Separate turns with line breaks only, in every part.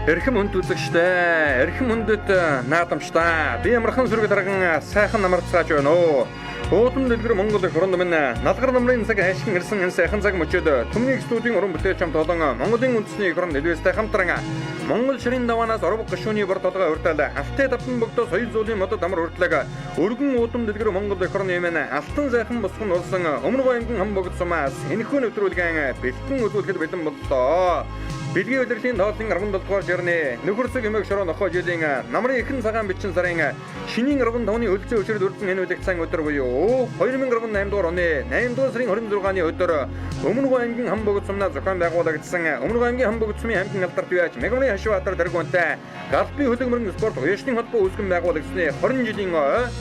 Эрхэм хүнд үзэгчтэй, эрхэм хүндэт наадамчтай. Би амархан сүрэг дарган сайхан намарцгааж байна уу. Уудам дэлгэр Монгол эх оронд минь налгар намрын цаг хайшин ирсэн энэ сайхан цаг мөчөд Түмний студийн уран бүтээлч хамт олон Монголын үндэсний эх орон дэлбэстэй хамтран Монгол ширийн даваанаас орвог гишүүний бор толгой урьдал алтай давтан богдоо соёл зүйлийн модод амар урьдлаг өргөн уудам дэлгэр Монгол эх орны минь алтан сайхан босгон болсон Өмнө аймгийн хан богд сумаас энэхүү нэвтрүүлгэн бэлтгэн үзүүлэхэд бэлэн боллоо. Бэлгийн удирдлагын тоолын 17 дугаар жирний нөхөрсөг хэмээх шороо нохоо жилийн намрын ихэн цагаан бичин сарын шинийн 15-ны өлзий өчрөд үрдэн энэ үлэг цан өдөр буюу 2018 дугаар оны 8 дугаар сарын 26-ны өдөр Өмнө аймгийн хан богд сумнаа зохион байгуулагдсан Өмнө аймгийн хан богд сумын аймгийн алдарт бияж Мегмарын Хашбаатар тэргүүнтэй Галбын хөлбөмбөгийн спорт уяшны холбоо үүсгэн байгуулагдсны 20 жилийн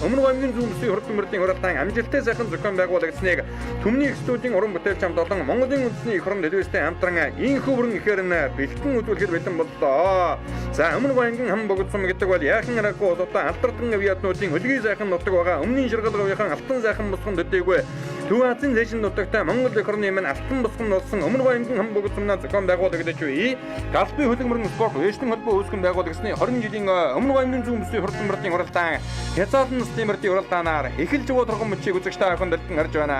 Өмнө аймгийн зүүн бүсийн хурдан мөрдийн уралдаан амжилттай сайхан зохион байгуулагдсныг Түмний студийн уран бүтээлч хамт олон Монголын үндэсний эх орон дэлбэстэй хамтран инхүү бүрэн ихээр нь бэлтгэн үзүүлэхэд бэлэн боллоо. За Өмнө аймгийн хан богд сум гэдэг бол яахан аргагүй одоо алдардан авиатнуудын хөлгийн сайхан нутаг байгаа. Өмнөний шаргал гавийнхаа алтан сайхан босгон төдийгүй Төв Азийн зээшин нутагтай Монгол эх орны минь алтан босгон болсон Өмнө аймгийн хан богд сумнаа зохион байгуулагдаж бий. Галбын хөлбөмбөгийн спорт уяшны холбоо үүсгэн байгуулагдсны 20 жилийн Өмнө аймгийн зүүн бүсийн хурдан мөрдийн уралдаан хязгаарлан насны мөрдийн уралдаанаар эхэлж байгаа торгон мөчийг үзэгч та бүхэн дэлгэн харж байна.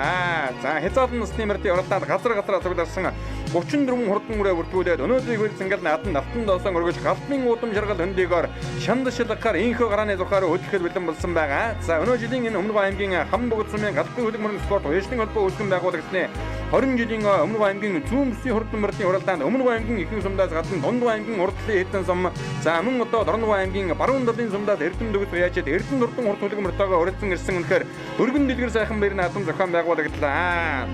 За хязгаарлан насны мөрдийн уралдаанд газар газар цугларсан 34 хурдан мөрөө бүртгүүлээд өнөөдрийг хөл цэнгэл надан алтан доосон өргөж галбын удам жаргал хөндийгоор шанд шилгахаар инхөө гарааны зурхаар хөдлөхөд бэлэн болсон байгаа. За өнөө жилийн энэ Өмнө аймгийн хан богд сумын галбын хөлбөмбөгийн спорт уяшны холбоо үүсгэн байгуулагдсны 20 жилийн Өмнө аймгийн зүүн бүсийн хурдан мөрдийн уралдаанд Өмнө аймгийн ихэнх сумдаас гадна Дунд аймгийн урдлын хэдэн сум, за мөн одоо Дорн аймгийн баруун талын сумдаас Эрдэм дөгс уяачид Эрдэм дурдан хурд хөлөг мөртөөгөө уралдан ирсэн. Үнэхээр өргөн дэлгэр сайхан баяр наадам зохион байгуулагдлаа.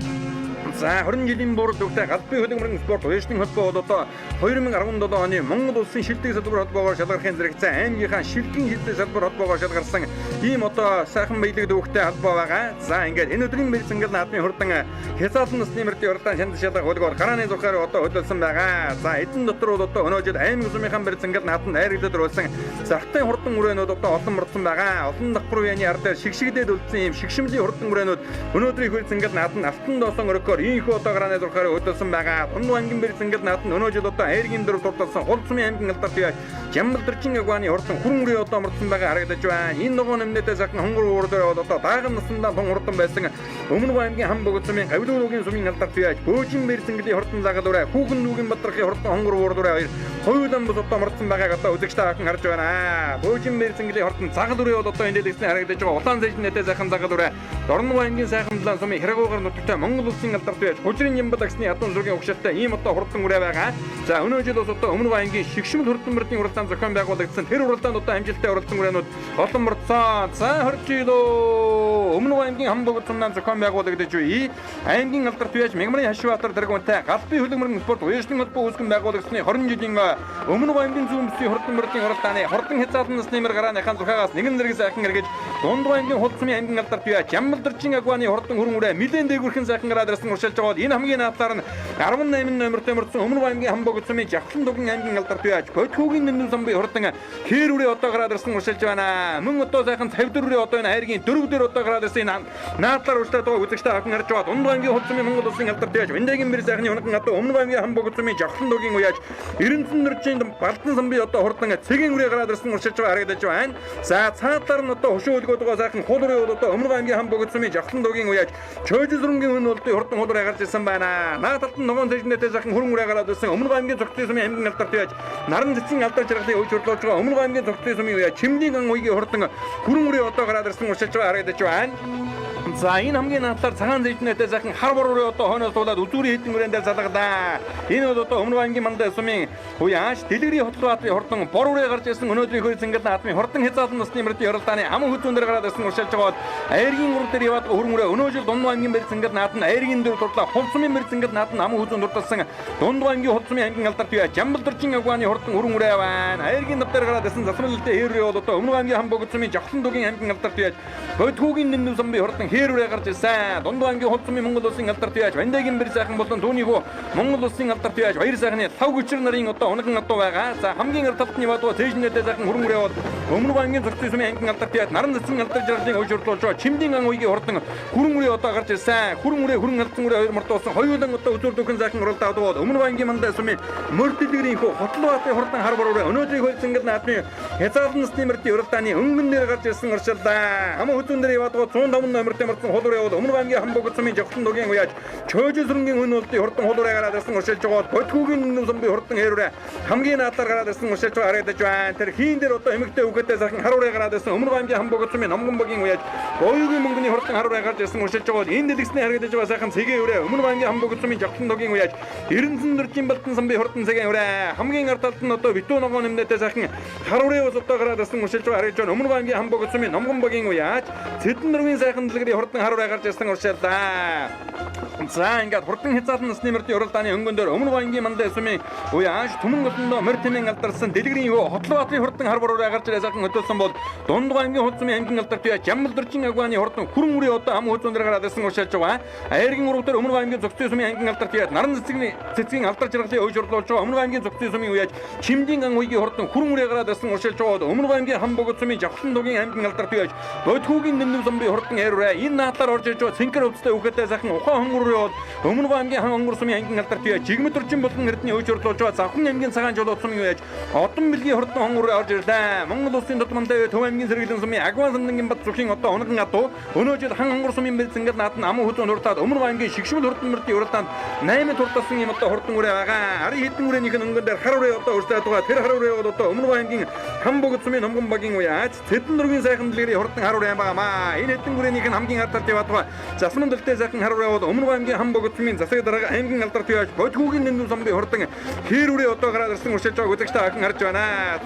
За 20 жилийн бүр дүүтэй галбын хөлбөмбөгийн спорт уяшны холбоо бол одоо 2017 оны Монгол улсын шилдэг салбар холбоогоор шалгарахын зэрэгцээ аймгийнхаа шилдэгэн шилдэг салбар холбоогоор шалгарсан ийм одоо сайхан баялаг дүүхтэй холбоо байгаа. За ингээд энэ өдрийн бэр цэнгэл наадмын хурдан хязгаарлан насны мөрдийн уралдаан шанд шалгах хөлгөөр гарааны зурхаар одоо хөдөлсөн байгаа. За эдэн дотор бол одоо өнөө жил аймаг сумынхаа бэр цэнгэл наадманд хайрглаад оруулсан зархтай хурдан өрөөнүүд одоо олон мордсон байгаа. Олон давхар үеийн ардаар шигшигдээд үлдсэн ийм шигшмэлийн хурдан өрөөнүүд өнөөдрийн хөл цэнгэл наадманд алтан доосон өрөкөөр ийхүү одоо гарааны зурхаар хөдөлсөн байгаа. Дунд аймгийн бэр цэнгэл наадманд өнөө жил одоо айргийн дөрөв дурдсан хул сумын аймгийн алдарт бияж Жамбал дөржин агваны хурдан хүрэн үрээ одоо мордсон байгаа харагдаж байна. Энэ ногоон нэмнэтэй сайхан хонгор уур дээр бол одоо дааган насандаа тун хурдан байсан Өмнө аймгийн хан богд сумын гавлуулуугийн сумын алдарт бияж Бөөжин бэр цэнгэлийн хурдан загал үрээ хүүхэн нүүгийн бадрахын хурдан хонгор уур дээр хоёр хоёулан бус одоо мордсон байгааг одоо үзэгч та бүхэн харж байна. Бөөжин бэр цэнгэлийн хурдан загал үрээ бол одоо энэ дэлгэцний харагдаж байгаа улаан зэжнэтэй сайхан загал үрээ Дорн аймгийн сайхан далайн сумын хэрэгүүгээр нутагтай Монгол улсын алдарт бияж Хужрын Ямбал агсны ядуун зүргийн угшилтай ийм одоо хурдан үрээ байгаа. За өнөө жил бас одоо Өмнө аймгийн шигшмэл хурдан мөрдийн уралдаан зохион байгуулагдсан. Тэр уралдаанд одоо амжилттай оролцсон үрээнүүд олон мордсон. За 20 жил Өмнө аймгийн хан богд сумнаа зохион байгуулагдаж бий. Аймгийн алдарт бияж Мягмарын Хашбаатар тэргүүнтэй галбын хөлбөмбөгийн спорт уяшны холбоо үүсгэн байгуулагдсны 20 жилийн Өмнө аймгийн зүүн бүсийн хурдан мөрдийн уралдааны хурдан хязгаарлан насны мөр гарааныхаа зурхаагаас нэгэн зэрэг сайхан эргэж Дунд аймгийн хул сумын аймгийн алдарт бияж Жамбал дөржин агваны хурдан хүрэн үрээ нэлээд дээгүүрхэн сайхан гараад ирсэн уршилж байгаа бол энэ хамгийн надлаар нь 18 номертой мөрдсөн Өмнө аймгийн хан богд сумын Жавхлан дугин аймгийн алдарт бияж Бодхүүгийн нэмнэн самбын хурдан хээр үрээ одоо гараад ирсэн уршилж байна. Мөн одоо сайхан цавдэр үрээ одоо энэ айргийн дөрөв дээр одоо гараад ирсэн энэ наадлаар уршлаад байгаа үзэгч та бүхэн харж байгаа. Дунд аймгийн хул сумын Монгол улсын алдарт бияж Вэндэгийн бэр сайхны унаган одоо Өмнө аймгийн хан богд сумын Жавхлан дугийн уяаж Эренцэн нөржийн Балдан самбын одоо хурдан цэгийн үрээ гараад ирсэн уршилж байгаа харагдаж байна. За цаадлаар нь одоо хөшөө өлгөөд байгаа сайхан хул үрээ бол одоо Өмнө аймгийн хан богд сумын Жавхлан дугийн уяаж Чойжсүрэнгийн үн болдын хурдан хул үрээ гарч ирсэн байна. Наад талд нь ногоон цэжнэтэй сайхан хүрэн үрээ гараад ирсэн Өмнө аймгийн цогцлын сумын аймгийн алдарт бияж Наран цэцэн алдар жаргалын үе хурлуулж байгаа Өмнө аймгийн цогцлын сумын уяаж Чимдийн ган уйгийн хурдан хүрэн үрээ одоо гараад ирсэн уршилж байгаа харагдаж байна. За энэ хамгийн надлаар цагаан зэжнэтэй сайхан хар бор үрээ одоо хойноос туулаад үзүүрийн хэдэн үрээн дээр залгалаа. Энэ бол одоо Өмнө аймгийн мандаа сумын уяаш Дэлгэрийн Хотлбаатарын хурдан бор үрээ гарч ирсэн өнөөдрийн хөл цэнгэл наадмын хурдан хязгаарлан насны мөрдийн уралдааны аман хүзүүн дээр гараад ирсэн уршилж байгаа бол айргийн ур дээр яваад хүрэн үрээ өнөө жил Дунд аймгийн бэр цэнгэл наадмын айргийн дөрөв дурдлаа хул сумын бэр цэнгэл наадмын аман хүзүүн дурдалсан Дунд аймгийн хул сумын аймгийн алдарт бияж Жамбал дөржин агваны хурдан хүрэн үрээ байна. Айргийн нав дээр гараад ирсэн засмалтай хээр үрээ бол одоо Өмнө аймгийн хан богд сумын Жавхлан дугийн аймгийн алдарт бияж Бодхүүгийн нэмнэн самбын хурдан хээр үрээ гарч ирсэн. Дунд ангийн хул сумын Монгол улсын алдарт яаж Вандагийн бэр сайхан болон түүний хүү Монгол улсын алдарт яаж баяр сайхны лав гүчэр нарын одоо унган адуу байгаа. За хамгийн ард талд нь яваад цээжнэдээ сайхан хүрэн үрээ бол Өмнө ангийн зохицсон сумын ангийн алдарт яаж наран цэцэн алдар жаргалын хойш урдуулж байгаа Чимдийн ан уйгийн хурдан хүрэн үрээ одоо гарч ирсэн. Хүрэн үрээ хүрэн алдан үрээ хоёр мордуулсан хоёулан одоо үзүүр дөхөн сайхан уралдаад бол Өмнө ангийн мандай сумын мөрдөлгөрийн хүү Хотлоатын хурдан хар бороо өнөөдрийн хөл зингэл наадмын хязгаарлан насны мөрдийн уралдааны өнгөн дээр гарч ирсэн уршилдаа. Хаман хүзүүн дээр яваад 105 номертой мордсон хул үрээ бол Өмнө ангийн хамбог сумын жавхлан дугийн уяаж чөөжин сүрэнгийн үн болдын хурдан хул үрээ гараад ирсэн уршилж байгаа бодгүүгийн нүм сумын хурдан хээр үрээ хамгийн наадлаар гараад ирсэн уршилж байгаа харагдаж байна. Тэр хийн дээр одоо эмэгтэй хүүхэдтэй сайхан хар үрээ гараад ирсэн Өмнө ангийн хамбог сумын номгон багийн уяаж боюгийн мөнгөний хурдан хар үрээ гарч ирсэн уршилж байгаа энэ дэлгэсний харагдаж байгаа сайхан цэгийн үрээ Өмнө ангийн хамбог сумын жавхлан дугийн уяаж 94 балтан самбын хурдан цагийн үрээ хамгийн ард талд нь одоо битүү ногоон нэмнэтэй сайхан хар үрээ ус одоо гараад ирсэн уршилж байгаа харагдаж байна. Өмнө ангийн хамбог сумын номгон багийн уяаж цэдэн дөрвийн сайхан дэлгэрийн хурдан хар үрээ гарч ирсэн уршилаа. За ингээд хурдан хязгаарлан насны мөрдийн уралдааны өнгөн дээр Өмнө ангийн мандай сумын уяаж түмэн голондоо морь тэмэн алдарсан дэлгэрийн хөө Хотлобатрын хурдан хар бороо гарч ирээ сайхан хөдөлсөн бол дунд ангийн худ сумын ангийн алдарт яа Жамбал дөржин агваны хурдан хүрэн үрээ одоо ам хүзүүн дээр гараад ирсэн уршилж байгаа. Айргийн урав дээр Өмнө ангийн зохицсон сумын ангийн алдарт яа наран цэцгийн алдар жаргалын хойш урдуулж байгаа Өмнө ангийн зохицсон сумын уяаж Чимдийн ан уйгийн хурдан хүрэн үрээ гараад ирсэн уршилж байгаа. Өмнө ангийн хам богд сумын жавхлан дугийн ангийн алдарт яаж бодхүүгийн нэмнэм сумын хурдан хайр үрээ энэ наадлаар орж ирж байгаа цэнхэр өвцтэй хүүхэдтэй сайхан ухаан хонгор руу яваад Өмнө ангийн хан онгор сумын ангийн алдарт яа жигмэд орчин болон эрдний хойш урдуулж байгаа завхан аймгийн цагаан жолоод сумын уяаж одон бэлгийн хурдан хонгор руу орж ирлээ. Монгол улсын тодмонтой Төв аймгийн сэргэлэн сумын Агван самдангийн бат зүхийн одоо унган адуу өнөө жил хан онгор сумын бэлзэнгэл наад нь аман хүзүүн хурдаад Өмнө ангийн шигшмэл хурдан мөрдийн уралдаанд 8 турталсан юм одоо хурдан үрээ байгаа. Арын хитэн үрээнийх нь өнгөн дээр хар үрээ одоо өрсөлдөж байгаа. Тэр хар үрээ бол одоо Өмнө ангийн хан богд сумын номгон багийн уяаж цэдэн дөрвийн сайхан дэлгэрийн хурдан хар үрээ байгаамаа. Энэ хитэн үрээнийх нь хамгийн ард талд яваад байгаа. Засман дэлтэй сайхан хар үрээ бол Өмнө ангийн хан богд сумын засаг дарга аймгийн алдарт яаж бодгүүгийн нэмнэм самбын хурдан хээр үрээ одоо гараад ирсэн уршилж байгааг үзэгчтэй ахин харж байна.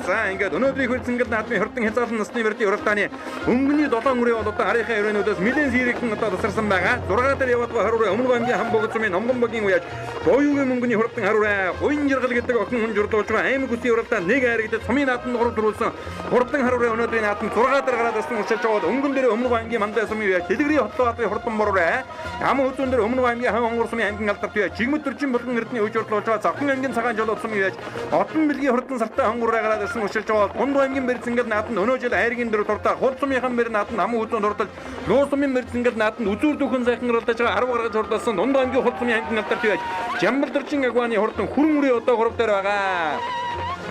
За ингээд өнөөдрийн хөл зингэл наадмын хурдан хязгаарлан насны мөрдийн уралдааны өнгөний 7 үрээ бол одоо арийнхаа өрөөнүүдээс нэлээд сэрэгхэн одоо тасарсан байгаа. 6 дээр яваад байгаа хар үрээ Өмнө ангийн хан богд сумын номгон багийн уяаж боюугийн мөнгөний хурдан хар үрээ гуйн жаргал гэдэг охин хүн журдуулж байгаа аймаг үсгийн уралдаан нэг айрагдаж сумын наадманд 3 төрүүлсэн хурдан хар үрээ өнөөдрийн наадманд 6 дээр гараад ирсэн уршилж байгаа. Өнгөн дээр Өмнө ангийн мандай сумын уяаж дэлгэрийн Хотлобатрын хурдан бор үрээ ам хүзүүн дээр Өмнө ангийн хан онгор сумын ангийн алдарт уяаж жигмэд төрчин болон эрдний хойш урдуулж байгаа завхан аймгийн цагаан жолоод сумын уяаж одон бэлгийн хурдан сартай хонгор үрээ гараад ирсэн уршилж байгаа. Дунд аймгийн бэрзэнгэл наадманд өнөө жил айргийн дөрөв туртаа хул сумынхан бэр наадманд ам хүзүүн дурдалж луу сумын бэрзэнгэл наадманд үзүүр дөхөн сайхан уралдаж байгаа 10 гаргаж хурдалсан дунд аймгийн хул сумын ангийн алдарт уяаж Жамбал дөржин агваны хурдан хүрэн үрээ одоо 3 дээр байгаа.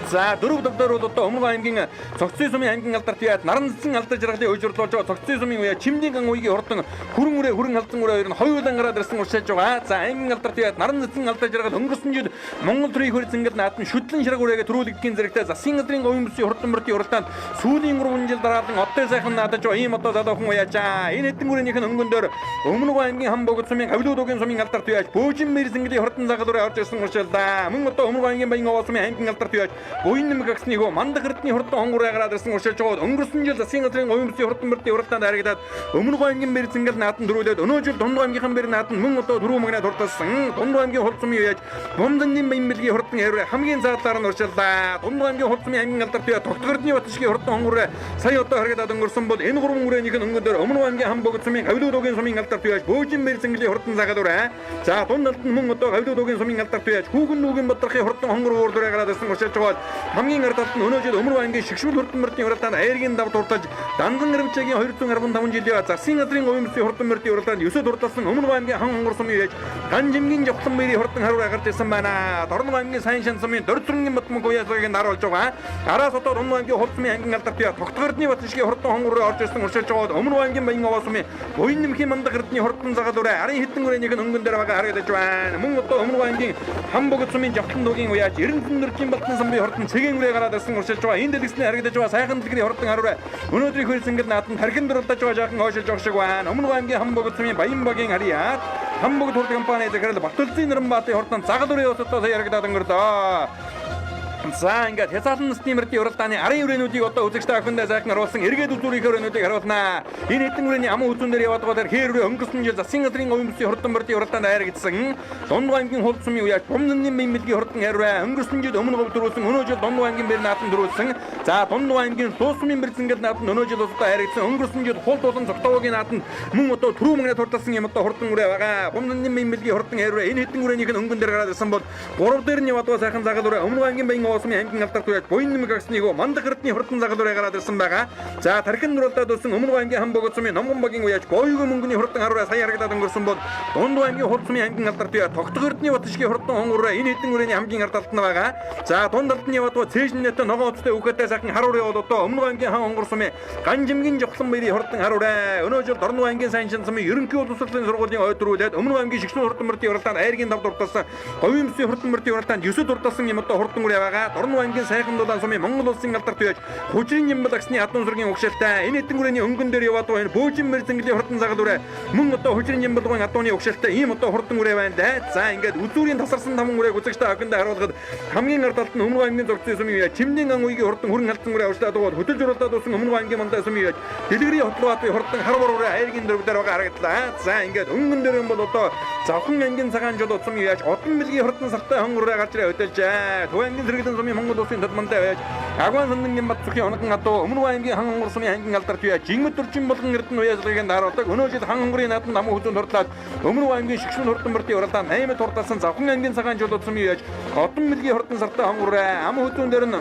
За дөрөв дээр бол одоо Өмнө аймгийн цогцын сумын ангийн алдарт яад наран цэцэн алдар жаргалын хойш урдуулж байгаа цогцын сумын уяа Чимдийн ган уйгийн хурдан хүрэн үрээ хүрэн алдан үрээ хоёр нь хоёулан гараад ирсэн уршааж байгаа. За аймгийн алдарт яад наран цэцэн алдар жаргал өнгөрсөн жил Монгол төрийн хөр зингэл наадмын шүтлэн шараг үрээгээ төрүүлэгдэхийн зэрэгтэй засгийн газрын говийн бүсийн хурдан мөрдийн уралдаанд сүүлийн 3 жил дараалан одтой сайхан наадаж байгаа ийм одоо залуу хүн уяажаа. Энэ хэдэн үрээнийх нь өнгөн дээр Өмнө аймгийн хан богд сумын хавлуу дугийн сумын алдарт яаж бөөжин мэр зингэлийн хурдан загал үрээ орж ирсэн уршаалаа. Мөн одоо Өмнө аймгийн баян овоо сумын аймгийн алдарт яаж буян нэмэг агсны хөө мандах эрдний хурдан хонгор гараад ирсэн уршилж байгаа. Өнгөрсөн жил засгийн газрын говийн бүсийн хурдан мөрдийн уралдаанд харагдаад Өмнө аймгийн бэр зингэл наадманд төрүүлээд өнөө жил Дунд аймгийнхан бэр наадманд мөн одоо дөрөв магнаа турталсан. Дунд аймгийн хурд сумын уяаж бумданны баян бэлгийн хурдан хэрвээ хамгийн заадлаар нь уршиллаа. Дунд аймгийн хурд сумын аймгийн алдарт яа тогтгордны батшгийн хурдан хонгор сая одоо харагдаад өнгөрсөн бол энэ гурван үрээнийх нь өнгөн дээр Өмнө аймгийн хан богд сумын хавлуу дугийн сумын алдарт яаж бөөжин бэр зингэлийн хурдан загалуурай. За дунд алд нь мөн одоо хавлуу дугийн сумын алдарт яаж хүүхэн нүүгийн бадрахын хурдан хонгор уурлаараа гараад ирсэн уршилж байгаа. Хамгийн ард талд нь өнөө жил Өмнө аймгийн шигшүүл хурдан мөрдийн уралдаанд айргийн дав дуртаж Данзан Рэмчэгийн 215 жилийн засгийн газрын говийн бүсийн хурдан мөрдийн уралдаанд 9 дурдалсан Өмнө аймгийн хан хонгор сумын уяаж Ганжимгийн жавхлан баярын хурдан харуураа гарч ирсэн байна. Дорн аймгийн сайн шан сумын Дорцрынгийн батмаг уяаслагыг нар болж байгаа. Араас одоо Дунд аймгийн хурд сумын ангийн алдарт яа тогтгордны батшгийн хурдан хонгор руу орж ирсэн уршилж байгаа. Өмнө аймгийн баян овоо сумын буян нэмхийн мандах эрдний хурдан загалуураа арын хитэн үрээнийх нь өнгөн дээр байгаа харагдаж байна. Мөн одоо Өмнө аймгийн хан богд сумын жавхлан дугийн уяаж 94 дөржин балтан самбын хурдан цэгийн үрээ гараад ирсэн уршилж байгаа. Энэ дэлгэсний харагдаж байгаа сайхан дэлгэрийн хурдан харуураа өнөөдрийн хөл зингэл наадманд тархин дурлаж байгаа жаахан хойшилж байгаа шиг байна. Өмнө аймгийн хан богд сумын баян багийн харьяат хан богд хурд компани захирал Батөлзийн Наранбаатын хурдан загал үрээ усадаа сая ярагдаад өнгөрлөө. За ингээд хязгаарлан насны мөрдийн уралдааны арын үрээнүүдийг одоо үзэгч та бүхэндээ сайхан харуулсан эргээд үзүүрийнхээ үрээнүүдийг харуулнаа. Энэ хэдэн үрээний аман үзүүн дээр яваад байгаа тэр хээр үрээ өнгөрсөн жил засгийн газрын говийн бүсийн хурдан мөрдийн уралдаанд хайрагдсан. Дунд аймгийн хулд сумын үеаш Бум нэмийн бэлгийн хурдан хайрваа. Өнгөрсөн жил өмнө говь төрүүлсэн, өнөө жил Дунд аймгийн бэр наадам төрүүлсэн. За Дунд аймгийн Суу сумын бэрзэнгэл наадам өнөө жил одоо хайрагдсан. Өнгөрсөн жил хулд болон Цогтовогийн наадам мөн одоо түрүү мөнгөний турталсан юм одоо хурдан үрээ байгаа. Бум нэмийн бэлгийн хурдан хайрваа. Энэ хэдэн үрээнийх нь өнгөн дээр гараад ирсэн бол 3 дээр нь яваад байгаа сайхан загалуураа өмнө аймгийн баян уусмын аймгийн алдарт үеаш буян нэмэг агсны хөө мандах эрдний хурдан загалуураа гараад ирсэн байгаа. За тархин нурлаад өссөн өмнө аймгийн хан богод сумын номгон багийн үеаш гоёг мөнгөний хурдан харуураа сая харагдаад өнгөрсөн бол дунд аймгийн хурд сумын аймгийн алдарт үеаш тогтох эрдний батшгийн хурдан хонгороо энэ хэдэн үрээний хамгийн ард талд нь байгаа. За дунд талд нь яваад байгаа цээжнэтэй ногоон уцтай үхэтэй сайхан харуурын бол одоо өмнө аймгийн хан хонгор сумын ганжимгийн жохлон баярын хурдан харуураа өнөө жил Дорноо аймгийн сайн шин сумын ерөнхий боловсролын сургуулийн ой дөрүүлээд өмнө аймгийн шигшүүн хурдан мөрдийн уралдаанд айргийн давд дурталсан говийн бүсийн хурдан мөрдийн уралдаанд 9 дурталсан юм одоо хурдан үрээ байгаа. Дорноо аймгийн сайхан дулаан сумын Монгол улсын алдарт үеаш хужрын ямбал агсны адуу сүргийн угшаалтай энэ хэдэн үрээний өнгөн дээр яваад байгаа энэ бөөжин мэрзэнгэлийн хурдан загал үрээ мөн одоо хужрын ямбалгын адууны угшаалтай ийм одоо хурдан үрээ байна да. За ингээд үзүүрийн тасарсан таван үрээг үзэгч та бүхэндээ харуулхад хамгийн ард талд нь өмнө аймгийн зогцсон сумын үеаш чимнийн ан үеийн хурдан хүрэн халдсан үрээ авчлаад байгаа хөтөлж уралдаад усан өмнө аймгийн мандаа сумын үеаш дэлгэрийн хотлоо хурдан хар бор үрээ айргийн дөрөв дээр байгаа харагдлаа. За ингээд өнгөн дээр юм бол одоо завхан ангийн цагаан жол утсан үеаш одон бэлгийн хурдан сартай хонгор үрээ гарч ирээ хөдөлжээ. Төв аймгийн сэргэлэн сумын Монгол улсын төд мандаа үеаш Агван сандангийн бат зүхийн оногон адуу өмнө аймгийн хан хонгор сумын ангийн алдарт үеаш жингмэд төрчин болгон эрдэнэ уяажлагыг дараадаг өнөө жил хан хонгорын наадам намын хүзүүнд хурлаад өмнө аймгийн шигшүүн хурдан мөрдийн уралдаанд 8 турталсан завхан ангийн цагаан жол утсан үеаш одон бэлгийн хурдан сартай хонгор үрээ ам хүзүүн дээр нь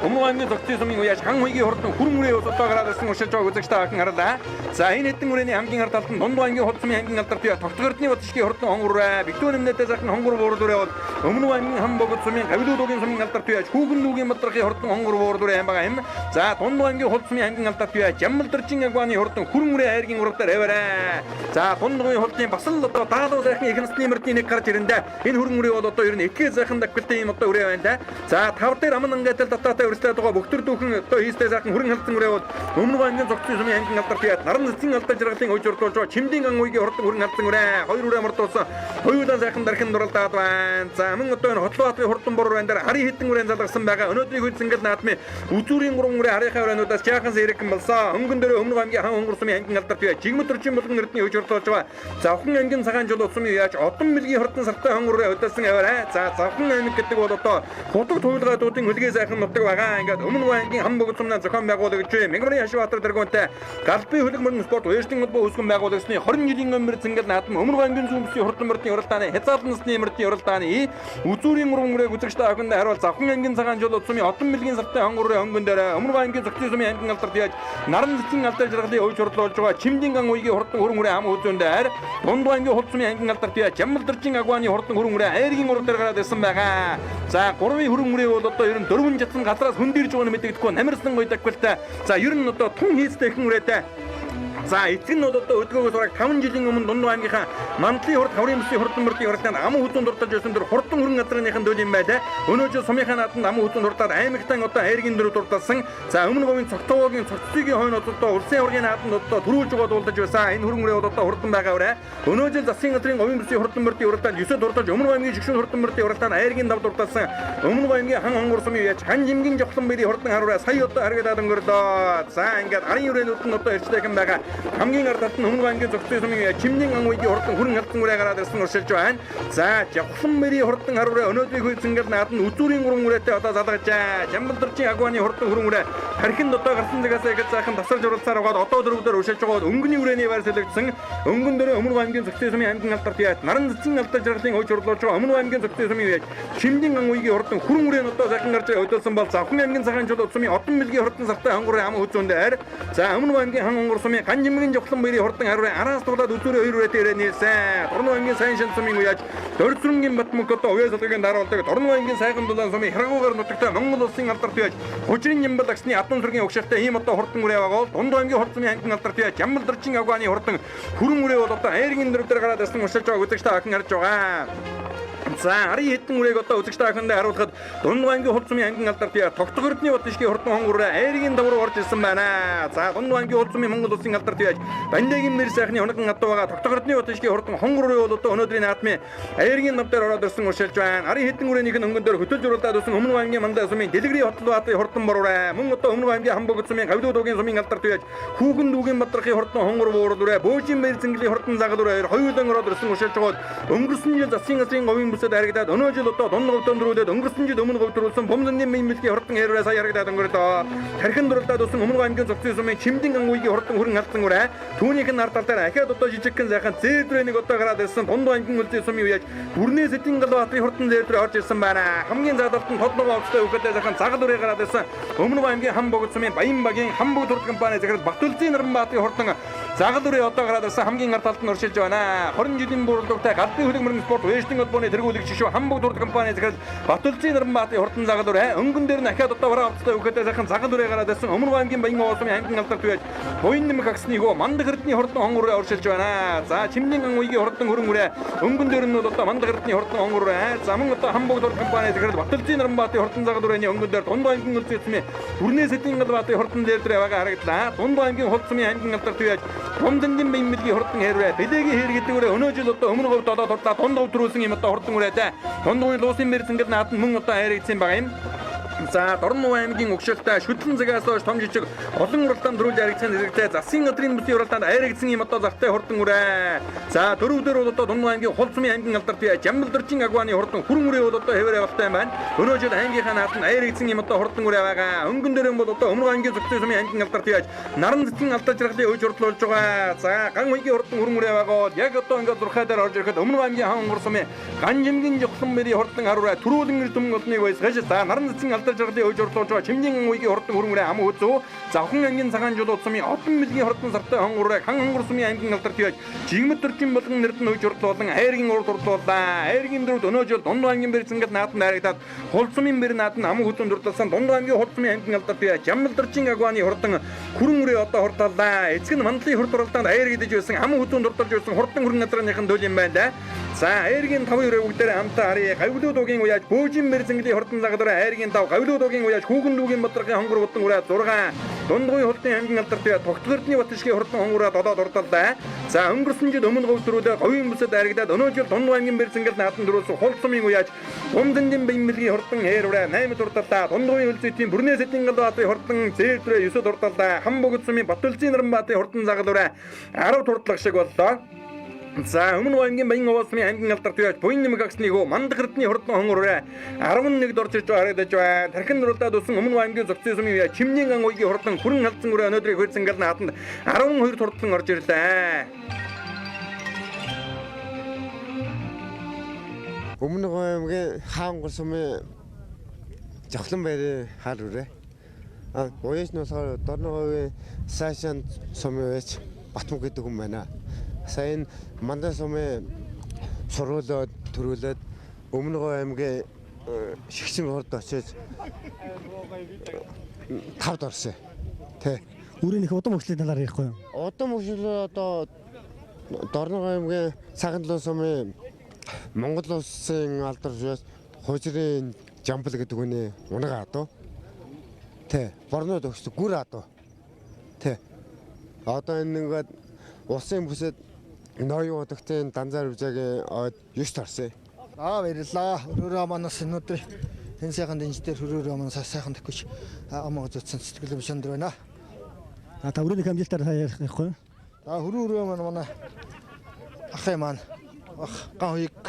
өмнө аймгийн зогцын сумын үеаш хан хуйгийн хурдан хүрэн үрээ ус одоо гараад ирсэн уршилж байгааг үзэгч та бүхэн харлаа. За энэ хэдэн үрээний хамгийн ард талд нь дунд аймгийн хурд сумын ангийн алдарт үеаш тогтгор эрдний батшгийн хурдан хонгор үрээ битүүн нэмнэтэй сайхан хонгор буурд үрээ бол өмнө аймгийн хан богод сумын гавилуу дуугийн сумын алдарт үеаш хүүгэн нүүгийн мадрахын хурдан хонгор буурд үрээ юм байгаа юм. За дунд аймгийн хурд сумын ангийн алдарт үеаш жаммал дөржин агваны хурдан хүрэн үрээ айргийн урав дээр аваарай. За дунд аймгийн хурдын бас л одоо даалуу сайхан их насны мөрдийн нэг гарч ирэндэ энэ хүрэн үрээ бол одоо ер нь этгээ сайхан давхилтай юм одоо үрээ байна да. За тав дээр аман ангайтал татаатай өрсөлдөд байгаа бүх төр дүүхэн одоо хийстэй сайхан хүрэн халдсан үрээ бол өмнө аймгийн зогцсон сумын ангийн алдарт үеаш наран цэцэн алдаж жаргалын хойж урдуулж байгаа чимдийн ан уйгийн хурдан хүрэн халдсан үрээ хоёр үрээ мордуулсан хоёулаа сайхан дархин дуралдаад байна. За мөн одоо энэ Хотлоо хатын хурдан бор байна дээр харын хитэн үрээн залгасан байгаа. Өнөөдрийн хүйд цэнгэл наадмын үзүүрийн гурван үрээ харийнхаа үрээнүүдээс жаахан сэрэгэн болсон. Өнгөн дээр өмнө аймгийн хан хонгор сумын ангийн алдарт үеаш жигмэд төрчин болгон эрдний хойж урдуулж байгаа завхан ангийн цагаан жол сумын үеаш одон мэлгийн хурдан сартай хонгор үрээ хөдөлсөн аваарай. За завхан аймаг гэдэг бол одоо хутаг туйлгаадуудын хөлгийн сайхан нутаг байгаа. Ингээд өмнө аймгийн хан богд сумнаа зохион байгуулагч Мягмарын Хашбаатар дэргүнтэй Галбын хөлөг мөрөн спорт уяжтын холбоо үүсгэн байгуулагчны 20 жилийн өмнө цэнгэл наадам өмнө аймгийн зүүн бүсийн хурдан мөрдийн уралдааны хязгаарлан насны мөрдийн уралдааны үзүүрийн гурван үрээг үзэгч та бүхэндээ харуул завхан ангийн цагаан жол сумын одон мэлгийн сартай хонгор үрээ өнгөн дээр өмнө аймгийн зөгцсөн сумын ангийн алдарт яаж наран цэцэн алдар жаргалын хойч хурлуулж байгаа чимдийн ган уйгийн хурдан хүрэн үрээ ам үзүүн дээр дунд аймгийн хурд сумын ангийн алдарт яаж жаммал дөржин агваны хурдан хүрэн үрээ айргийн уран дээр гараад ирсэн байгаа. За гурвын хүрэн үрээ бол одоо ер нь дөрвөн жатсан газраас хөндөрж байгаа нь мэдэгдэхгүй намирсан гоё давхилтай. За ер нь одоо тун хийцтэй ихэн үрээтэй. За эцэг нь бол одоо өдгөөгөөс ураг 5 жилийн өмнө дунд аймгийнхаа мандлын хурд хаврын бүсийн хурдан мөрдийн уралдаанд аман хүзүүн дурталж байсан тэр хурдан хүрэн газрыных нь дөл юм байлаа. Өнөө жил сумынхаа нааданд аман хүзүүн дуртаад аймагтан одоо айргийн дөрөв дурталсан. За өмнө говийн цогтовоогийн цогцсогийн хойно одоо улсын ургийн нааданд одоо түрүүлж байгаа дуулдаж байсан. Энэ хүрэн үрээ бол одоо хурдан байгаа үрээ. Өнөө жил засгийн газрын говийн бүсийн хурдан мөрдийн уралдаанд 9 дурталж өмнө аймгийн шигшүүн хурдан мөрдийн уралдаанд айргийн дав дурталсан. Өмнө аймгийн хан хонгор сумын үеч хан жимгийн жохлон бэрийн хурдан харуураа сая одоо харагдаад өнгөрлөө. За ингээд арын үрээнүүд нь одоо ирчлээхэн байгаа. Хамгийн ард талд нь өмнө аймгийн зогцсон сумын чимнийн ан үеийн хурдан хүрэн халдсан үрээ гараад ирсэн уршилж байна. За жавхлан мэрийн хурдан харуураа өнөөдрийн хүйд цэнгэл наадам үзүүрийн гурван үрээтэй одоо залгажээ. Жамбал дөржин агваны хурдан хүрэн үрээ тархинд одоо гарсан цагаас эхэл сайхан тасарж уралцаар байгаад одоо дөрөвдөр уршилж байгаа өнгөний үрээний байр солигдсон. Өнгөн дөрөө өмнө аймгийн зогцсон сумын ангийн алдарт яат наран цэцэн алдар жаргалын хойч хурлуулж байгаа өмнө аймгийн зогцсон сумын үеэж чимдийн ан үеийн хурдан хүрэн үрээ нь одоо сайхан гарч хөдөлсөн бол завхан аймгийн цагаан жол сумын одон мэлгийн хурдан сартай хонгорын ам хүзүүн дээр за өмнө аймгийн хан хонгор сумын ган жимгийн жохлон баярын хурдан харуурын араас туглаад үзүүрээ хоёр үрээ дээрээ нийлсэн. Дорноо аймгийн сайн шин сумын үеэж дөрвцөрнгийн батмөнх одоо уяа салгагийн дараалдаг Дорноо аймгийн сайхан дулаан сумын харгуугаар нутагтай Монгол улсын алдарт үеэж хужрын нямбал агсны адуу сүргийн угшаалтай ийм одоо хурдан үрээ байгаа бол дунд аймгийн хурд сумын ангийн алдарт үеэж ямбал дөржин агваны хурдан хүрэн үрээ бол одоо айргийн дөрөв дээр гараад ирсэн уршилж байгааг үзэгч та бүхэн харж байгаа. За арын хэдэн үрээг одоо үзэгч та бүхэндээ харуулхад Дунд аймгийн Хулд сумын аймгийн алдарт бие Тогтох Эрдэнэ Батшгийн хурдан хонгор айргийн давар орж ирсэн байна. За Дунд аймгийн Хулд сумын Монгол улсын алдарт бие Бандагийн мэр сайхны хоногон адуу байгаа Тогтох Эрдэнэ Батшгийн хурдан хонгор руу бол одоо өнөөдрийн наадмын айргийн нам дээр ороод ирсэн уршилж байна. Арын хэдэн үрээнийх нь өнгөн дээр хөтөлж уралдаад өсөн Өмнө аймгийн Мандаа сумын Дэлгэрийн Хотлбаатарын хурдан борурай. Мөн одоо Өмнө аймгийн Хамбогд сумын Гавлуу дуугийн сумын алдарт бие Хүүхэн дүүгийн Бадрахын хурдан хонгор буурал үрээ Бөөжин мэр зэнгэлийн хурдан загал үрээ хоёулан ороод ирсэн уршилж байгаад өнгөрсөн жил засгийн газрын говийн бүсэд харагдаад өнөө жил одоо дунд говьдон дөрүүлээд өнгөрсөн жил өмнө говь дөрүүлсэн бумзанны мэлгийн хурдан хэрвээ сая харагдаад өнгөрлөө. Тархин дурлаад өсөн Өмнө аймгийн зогцын сумын Чимдэн ангуйгийн хурдан хүрэн алдсан үрээ түүнийх нь ард тал дээр ахиад одоо жижигхэн сайхан зээдрээ нэг одоо гараад ирсэн дунд аймгийн үлзий сумын үеэж бүрнээ сэдийн галбаатарын хурдан зээдрээ орж ирсэн байна. Хамгийн задарт нь тод ногоо овцтой өгөдөө сайхан загал үрээ гараад ирсэн Өмнө аймгийн хам богд сумын Баян багийн хам богд хурд компани захирал Батүлзийн Наранбаатарын хурдан загал үрээ одоо гараад ирсэн хамгийн ард талд нь уршилж байна. 20 жилийн буурлагтай галбын хөлөг мөрөн спорт вэжтэн холбооны тэргүүлэгч шүү хам богд хурд компани захирал Батүлзийн Наранбаатарын хурдан загал үрээ өнгөн дээр нь ахиад одоо бараа овцтой өгөдөө сайхан загал үрээ гараад ирсэн Өмнө аймгийн Баян уулсын аймгийн алдарт үеж буян нэмэх агсны хөө Мандах эрдний хурдан хонгор үрээ уршилж байна. За Чимнийн ан уйгийн хурдан хөрөн үрээ өнгөн дээр нь бол одоо Мандах эрдний хурдан хонгор үрээ за мөн одоо хам богд хурд компани захирал Батүлзийн Наранбаатын хурдан загал үрээний өнгөн дээр Дунд аймгийн үлзий сумын Бүрнээ сэдийн галбаатын хурдан дээр дээр байгаа харагдлаа. Дунд аймгийн хулд сумын аймгийн алдарт үеж Бумдандын баян мэлгийн хурдан хэрвээ Бэлэгийн хэр гэдэг үрээ өнөө жил одоо өмнө говьд долоо турдлаа дунд говь төрүүлсэн юм одоо хурдан үрээтэй. Дунд говийн луусын мэр зингэл наад нь мөн одоо хайрагдсан байгаа юм. За Дорноо аймгийн өгшөлтэй шүтлэн цагаас хойш том жижиг олон уралдаанд төрүүлж харагдсан зэрэгтэй засгийн газрын бүсийн уралдаанд хайрагдсан юм одоо зартай хурдан үрээ. За дөрөв дээр бол одоо Дунд аймгийн Хулд сумын аймгийн алдарт бие Жамбал дөржин агваны хурдан хүрэн үрээ бол одоо хэвээр явалтай юм байна. Өнөө жил аймгийнхаа наад нь хайрагдсан юм одоо хурдан үрээ байгаа. Өнгөн дээр бол одоо Өмнө аймгийн зөгцсөн сумын аймгийн алдарт бие Наран цэцэн алдар жаргалын үеж хурдлуулж байгаа. За ган уйгийн хурдан хүрэн үрээ байгаа. Яг одоо ингээд зурхай дээр орж ирэхэд Өмнө аймгийн хан онгор сумын ган жимгэн жухлан мэрийн хурдан харуураа төрүүлэн эрдэм олныг баясгаж за наран цэцэн алдар жаргалын үеж хурдлуулж байгаа. Чимнийн уйгийн хурдан хүрэн үрээ ам үзүү. Завхан ангийн цагаан жулууд сумын одон мэлгийн хурдан сартай хонгор үрээ хан онгор сумын аймгийн алдарт бие жигмэд дөржин болгон нэрдэн үеж хурдлуулан айргийн урд хурдлууллаа. Айргийн дөрөвд өнөө жил Дунд аймгийн бэр зингэл нааданд харагдаад Хулд сумын бэр нааданд ам хүзүүн дурдалсан Дунд аймгийн Хулд сумын аймгийн алдарт бие Жамбал дөржин агваны хурдан хүрэн үрээ одоо хурдлаа. Эцэг нь мандлын хурд уралдаанд айр гэдэж байсан ам хүзүүн дурдалж байсан хурдан хүрэн газрынхын төл юм байна да. За айргийн 5 өрөө бүгдээр хамтаа харъя. Гавлуу дуугийн уяаж Бөөжин мэр зингэлийн хурдан загвар айргийн 5 гавлуу дуугийн уяаж хүүхэн дүүгийн Бадрахын хонгор будан үрээ 6 Дундгуй хурдын аймгийн алдарт бие Тогтох Эрдэнэ Батшгийн хурдан хонгороо долоо дурдаллаа. За өнгөрсөн жил өмнө говь төрүүлээ говийн бүсэд харагдаад өнөө жил Дунд аймгийн бэр зингэл нааданд төрүүлсэн Хулд сумын уяаж Бумдандын баян мэлгийн хурдан хээр үрээ 8 дурдаллаа. Дундгуйн хөлзөйтийн бүрнээ сэдийн галбаатын хурдан зээр дүрээ 9 дурдаллаа. Хам богд сумын Батүлзийн Наранбаатын хурдан загал үрээ 10 турдлага шиг боллоо. За Өмнө аймгийн Баян овоосны аймгийн алдарт бие буян нэмэх агсны хөө Мандах эрдний хурдан хонгор үрээ 11-д орж ирж байгаа харагдаж байна. Тархин дурлаад өсөн Өмнө аймгийн зогцын сумын үе Чимнийн ан уйгийн хурдан хүрэн халдсан үрээ өнөөдрийг хөрцөнгөл нааданд 12 турдлан орж ирлээ.
Өмнө аймгийн хаангор сумын Жавхлан баярын хаар үрээ. А уяж нь болохоор Дорноговын Сайшан сумын үеч Батмаг гэдэг хүн байна. Сая энэ Мандаа сумын сургуулиуд төрүүлээд Өмнө говь аймгийн шигшин хурд очиж тавд орсон. Тэ.
Үрийн их удам хөгжлийн талаар ярихгүй юу?
Удам хөгжил одоо Дорноговь аймгийн Цагаан сумын Монгол улсын алдар хужирын Жамбал гэдэг хүний унаг адуу. Тэ. Борноо төгсдөг гүр адуу. Тэ. Одоо энэ ингээд улсын бүсэд ноён удагтын данзар бижагийн ойд 9 орсон.
Аа баярлалаа. Өрөөрөө манаас өнөөдөр энэ сайхан дэнж дээр өрөөрөө манаас сайхан төгөж амгаа зөтсөн сэтгэл бишэндэр байна.
А та өрөөнийх амжилтаар ярихгүй юу?
За өрөөрөө маань манай ахын маань ах ган хуйг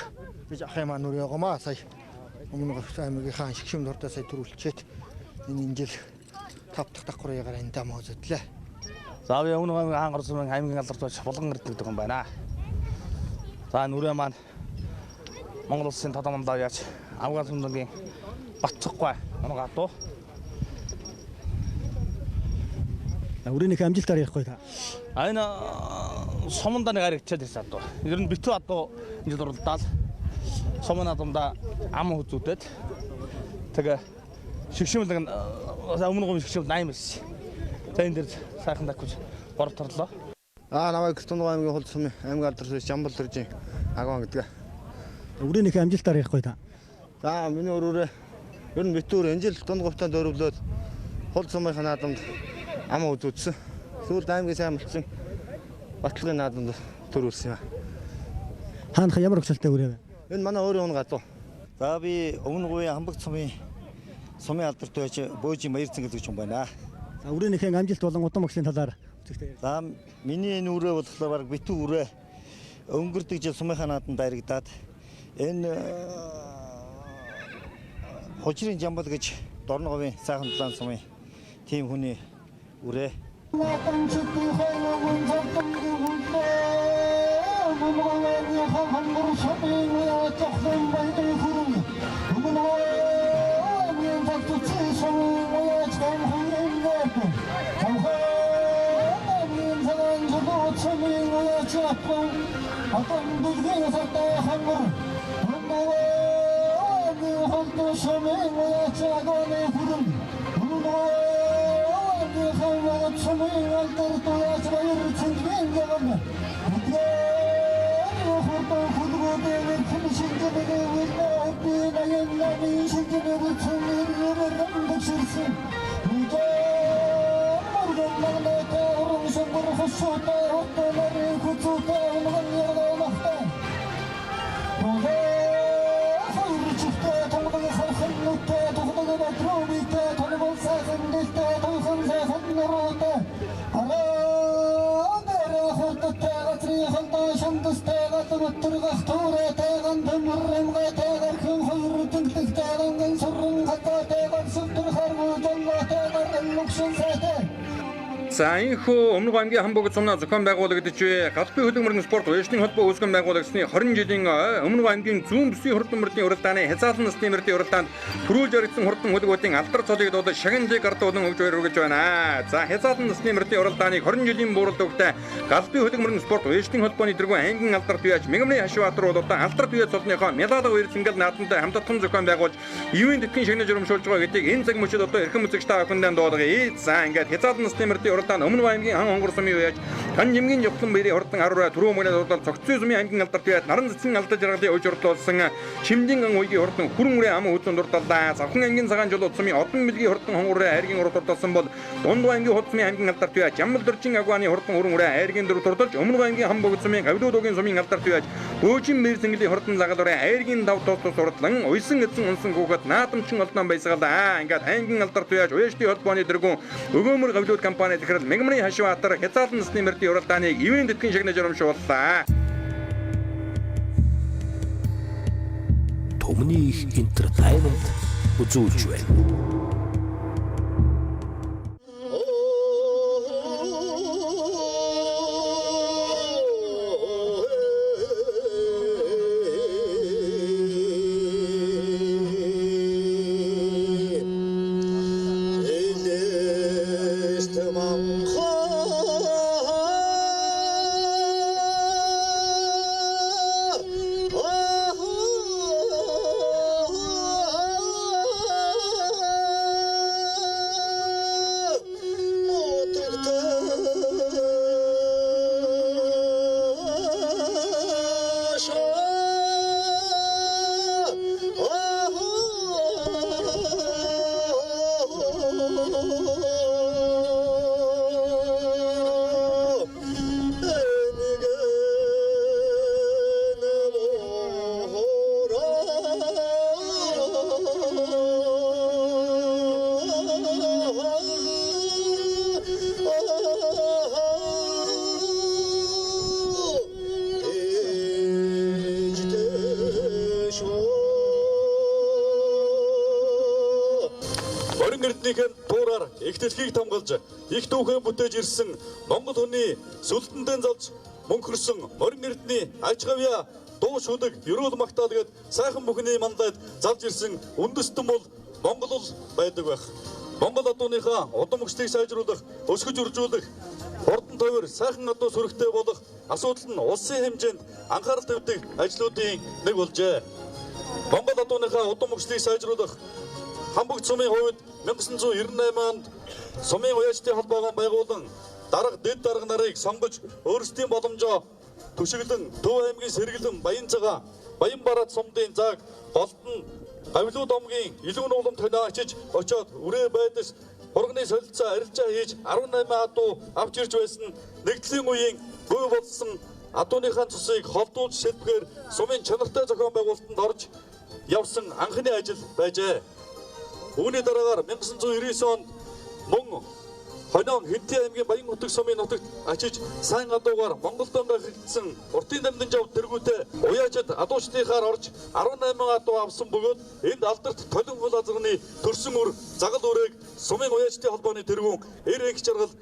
гэж ахын маань өрөө гомаа сая өмнө говь аймгийн хаан шигшим дурдаа сая төрүүлчихэд энэ жил 5 дахь давхрыгаар энэ амгаа зөтлээ.
За би өмнө аймгийн хаан горсон аймгийн алдарт байж булган эрдэнэ гэдэг хүн байна. За нүрээ маань Монгол улсын тодон мандаа яаж Афган сүмдэнгийн Батцахгүй унаг адуу.
Өрөөнийх амжилтаар ярихгүй та.
А энэ сумандаа нэг харигдчихэд ирсэн адуу. Ер нь битүү адуу энэ жил уралдаал сумын адумдаа ам хүзүүдэд тэгээ шигшмэл өмнө говь шигшмэл 8 ирсэн. За энэ дэр сайхан дакуж 3 торлоо.
Аа намайг Дунд аймгийн Хулд сумын аймгийн алдарт Жамбал дөржин агван гэдэг.
Үрээнийхээ амжилтаар ярихгүй та.
За миний өрөөрөө ер нь битүүр энэ жил дунд говьтон дөрвлөөд хул сумынхаа наадамд ам үзүүлсэн. Сүүлд аймгийн сайн малчин Баталгын наадамд төрүүлсэн юм.
Хаанах ямар өгсөлтэй үрээ вэ?
Энэ манай өөрийн унаг адуу.
За би өмнө гуйн Хамбаг сумын алдарт байж Бөөжийн Баяр цэнгэл гэж юм байна.
За үрээнийхээ амжилт болон удам өгслийн талаар үзэгтэй.
За миний энэ үрээ болохоор баг битүү үрээ өнгөрдөг жил сумынхаа наадамд дайрагдаад энэ хужирын жамбал гэж Дорноговын сайхан дулаан сумын тийм хүний үрээ.
За энэхүү Өмнөг аймгийн Хамбог сумнаа зохион байгуулагдаж галбын хөлөг мөргөн спорт уяжны холбоо үүсгэн байгуулагдсны 20 жилийн Өмнөг аймгийн зүүн бүсийн хурдан мөрдийн уралдааны хязгаарлан насны мөрдийн уралдаанд түрүүлж яригдсан хурдан хөлөгүүдийн алдар цолыг дуудаж шагналыг гардуулан өгж өргөж байна. За хязгаарлан насны мөрдийн уралдааныг 20 жилийн бууралд өгтэй галбын хөлөг мөргөн спорт уяжны холбооны дэргүү аймгийн алдар туяач Мегмны Хашибаатар бол одоо алдар туяа цолныхоо Мялалга Уярцэнгэл наадамтай хамтатхан зохион байгуулж ивэн тэтгэн шагнаж урамшуулж байгаа гэдгийг энэ цаг мөчид одоо эрхэм үзэгч та бүхэндээ дуулгая. За ингээд хязгаарлан насны мөрдийн уралдаан Өмнө аймгийн хан хонгор сумын уяаж Ганжимгийн Явтлан баярын хурдан 10-аар түрүү мөрийн дурдал цогцсон сумын аймгийн алдар туяад наран цэцэн алдаж жаргалын уйж урдлуулсан Чимдийн ган уйгийн хурдан хүрэн үрээ ам үзэн дурдаллаа. Завхан аймгийн цагаан жолууд сумын одон бэлгийн хурдан хонгороо айргийн урд дурдалсан бол Дунд аймгийн худ сумын аймгийн алдар туяа Жамбал дөржин агваны хурдан хүрэн үрээ айргийн дөрв дурдалж Өмнө аймгийн хан богд сумын гавлуу дуугийн сумын алдар туяаж Бөөжин мэр зэнгэлийн хурдан загалуурын айргийн тав тус тус урдлан уйсан эзэн унсан хүүхэд наадамчин олдон баясгалаа. Ингээд аймгийн алдар туяаж уяжны холбооны дэргүүн өгөөмөр гавлууд компани захирал Мегмны Хашибаатар хязгаарлан насны мөрдийн уралдааныг ивэн тэтгэн шагнаж урамшууллаа.
Түмний их entertainment үзүүлж байна.
Эрдэнийхэн туураар их дэлхийг тамгалж, их түүхэн бүтээж ирсэн Монгол хүний сүлтэндээ залж мөнхөрсөн морин эрдний аж гавьяа дуу шүлэг ерөөл магтаал гээд сайхан бүхний мандаад залж ирсэн үндэстэн бол Монгол ул байдаг байх. Монгол адууныхаа удам өгчлийг сайжруулах, өсгөж үржүүлэх, хурдан тойвор сайхан адуу сүрэгтэй болох асуудал нь улсын хэмжээнд анхаарал тавьдаг ажлуудын нэг болжээ. Монгол адууныхаа удам өгчлийг сайжруулах Хамбогд сумын хувьд 1998 онд сумын уяачдын холбоогоо байгуулан дарга дэд дарга нарыг сонгож өөрсдийн боломжоо Түшиглэн Төв аймгийн Сэргэлэн Баянцага Баянбарат сумдын зааг голд нь Гавлуу домгийн Илүүн уулам тонио очиж очоод үрээ байдас хурганы солилцоо арилжаа хийж 18 адуу авч ирж байсан нэгдлийн үеийн буй болсон адууныхаа цусыг холдуулж шилбэхээр сумын чанартай зохион байгуулалтанд орж явсан анхны ажил байжээ. Үүний дараагаар 1999 онд мөн Хонион Хэнтийн аймгийн Баян нутаг сумын нутагт очиж сайн адуугаар Монгол донго хэрэгдсэн уртын дамдан жав тэргүүтээ уяачид адуучдынхаар орж 18 адуу авсан бөгөөд энд алдарт толон хул азарны төрсөн үр загал үрээг сумын уяачдын холбооны тэргүүн Эр энх жаргал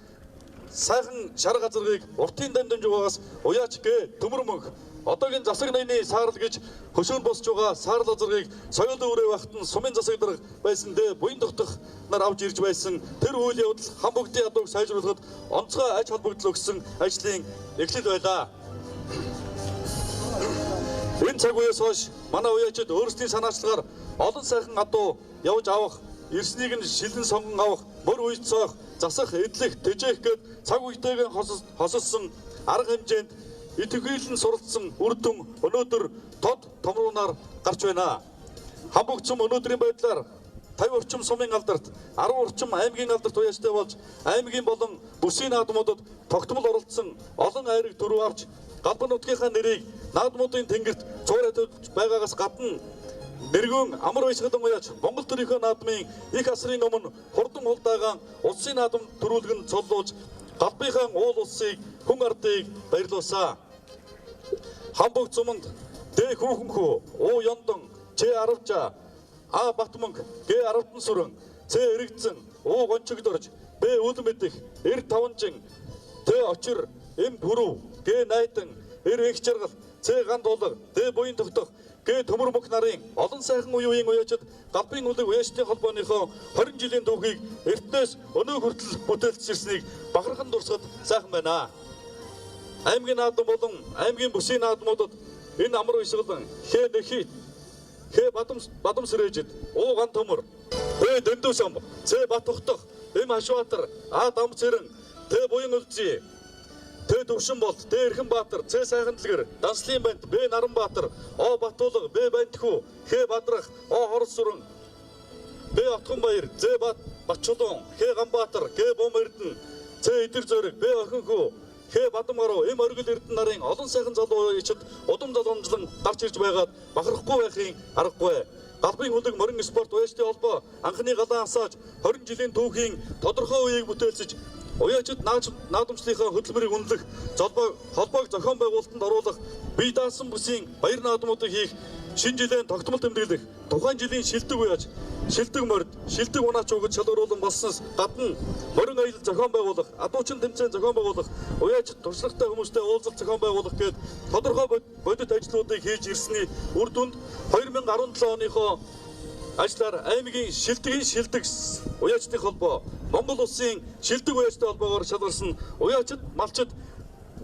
сайхан шар газаргыг уртын дамдан жугаас уяач гэ төмөр мөнх одоогийн засаг наяны саарл гэж хөшөөнд босч байгаа саарл азаргыг соёлын үрээ багт нь сумын засаг дарга байсан дэ буян тогтох нар авч ирж байсан тэр үйл явдал хам бүгдийн адууг сайжруулахад онцгой ач холбогдол өгсөн ажлын эхлэл байлаа. Энэ цаг үеэс хойш манай уяачид өөрсдийн санаачлагаар олон сайхан адуу явж авах, ирснийг нь шилэн сонгон авах, мөр үе цоох, засах, эдлэх, тэжээх гээд цаг үетэйгээ хосолсон арга хэмжээнд итгэвхийлэн суралцсан үр дүн өнөөдөр тод томруунаар гарч байна. Хамбогт сум өнөөдрийн байдлаар 50 орчим сумын алдарт, 10 орчим аймгийн алдарт уяачтай болж аймгийн болон бүсийн наадмуудад тогтмол оролцсон олон айраг төрөв авч Галбан нутгийнхаа нэрийг наадмуудын тэнгэрт цуурайтуулж байгаагаас гадна нэргүүн амар баясгалан уяач Монгол төрийнхөө наадмын их асрын өмнө хурдан хулдаагаан улсын наадам төрүүлгэн цоллуулж Галбынхаа уул улсыг хүн ардыг баярлуулсан. Хамбогт суманд Д хүүхэнхүү, У Ёндон, Ч Аравжаа, А Батмөнх, Г Аравтан сүрэн, Ц Эрэгдсэн, У Гончигдорж, Б Үлэн мэдэх, Р Таванжин, Т Очир, М Пүрв, Г Найдан, Р Энх жаргал, Ц Ганд улга, Д Буян тогтох, Г Төмөр мөнх нарын олон сайхан үе үеийн уяачид Галбын үлэг уяачдын холбооныхоо 20 жилийн түүхийг эртнээс өнөө хүртэл бүтээлч ирснийг бахархан дурсахад сайхан байна. Аймгийн наадам болон аймгийн бүсийн наадмуудад энэ амар баясгалан Х Нэхи, Х Бадам сэрээжид, У Ган төмөр, Б Дэндүү сум, С Бат ухтах, М Хашбаатар, А Дам цэрэн, Т Буян үлзий, Т Төвшин болт, Д Эрхэн Баатар, Ц Сайхан дэлгэр, Данслын банд, Б Наранбаатар, О Батулга, Б Бандхүү, Х Бадрах, О Хорос сүрэн, Б Отгон баяр, З Бат Батчулуун, Х Ганбаатар, Г Бум Эрдэнэ, Ц Идэр зөрөг, Б Охинхүү, Х Бадам гаруй, М Оргил Эрдэнэ нарын олон сайхан залуу ичид удам залуумжлан гарч ирж байгаад бахархахгүй байхын аргагүй. Галбын хүлэг морин спорт уяачдын холбоо анхны галаан асааж 20 жилийн түүхийн тодорхой үеийг бүтээлсэж уяачид наадамчлалынхаа хөдөлмөрийг үнэлэх, холбоог зохион байгуулалтанд оруулах, бие даасан бүсийн баяр наадмуудыг хийх, шинэ жилийн тогтмол тэмдэглэх, тухайн жилийн шилдэг уяач, шилдэг морд, шилдэг унаач угд шалгаруулан болсноос гадна морин аялал зохион байгуулах, адуучин тэмцээн зохион байгуулах, уяачид туршлагатай хүмүүстэй уулзалт зохион байгуулах гээд тодорхой бодит ажлуудыг хийж ирсний үр дүнд 2017 оныхоо ажлаар аймгийн шилдгийн шилдэг уяачдын холбоо Монгол улсын шилдэг уяачдын холбоогоор шалгарсан уяачид малчид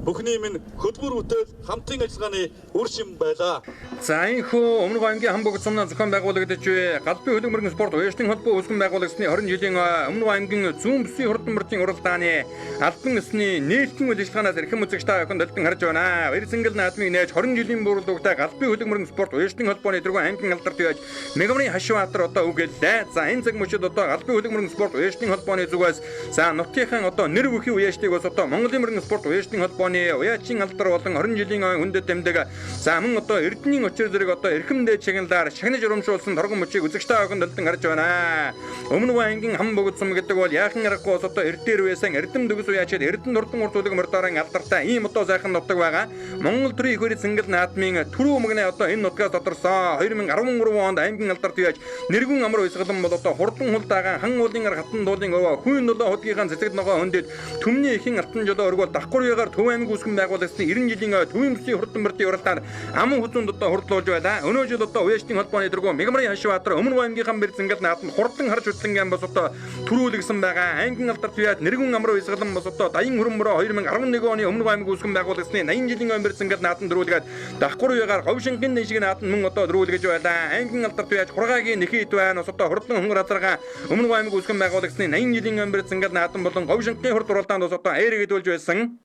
бүхний минь хөдөлмөр бүтээл хамтын ажиллагааны үр шим байлаа.
За энэхүү Өмнө аймгийн Хамбогт сумнаа зохион байгуулагдаж Галбын хөлөг мөргөн спорт уяачдын холбоо үүсгэн байгуулагдсны 20 жилийн Өмнө аймгийн зүүн бүсийн хурдан мөрдийн уралдааны албан ёсны нээлтэн үйл ажиллагаанаас эрхэм үзэгч та бүхэнд дэлдэн харж байна. Баяр зингэл наадмыг нээж 20 жилийн бүрэлдэхүүнтэй Галбын хөлөг мөргөн спорт уяачдын холбооны тэргүүн аймгийн алдарт уяач Мегамрын Хашбаатар одоо үгэллээ. За энэ цаг мөчид одоо Галбын хөлөг мөргөн спорт уяачдын холбооны зүгээс за нутгийнхаа одоо нэр бүхий уяачдыг бас одоо Монголын мөргөн спорт уяачдын холбооны уяачийн алдар болон 20 жилийн хүндэт тэмдэг за мөн одоо Эрдэнийн очир зэрэг одоо эрхэм дээд шагналаар шагнаж урамшуулсан торгон мөчийг үзэгч та бүхэнд дэлдэн харж байна. Өмнө аймгийн хам богд сум гэдэг бол яахан аргагүй бас одоо эрдээр байсан Эрдэм дөгс уяачид Эрдэнэ дурдан урт үлэг мордорын алдартай ийм одоо сайхан нутаг байгаа. Монгол төрийн их барь зингэл наадмын түрүү өмнө одоо энэ нутгаас тодорсон 2013 онд аймгийн алдарт уяач нэргүн амар баясгалан бол одоо хурдан хулдаагаан хан уулын хатан дуулын өвөө хүн нөлөө худгийнхаа цэцэгд ногоо хөндөд түмний ихэн алтан жолоо өргөөл давхар уягаар Төв аймаг үүсгэн байгуулагдсан 90 жилийн төвийн бүсийн хурдан мөрдийн уралдаанд аман хүзүүнд одоо хурдлуулж байлаа. Өнөө жил одоо уяачдын холбооны тэргүүн Мегамрын Хашбаатар Өмнө аймгийнхаа бэр зингэл наадманд хурдан харж хөтлөнгэн бас одоо түрүүлэгсэн байгаа. Аймгийн алдарт уяач нэргүн амар баясгалан бас одоо даян хөрөмбөрөө 2011 оны Өмнө аймаг үүсгэн байгуулагдсны 80 жилийн бэр зингэл наадманд дөрүүлгээд давхар уягаар говьшингийн нэг шиг наадманд мөн одоо дөрүүлгэж байлаа. Аймгийн алдарт уяач хургаагийн нэхий ит байна. Бас одоо хурдан хөнгөр азаргаа Өмнө аймаг үүсгэн байгуулагдсны 80 жилийн бэр зингэл наадам болон говьшингийн хурд уралдаанд бас одоо аэр гэдүүлж байсан.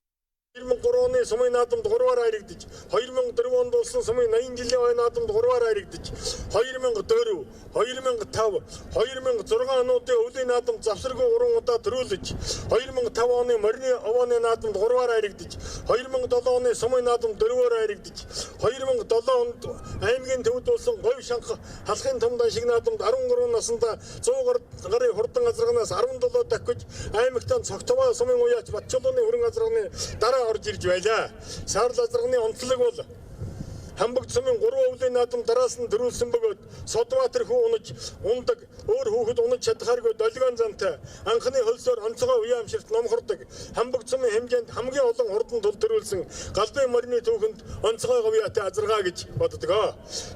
2003 оны сумын наадамд 3-аар харагдаж, 2004 онд болсон сумын 80 жилийн ой наадамд 3-аар харагдаж, 2004, 2005, 2006 онуудын өвлийн наадамд завсаргүй 3 удаа төрүүлж, 2005 оны морины овооны наадамд 3-аар харагдаж, 2007 оны сумын наадамд 4-аар харагдаж, 2007 онд аймгийн төвд болсон говь шанх халахын том шиг наадамд 13 наснда 100 гарын хурдан азарганаас 17 дахиж аймагтаа цогтовоо сумын уяач Батчулууны хүрэн азарганы дараа орж ирж байлаа. Саарл азарганы онцлог бол Хамбогд сумын 3 өвлийн наадам дараас нь төрүүлсэн бөгөөд Содбаатар хүү унаж ундаг, өөр хүүхэд унаж чадхааргүй долгион зантай анхны хөлсөөр онцгой уян амширт номхордог. Хамбогд сумын хэмжээнд хамгийн олон хурдан тул төрүүлсэн галбын морины түүхэнд онцгой говьяатай азаргаа гэж боддог.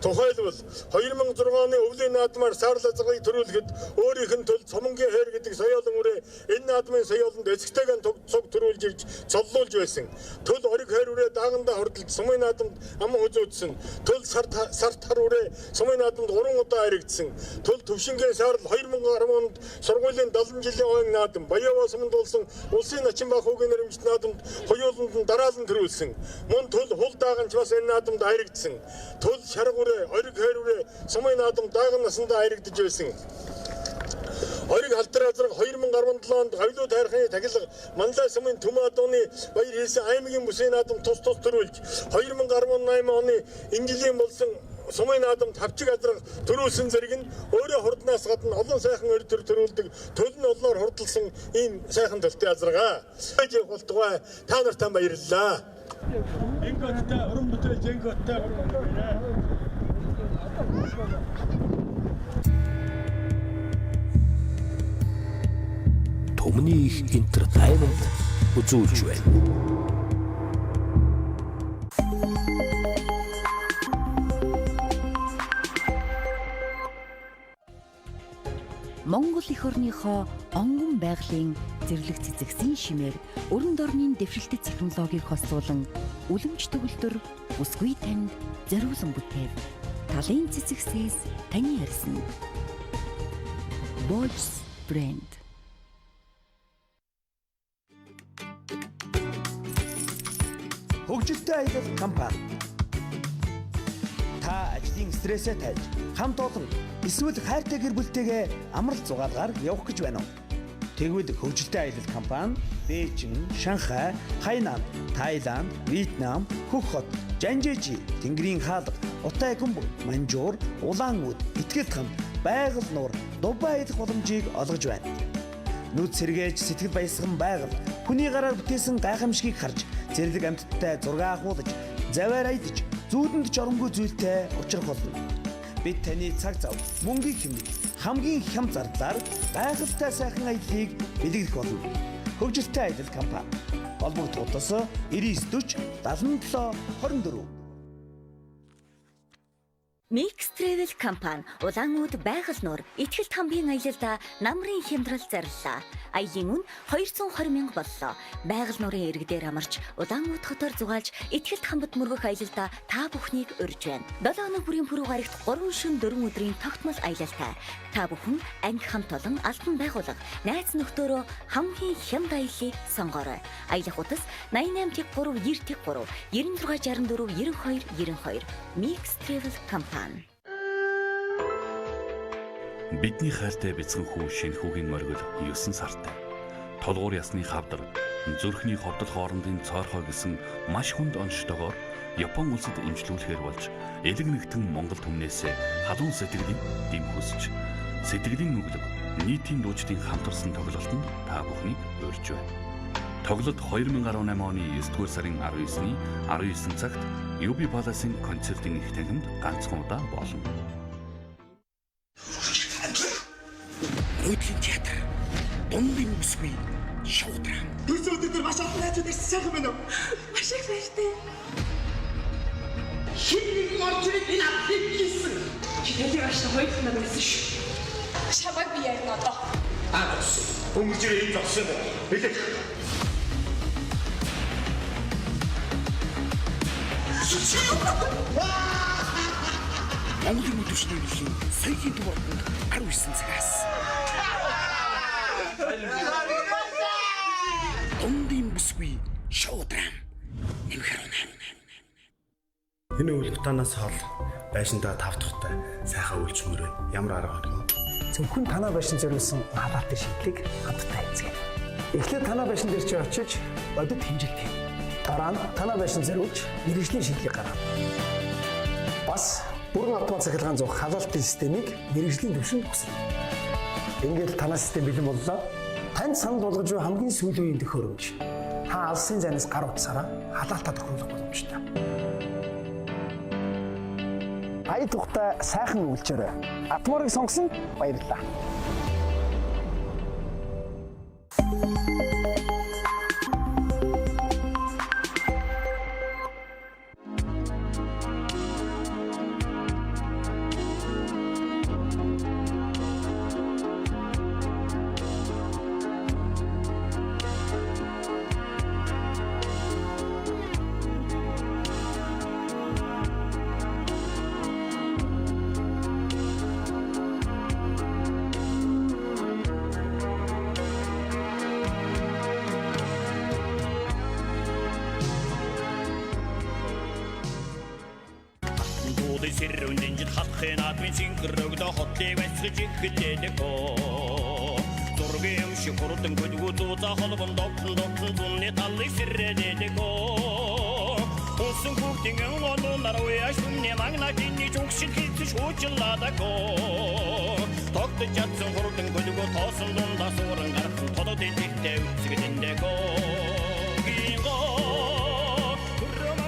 Тухайлбал 2006 оны өвлийн наадмаар саарл азаргаыг төрүүлэхэд өөрийнх нь төл Цомонгийн хайр гэдэг соёолон үрээ энэ наадмын соёолонд эцэгтэйгэн цуг төрүүлж ирж цоллуулж байсан. Төл ориг хайр үрээ даагандаа хурдалж сумын наадамд аман үзүүлсэн. Төл сарт хар үрээ сумын наадамд 3 удаа харагдсан. Төл төвшингийн саарл 2010 онд сургуулийн 70 жилийн ойн наадам Баяава суманд болсон улсын начин баахуугийн нэрмжит наадамд хоёуланд нь дараалан төрүүлсэн. Мөн төл хул дааганч бас энэ наадамд харагдсан. Төл шарга үрээ, ориг хайр үрээ сумын наадамд дааган насандаа харагдаж байсан. Ориг халдар азраг 2017 онд гавлуу тайрхны тахилга Манлай сумын Түмэн адууны баяр хийсэн аймгийн бүсийн наадам тус тус төрүүлж 2018 оны инжилийн болсон сумын наадам тавчиг азраг төрүүлсэн зэрэг нь өөрөө хурднаас гадна олон сайхан өр төр төрүүлдэг төл нь олноор хурдалсан ийм сайхан төлтэй азаргаа. Байж явах болтугай та нартай баярлалаа. Ингэттэй уран бүтээл жингөттэй.
Түмний их entertainment үзүүлж байна.
Монгол эх орныхоо онгон байгалийн зэрлэг цэцэгсийн шимээр өрөнд орны дэвшилтэт технологиг хослуулан үлэмж төгөлдөр бүсгүй танд зориулан бүтээв. Талын цэцэгсээс таны ярьсан. Boys брэнд.
Хөгжилтэй аялал компани. Та ажлын стрессээ тайлж, хамт олон эсвэл хайртай гэр бүлтэйгээ амралт зугаалгаар явах гэж байна уу? Тэгвэл хөгжилтэй аялал компани Бээжин, Шанхай, Хайнан, Таиланд, Вьетнам, Хөх хот, Жанжээжи, Тэнгэрийн хаалга, Утай гүмбэг, Манжуур, Улаан үд, Итгэл хамт, Байгаль нуур, Дубай аялах боломжийг олгож байна. Нүд сэргээж, сэтгэл баясган байгаль, хүний гараар бүтээсэн гайхамшигыг харж, зэрлэг амьтадтай зураг авахуулж, завиар аялж, зүүдэнд жоромгүй зүйлтэй учрах болно. Бид таны цаг зав, мөнгийг хэмнэх, хамгийн хямд зардлаар гайхалтай сайхан аяллыг бэлэглэх болно. Хөгжилтэй аялал компани. Холбогдох утас 99 40 77 24.
Mix Travel компани Улаан Уд байгаль нуур Итгэлт хамбын аялалда намрын хямдрал зарлалаа. Аялын үн 220 мянга боллоо. Байгаль нуурын ирэг дээр амарч Улаан Уд хотоор зугаалж Итгэлт хамбад мөргөх аялалда та бүхнийг урьж байна. 7 хоног бүрийн пүрэв гарагт 3 шөнө 4 өдрийн тогтмол аялалтай. Та бүхэн анги хамт олон албан байгууллага найз нөхдөөрөө хамгийн хямд аяллыг сонгоорой. Аялах утас 88 3 93 96 64 92 92. Mix Travel компани.
Бидний хайртай бяцхан хүү шинэхүүгийн моргил 9 сартай. Толгуур ясны хавдар, зүрхний ховдол хоорондын цоорхой гэсэн маш хүнд онцтойгоор Япон улсад эмчлүүлэхээр болж элэг нэгтэн Монгол түмнээс халуун сэтгэлийн дэм хүсч сэтгэлийн нүглэг нийтийн дуучдын хамтарсан тоглолтод та бүхнийг урьж байна. Тоглолт 2018 оны 9-р сарын 19-ний 19 цагт UB Palace-ын концертын их танхимд ганцхан удаа болно.
Нүүдлийн театр дундын бүсгүй шоудрам.
Төрсөн өдөр дээр маш олон найзууд ирсэн сайхан байна уу?
Маш их баяртай.
Хин нэгэн орж ирээд энэ адыг хийсэн.
Чи тэлийг ааштай хоёр надад байсан шүү. Шамайг би ярина одоо.
Аа зогссон. Өнгөрч ирээ энэ зогссон байна. Хэлээ.
Монголын өдөрчний нэлийн соёлын төв ордонд 19 цагаас. Дундын бүсгүй шоудрам. нэмэх 18.
Энэ үйл утаанаас хол байшиндаа тав тухтай сайхан үйлч мөрөө ямар арга байна вэ?
Зөвхөн танаа байшин зориулсан халаалтын шийдлийг хамтдаа хийцгээе. Эхлээд танаа байшин дээр чи очиж бодит хэмжилт хий. Дараа нь танаа байшин зориулж мэргэжлийн шийдлийг гаргана. Бас бүрэн автомат цахилгаан зуух халаалтын системийг мэргэжлийн түвшинд өсгөнө. Ингээд танаа систем бэлэн боллоо. Танд санал болгож буй хамгийн сүүлийн үеийн төхөөрөмж. Та алсын зайнаас гар утсаараа халаалтаа тохируулах боломжтой. Ая тухтай сайхан үйлчээрэй. Атморыг сонгосон баярлалаа.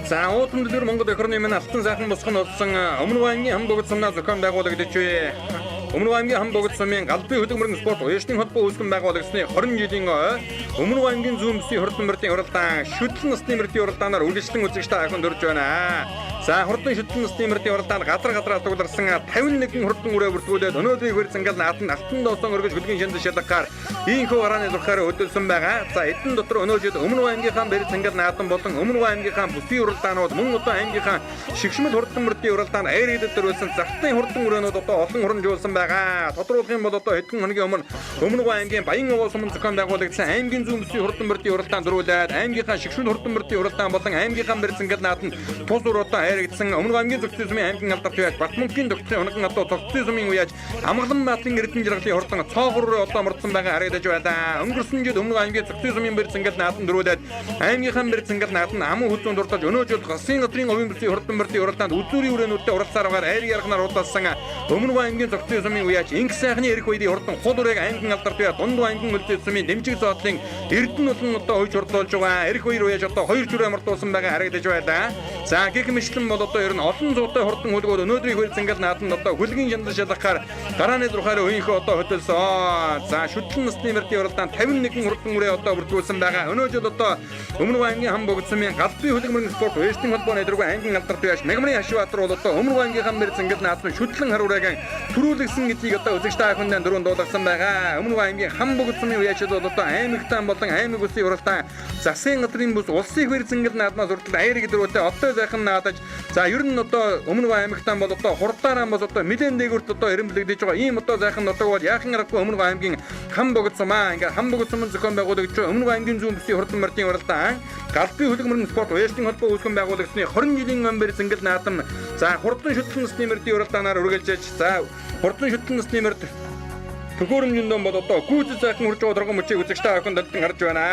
За уудам дэлгэр Монгол эх орны минь алтан сайхан босгон болсон Өмнө аймгийн хан богд сумнаа зохион байгуулагдаж бай. Өмнө аймгийн хан богд сумын галбын хөдөлмөрийн спорт уяшны холбоо үүсгэн байгуулагдсны 20 жилийн ой Өмнө аймгийн зүүн бүсийн хурдан мөрдийн уралдаан шүтлэн насны мөрдийн уралдаанаар үргэлжлэн үзэгчтэй ахын дөрж байна. За хурдан шүтлэн насны мөрдийн уралдаанд газар газар алдагларсан 51 хурдан үрээ бүртгүүлээд өнөөдрийн хөр зангал наатан алтан доосон өргөж хөлгийн шанд шалгахаар ийхүү гарааны зурхаар хөдөлсөн байгаа. За эдэн дотор өнөө жил Өмнө аймгийнхаа бэр зангал наатан болон Өмнө аймгийнхаа бүсийн уралдаанууд мөн одоо аймгийнхаа шигшмэл хурдан мөрдийн уралдаанд аяр хэдэд дөрвөлсөн зартын хурдан өрөөнүүд одоо олон хурамжуулсан байгаа. Тодруулах юм бол одоо хэдэн хоногийн өмнө Өмнө аймгийн Баян овоо сумын зохион байгуулагдсан аймгийн зүүн бүсийн хурдан мөрдийн уралдаанд дөрвүүлээд аймгийнхаа шигшмэл хурдан мөрдийн уралдаан болон аймгийнхаа бэр зангал наатан тус үр одоо хайрагдсан Өмнө аймгийн зохицсон сумын аймгийн алдарт үеж Батмөнхийн зохицсон унган одоо зохицсон сумын үеж Амгалан баатрын Эрдэнэ жаргалын хурдан цоохор руу одоо мордсон байгаа харагдаж байлаа. Өнгөрсөн жил Өмнө аймгийн зохицсон сумын бэр зангал наатан дөрвүүлээд аймгийнхаа бэр зангал наатан аман хүзүүн дуртаж өнөө жил Гасын газрын овын бүсийн хурдан мөрдийн уралдаанд үзүүрийн өрөөнүүдтэй уралцаар байгаа айр ярганаар уралдсан Өмнө аймгийн зохицсон сумын үеж Инх сайхны эрх үеийн хурдан хул үрээг аймгийн алдарт үе дунд аймгийн үлдээ сумын дэмжиг зоодлын Эрдэнэ болон одоо хойч хурдлуулж байгаа эрх үеэр үеж одоо хоёр зүрээ мордуулсан байгаа харагдаж байлаа. За гэх мэтлэн бол одоо ер нь олон зуутай хурдан хөлгөөр өнөөдрийн хөл зангал нааданд одоо хөлгийн шанал шалгахаар гарааны зурхаар үеийнхөө одоо хөдөлсөн. За шүтлэн насны мөрдийн уралдаанд 51 хурдан үрээ одоо бүрдүүлсэн байгаа. Өнөө жил одоо Өмнө аймгийн хан богд сумын галбын хөлөг мөрийн спорт уяжтын холбоо нэтргүй аймгийн алдарт үеаш Мегмрын Хашибаатар бол одоо Өмнө аймгийн хан мөр зангал наадсан шүтлэн хар үрээгийн төрүүлгсэн гэдгийг одоо үзэгч та бүхэндээ дөрөв дуулгасан байгаа. Өмнө аймгийн хан богд сумын үеашид бол одоо аймагтан болон аймаг үсийн уралдаан засгийн газрын бүс улсын хөр зангал наадмаас хүртэл аяр гэдрүүтэй одоо сайхан наадаж за ер нь одоо Өмнө аймагтан бол одоо хурдаараа бас одоо нэлээд дээгүүрт одоо эренблэгдэж байгаа ийм одоо сайхан нутаг бол яахан аргагүй Өмнө аймгийн хан богд сумаа ингээ хан богд сумын зохион байгуулагдж Өмнө аймгийн зүүн бүсийн хурдан мөрдийн уралдаан галбын хөлөг мөрөн спорт уяжтын холбоо үүсгэн байгуулагдсны 20 жилийн өмнө зангал наадам за хурдан шүтлэн насны мөрдийн уралдаанаар үргэлжлэж за хурдан шүтлэн насны мөрд төхөөрөмжөндөө бол одоо гүйцэл сайхан хурж байгаа доргон мөчийг үзэгч та бүхэн дэлдэн харж байна.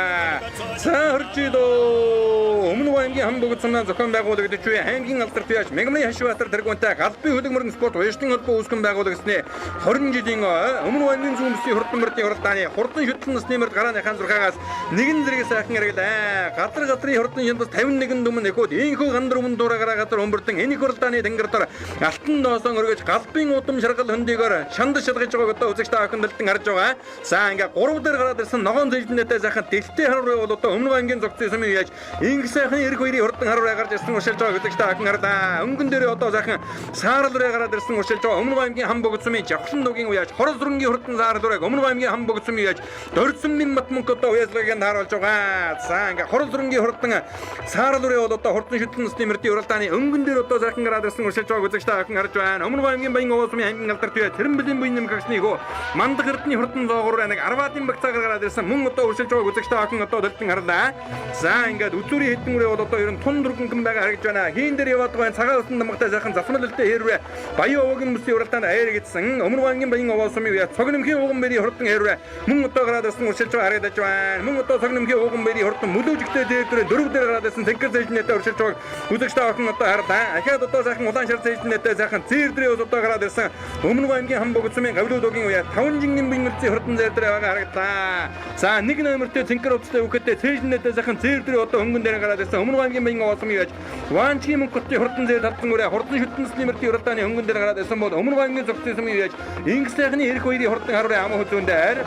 За хурж идөө. Өмнө аймгийн хан богд сумнаа зохион байгуулагдаж буй аймгийн алдарт үеаш Мегмрын Хашибаатар тэргүүнтэй галбын хөлөг мөрөн спорт уяжтын холбоо үүсгэн байгуулагдсны 20 жилийн Өмнө аймгийн зүүн бүсийн хурдан мөрдийн уралдааны хурдан шүтлэн насны мөрд гарааны хаан зурхаагаас нэгэн зэрэг сайхан хэрэглээ. Газар газрын хурдан шандас 51 дүмэн эхүүд ийхүү гандар өмнө дуурайгараа газар өмбөрдөн энэ их уралдааны тэнгэр дор алтан доосон өргөж галбын удам шаргал хөндийгоор шандас шалгаж байгааг одоо үзэгч та дэлдэн харж байгаа. За ингээ 3 дээр гараад ирсэн ногоон зэжлэнэтэй сайхан дэлтэй харуу бол одоо Өмнө аймгийн зохицсон сумын үеж инх сайхан эрх хоёрын хурдан харуу гарч ирсэн уршилж байгаа үзэгч та бүхэн харлаа. Өнгөн дээр одоо сайхан саарл руу гараад ирсэн уршилж байгаа Өмнө аймгийн хан богд сумын жавхлан дугийн үеж хорол зүрэнгийн хурдан саарл руу Өмнө аймгийн хан богд сумын үеж дордсон мин мат мөнгө одоо уяаслагыг тааруулж байгаа. За ингээ хорол зүрэнгийн хурдан саарл руу бол одоо хурдан шүтлэн насны мөрдийн уралдааны өнгөн дээр одоо сайхан гараад ирсэн уршилж байгааг үзэгч та бүхэн харж байна. Өмнө аймгийн Баян овоо сумын аймгийн алдарт үе Тэрэмбэлийн буян нэмгэгчний хөө Мандах эрдний хурдан зоогоор нэг арваадын багцаагаар гараад ирсэн мөн одоо өршилж байгааг үзэгч та бүхэн одоо дэлдэн харлаа. За ингээд үзүүрийн хэдэн үрээ бол одоо ер нь тун дөрвөн байгаа харагдж байна. Хийн дээр яваад байгаа цагаан өсөн дамгатай сайхан засмал элтэй хэрвээ Баян овогийн бүсийн уралдаанд аяр гэдсэн. Өмнө аймгийн Баян овоо сумын үе цог нэмхийн ууган бэрийн хурдан хэрвээ мөн одоо гараад ирсэн уршилж байгаа харагдаж байна. Мөн одоо цог нэмхийн ууган бэрийн хурдан мөлөөжигтэй дээр дөрөв дээр гараад ирсэн цэнхэр цэжнэтэй уршилж байгааг үзэгч та охин одоо харлаа. Ахаад одоо сайхан улаан шар цэжнэтэй сайхан зээр дээрээ одоо гараад ирсэн Өмнө аймгийн хан богд сумын гавлууд угийн үе 5 жингийн буян мөрцийн хурдан зээр дээр байгаа харагдлаа. За нэг номертэй цэнхэр хувцастай хүүхэдтэй цэжнэтэй сайхан зээр дээр одоо хөнгөн дээр гараад ирсэн Өмнө аймгийн баян овоо сумын үеж Ваанчгийн мөнхөтийн хурдан зээр талдан үрээ хурдан шүтэнсний мөртийн уралдааны хөнгөн дээр гараад ирсэн бол Өмнө аймгийн зогссон сумын үеж Ингис сайхны эрх хоёрын хурдан харврын ам хүзүүн дээр.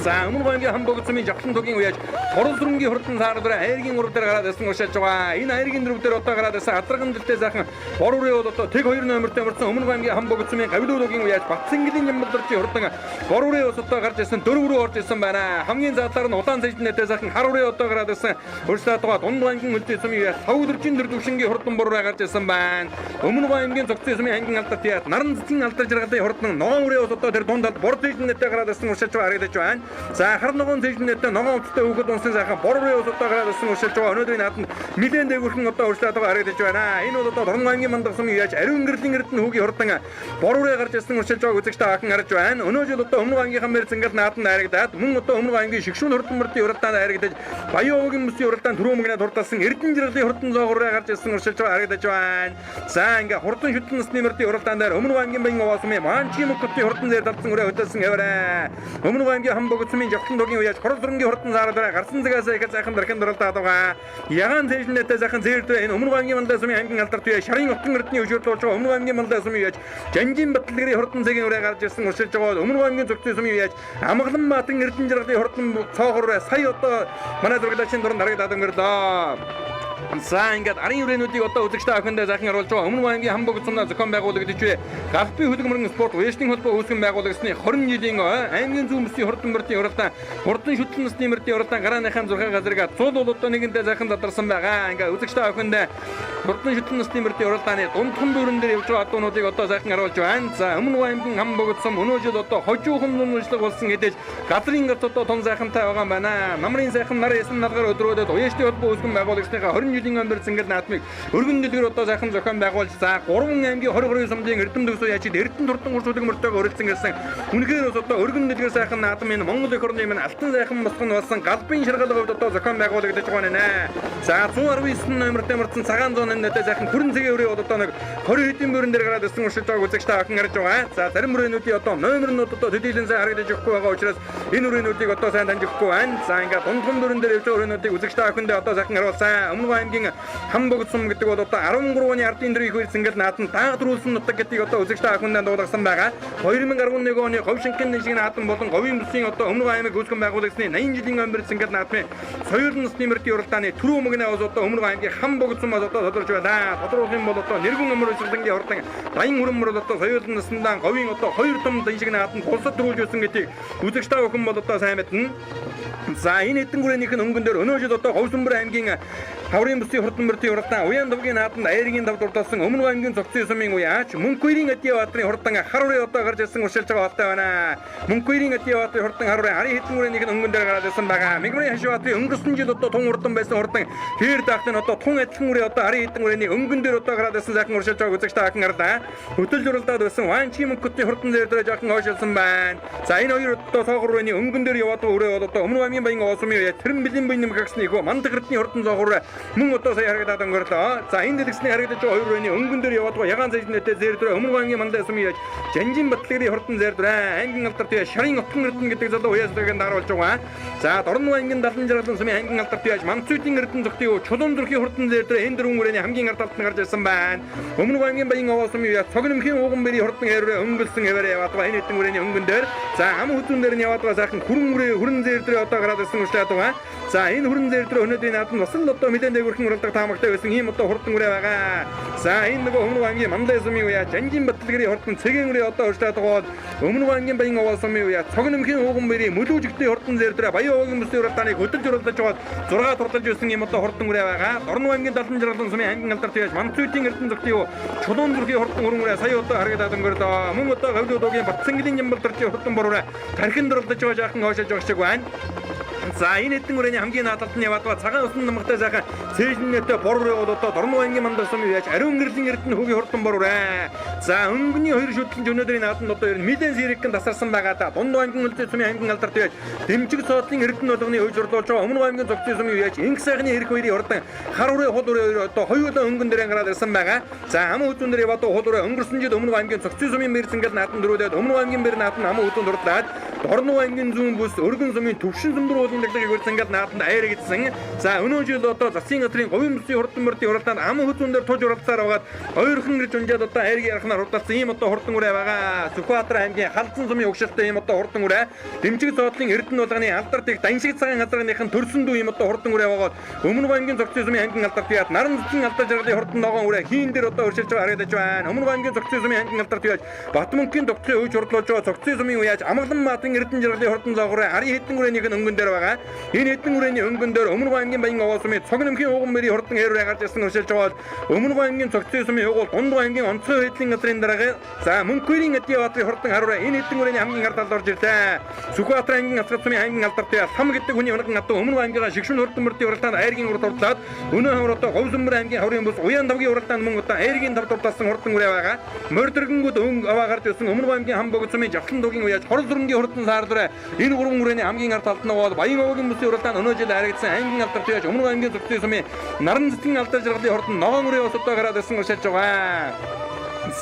За Өмнө аймгийн хан богд сумын жавхлан тугийн үеж Турал сүрэнгийн хурдан саардар айргийн урав дээр гараад ирсэн уршааж байгаа. Энэ айргийн дөрөв дээр одоо гараад ирсэн адарган дэлтэй сайхан бор үрээ бол одоо тэг 2 номертэй мөрцөн Өмнө аймгийн хан богд сумын гавлуу тугийн үеж Батсангийн ямбалдорчийн хурдан бор үрээ бас одоо гарч ирсэн дөрөв рүү орж ирсэн байна. Хамгийн задлаар нь улаан цэжнэтэй сайхан хар үрээ одоо гараад ирсэн уршаад байгаа. Дунд аймгийн хөлдөө сумын үеж сав дөржин дөрв төвшингийн хурдан бор үрээ гарч ирсэн байна. Өмнө аймгийн зогцсон сумын ангийн алдарт яат наран цэцэн алдар жаргалын хурдан ногоон үрээ бас одоо тэр дунд талд бор цэжнэтэй гараад ирсэн уршааж байгаа харагдаж байна. За хар ногоон цэжнэтэй ногоон увцтай хүүхэд унсан сайхан бор үрээ бас одоо гараад ирсэн уршааж байгаа. Өнөөдрийн нааданд нэлээд дээгүүрхэн одоо уршлаад байгаа харагдаж байна. Энэ бол одоо Дорн аймгийн мандах сумын үеж ариун гэрлийн эрдэнэ хүүгийн хурдан бор үрээ гарч ирсэн уршилж байгааг үзэгч та охин харж байна. Өнөө жил одоо Өмнө аймгийн хамэр зингал нааданд харагдаад мөн одоо Өмнө аймгийн шигшүүн хурдан мөрдийн уралдаанд харагдаж Баян овогийн бүсийн уралдаанд түрүү мөнгөний дурдсан Эрдэнэ жаргалын хурдан зоогоор гарч ирсэн уршилж байгаа харагдаж байна. За ингээ хурдан шүтэн насны мөрдийн уралдаан дээр Өмнө аймгийн баян овоо сумын Маанчгийн мөнхөтийн хурдан зээр талдсан үрээ хөдөлсөн хэврээ. Өмнө аймгийн хан богд сумын жавхлан тугийн үеж хорол зүрэнгийн хурдан саараар гарсан цагаас их сайхан дархан уралдаад байгаа. Ягаан цэжнэтэй сайхан зээр дээр энэ Өмнө аймгийн мандаа сумын ангийн алдарт үе шарын отон эрдний өшөөрт болж байгаа Өмнө аймгийн мандаа сумын үеж Жанжин Баталгарын хурдан цагийн үрээ гарч ирсэн уршилж байгаа. Өмнө аймгийн зөгцсөн сумын үеж Амгалан Баатан Эрдэнэ жаргалын хурдан цоогоор сая одоо манай зураглагчийн дуранд харагдаад өнгөрлөө. За ингээд арын үрээнүүдийг одоо үзэгч та охиндоо сайхан оруулж байгаа. Өмнө аймгийн хан богд сумнаа зохион байгуулагдаж буй Галбын хөдөлмөрийн спорт уяжны холбоо үүсгэн байгуулагдсны 20 жилийн аймгийн зүүн бүсийн хурдан мөрдийн уралдаан хурдан шүтлэн насны мөрдийн уралдаан гарааныхаа 6 газрыг цуул бол одоо нэгэндээ сайхан задарсан байгаа. Ингээд үзэгч та охиндоо хурдан шүтлэн насны мөрдийн уралдааны дундхан бүрэн дээр явж байгаа адуунуудыг одоо сайхан оруулж байна. За Өмнө аймгийн хан богд сум өнөө жил одоо хожуухан нүншлэг болсон гэдэж газрын гарт одоо тун сайхантай байгаа юм байна. Намрын сайхан нар ясан налгаар өдрөөдөд уяжны холбоо үүсгэн байгуулагдсныхаа 20 жилийн өндөр зингэл наадмыг өргөн дэлгэр одоо сайхан зохион байгуулж за 3 аймгийн 20 20 сумдын эрдэм төгсөө яжид эрдэнэ турдан хурцлаг мөртөөгөө өрөлдсөн гэсэн. Үнэхээр бас одоо өргөн дэлгэр сайхан наадам энэ Монгол эх орны минь алтан сайхан босгон болсон галбын шаргал хувьд одоо зохион байгуулагдаж байгаа нэ. За 119 номертэй мөрдсөн цагаан зооны нөтэ сайхан хүрэн цагийн өрөө одоо нэг 20 хэдэн бүрэн дээр гараад ирсэн уршилж байгааг үзэгч та охин харж байгаа. За зарим өрөөнүүдийн одоо номернууд одоо төдийлөн сайн харагдаж өгөхгүй байгаа учраас энэ өрөөнүүдийг одоо сайн таньж өгөхгүй байна. За ингээд дундхан бүрэн дээр явж байгаа өрөөнүүдийг үзэгч та охиндоо одоо сайхан харуулсан. Өмнө аймгийн хан богд сум гэдэг бол одоо 13 оны ардын дөрвийн их зингэл наадам дааг дөрүүлсэн нутаг гэдгийг одоо үзэгч та охиндоо дуулгасан байгаа. 2011 оны Говьшинхын шиг наадам болон Говийн бүсийн одоо Өмнө аймаг үүсгэн байгуулагдсны 80 жилийн өндөр зингэл наадмын соёл насны мөрдийн уралдааны түрүү мөгнө бас одоо Өмнө аймгийн хан богд сум бас одоо тодорч байна. Тодруулах юм бол одоо нэргүн өмөр өсөлтөнгийн хурдан даян хүрэн мөр одоо соёл насндан Говийн одоо хоёр том дэн шиг наадам улсад төрүүлж байсан гэдгийг үзэгч та бүхэн бол одоо сайн мэднэ. За энэ хэдэн гүрээнийх нь өнгөн дээр өнөө жил одоо Говьсүмбэр аймгийн Хаврын бүсийн хурдан мөрдийн уралдаан Уян довгийн нааданд айргийн давд урдалсан Өмнө аймгийн зогцсон сумын уяач Мөнхөөрийн Адиабадрын хурдан хар үрээ одоо гарч ирсэн уршилж байгаа холтой байна. Мөнхөөрийн Адиабадрын хурдан хар үрээ арын хэдэн гүрээнийх нь өнгөн дээр гараад ирсэн байгаа. Мигмрын Хашибадрын өнгөрсөн жил одоо тун хурдан байсан хурдан хээр даахт нь одоо тун адилхан үрээ одоо арын хэдэн гүрээний өнгөн дээр одоо гараад ирсэн сайхан уршилж байгааг үзэгч та охин харлаа. Хөтөлж уралдаад байсан Ванчгийн Мөнхөтийн хурдан зэр дээр жоохон хойшилсан байна. За энэ хоёр одоо цоогор үрээний өнгөн дээр яваад байгаа үрээ бол одоо Өмнө аймгийн баян овоосмын үе тэрэн бэлэн буян нэмгэгсний хөө мандах эрдний хурдан цоогор мөн одоо сая харагдаад өнгөрлөө. За энэ дэлгэцний харагдаж байгаа хоёр үрээний өнгөн дээр яваад байгаа ягаан цэжнэтэй зэр дээр Өмнө аймгийн мандах сумын яаж Жанжин Батлагрын хурдан зэр дээр ангийн алдарт яа шарын отгон эрдэнэ гэдэг залуу уяаслагын даруулж байгаа. За Дорн аймгийн далан жаргалан сумын ангийн алдарт яаж Манцуйдын эрдэнэ зогтын чулуун зүрхийн хурдан зэр дээр энэ дөрвөн үрээний хамгийн ард талд нь гарч ирсэн байна. Өмнө аймгийн баян овоо сумын яа цогномхийн ууган бэрийн хурдан хэрвээ өнгөлсөн хэвээр яваад байгаа энэ хэдэн үрээний өнгөн дээр за ам хүзүүн дээр нь яваад байгаа сайхан хүрэн үрээ хүрэн зэр дээр одоо гараад ирсэн уршлаад байгаа. За энэ хүрэн зэр дээр өнөөдрийн наадам бас л одоо нэлээд дээгүүрхэн уралдах таамагтай байсан ийм одоо хурдан үрээ байгаа. За энэ нөгөө Өмнө аймгийн Манлай сумын үе Жанжин Батлагрын хурдан цэгийн үрээ одоо уршлаад байгаа. Өмнө аймгийн баян овоо сумын үе цогномхийн ууган бэрийн мөлүүжигтэй хурдан зэр дээр баян овоогийн бүсийн уралдааныг хөдөлж уралдаж байгаа 6 турлаж байсан ийм одоо хурдан үрээ байгаа. Дорн аймгийн далан жаргалан сумын ангийн алдарт яаж Манцуйдын эрдэнэ зогтын чулуун зүрхийн хурдан өрөн үрээ сая одоо харагдаад өнгөрлөө. Мөн одоо говьлуудын Батсангийн ямбал дөржийн хурдан бор үрээ тархин дурлаж байгаа жаахан хойшож байгаа шиг байна. За энэ хэдэн үрээний хамгийн наадалт нь яваад байгаа цагаан усан намгатай сайхан цээжнээтэй бор үрээ бол одоо Дорногов аймгийн мандах сумын яаж ариун гэрлийн эрдэнэ хүүгийн хурдан бор үрээ. За өнгөний хоёр шүтлэн өнөөдрийн наадамд одоо ер нь нэлээд сэрэгхэн тасарсан байгаа да. Дунд аймгийн үлзий сумын аймгийн алдарт яаж дэмжиг суудлын эрдэнэ болгоны үеж хурлуулж байгаа Өмнө аймгийн зохицын сумын яаж инх сайхны эрх хоёрын хурдан хар үрээ хул үрээ хоёр одоо хоёулаа өнгөн дээр гараад ирсэн байгаа. За аман хүзүүн дээр яваад хул үрээ өнгөрсөн жил Өмнө аймгийн зохицын сумын мэр зингэл наадам дөрүүлээд Өмнө аймгийн мэр наадам аман хүзүүн дурдлаад Дорногов аймгийн зүүн бүс өргөн сумын төвшин зөмдөр уулын даглаг эгвэр зингэл наадамд айрагдсан. За өнөө жил одоо засгийн газрын говийн бүсийн хурдан мөрдийн уралдаанд аман хүзүүн дээр тууж уралдсаар байгаад ойрхон гэрж унжаад одоо айргийн ярхнаар хурдалсан ийм одоо хурдан үрээ байгаа. Сүхбаатар аймгийн Халзан сумын угшилтай ийм одоо хурдан үрээ дэмжиг зоодлын эрдэнэ болгоны алдартыг даншиг цагаан газрынхын төрсөн дүү ийм одоо хурдан үрээ байгаад Өмнө аймгийн зохицын сумын аймгийн алдарт яад наран цэцэн алдар жаргалын хурдан ногоон үрээ хийн дээр одоо өршилж байгаа харагдаж байна. Өмнө аймгийн зохицын сумын аймгийн алдарт яаж Батмөнхийн тогтхын үеж хурдлуулж байгаа зохицын сумын үеж Амгалан маатын эрдэнэ жаргалын хурдан зоогоор арын хэдэн үрээнийх нь өнгөн дээр байгаа. Энэ хэдэн үрээний өнгөн дээр Өмнө аймгийн Баян овоо сумын цог нэмхийн ууган мөрийн хурдан ээр үрээ гарч ирсэн өршилж байгаа. Өмнө аймгийн зохицын сумын угуул дунд аймгийн онцгой байдлын газрын дараагаа за Мөнхөрийн Адиабатрын хурдан харуура энэ хэдэн үрээний хамгийн ард талд орж ирлээ. Сүхбаатар аймгийн Асгат сумын аймгийн алдарт лам гэдэг хүний унган адуу Өмнө аймгийнхаа шигшүн хурдан мөрдийн уралдаанд айргийн урд дурдлаад өнөө хавар одоо Говьсөмбөр аймгийн хаврын бүс Уян тавгийн уралдаанд мөн одоо айргийн тав дурдласан хурдан үрээ байгаа. Мордөргөнгүүд өнгө аваа гарч ирсэн Өмнө аймгийн хам богд сумын Жавхлан дугийн уяаж хорол зүрэнгийн хурдан саарлаа энэ гурван үрээний хамгийн ард талд нь бол Баян овогийн бүсийн уралдаанд өнөө жил харагдсан аймгийн алдарт яаж Өмнө аймгийн зохицын сумын наран цэцгийн алдар жаргалын хурдан ногоон үрээ бас одоо гараад ирсэн уршилж байгаа.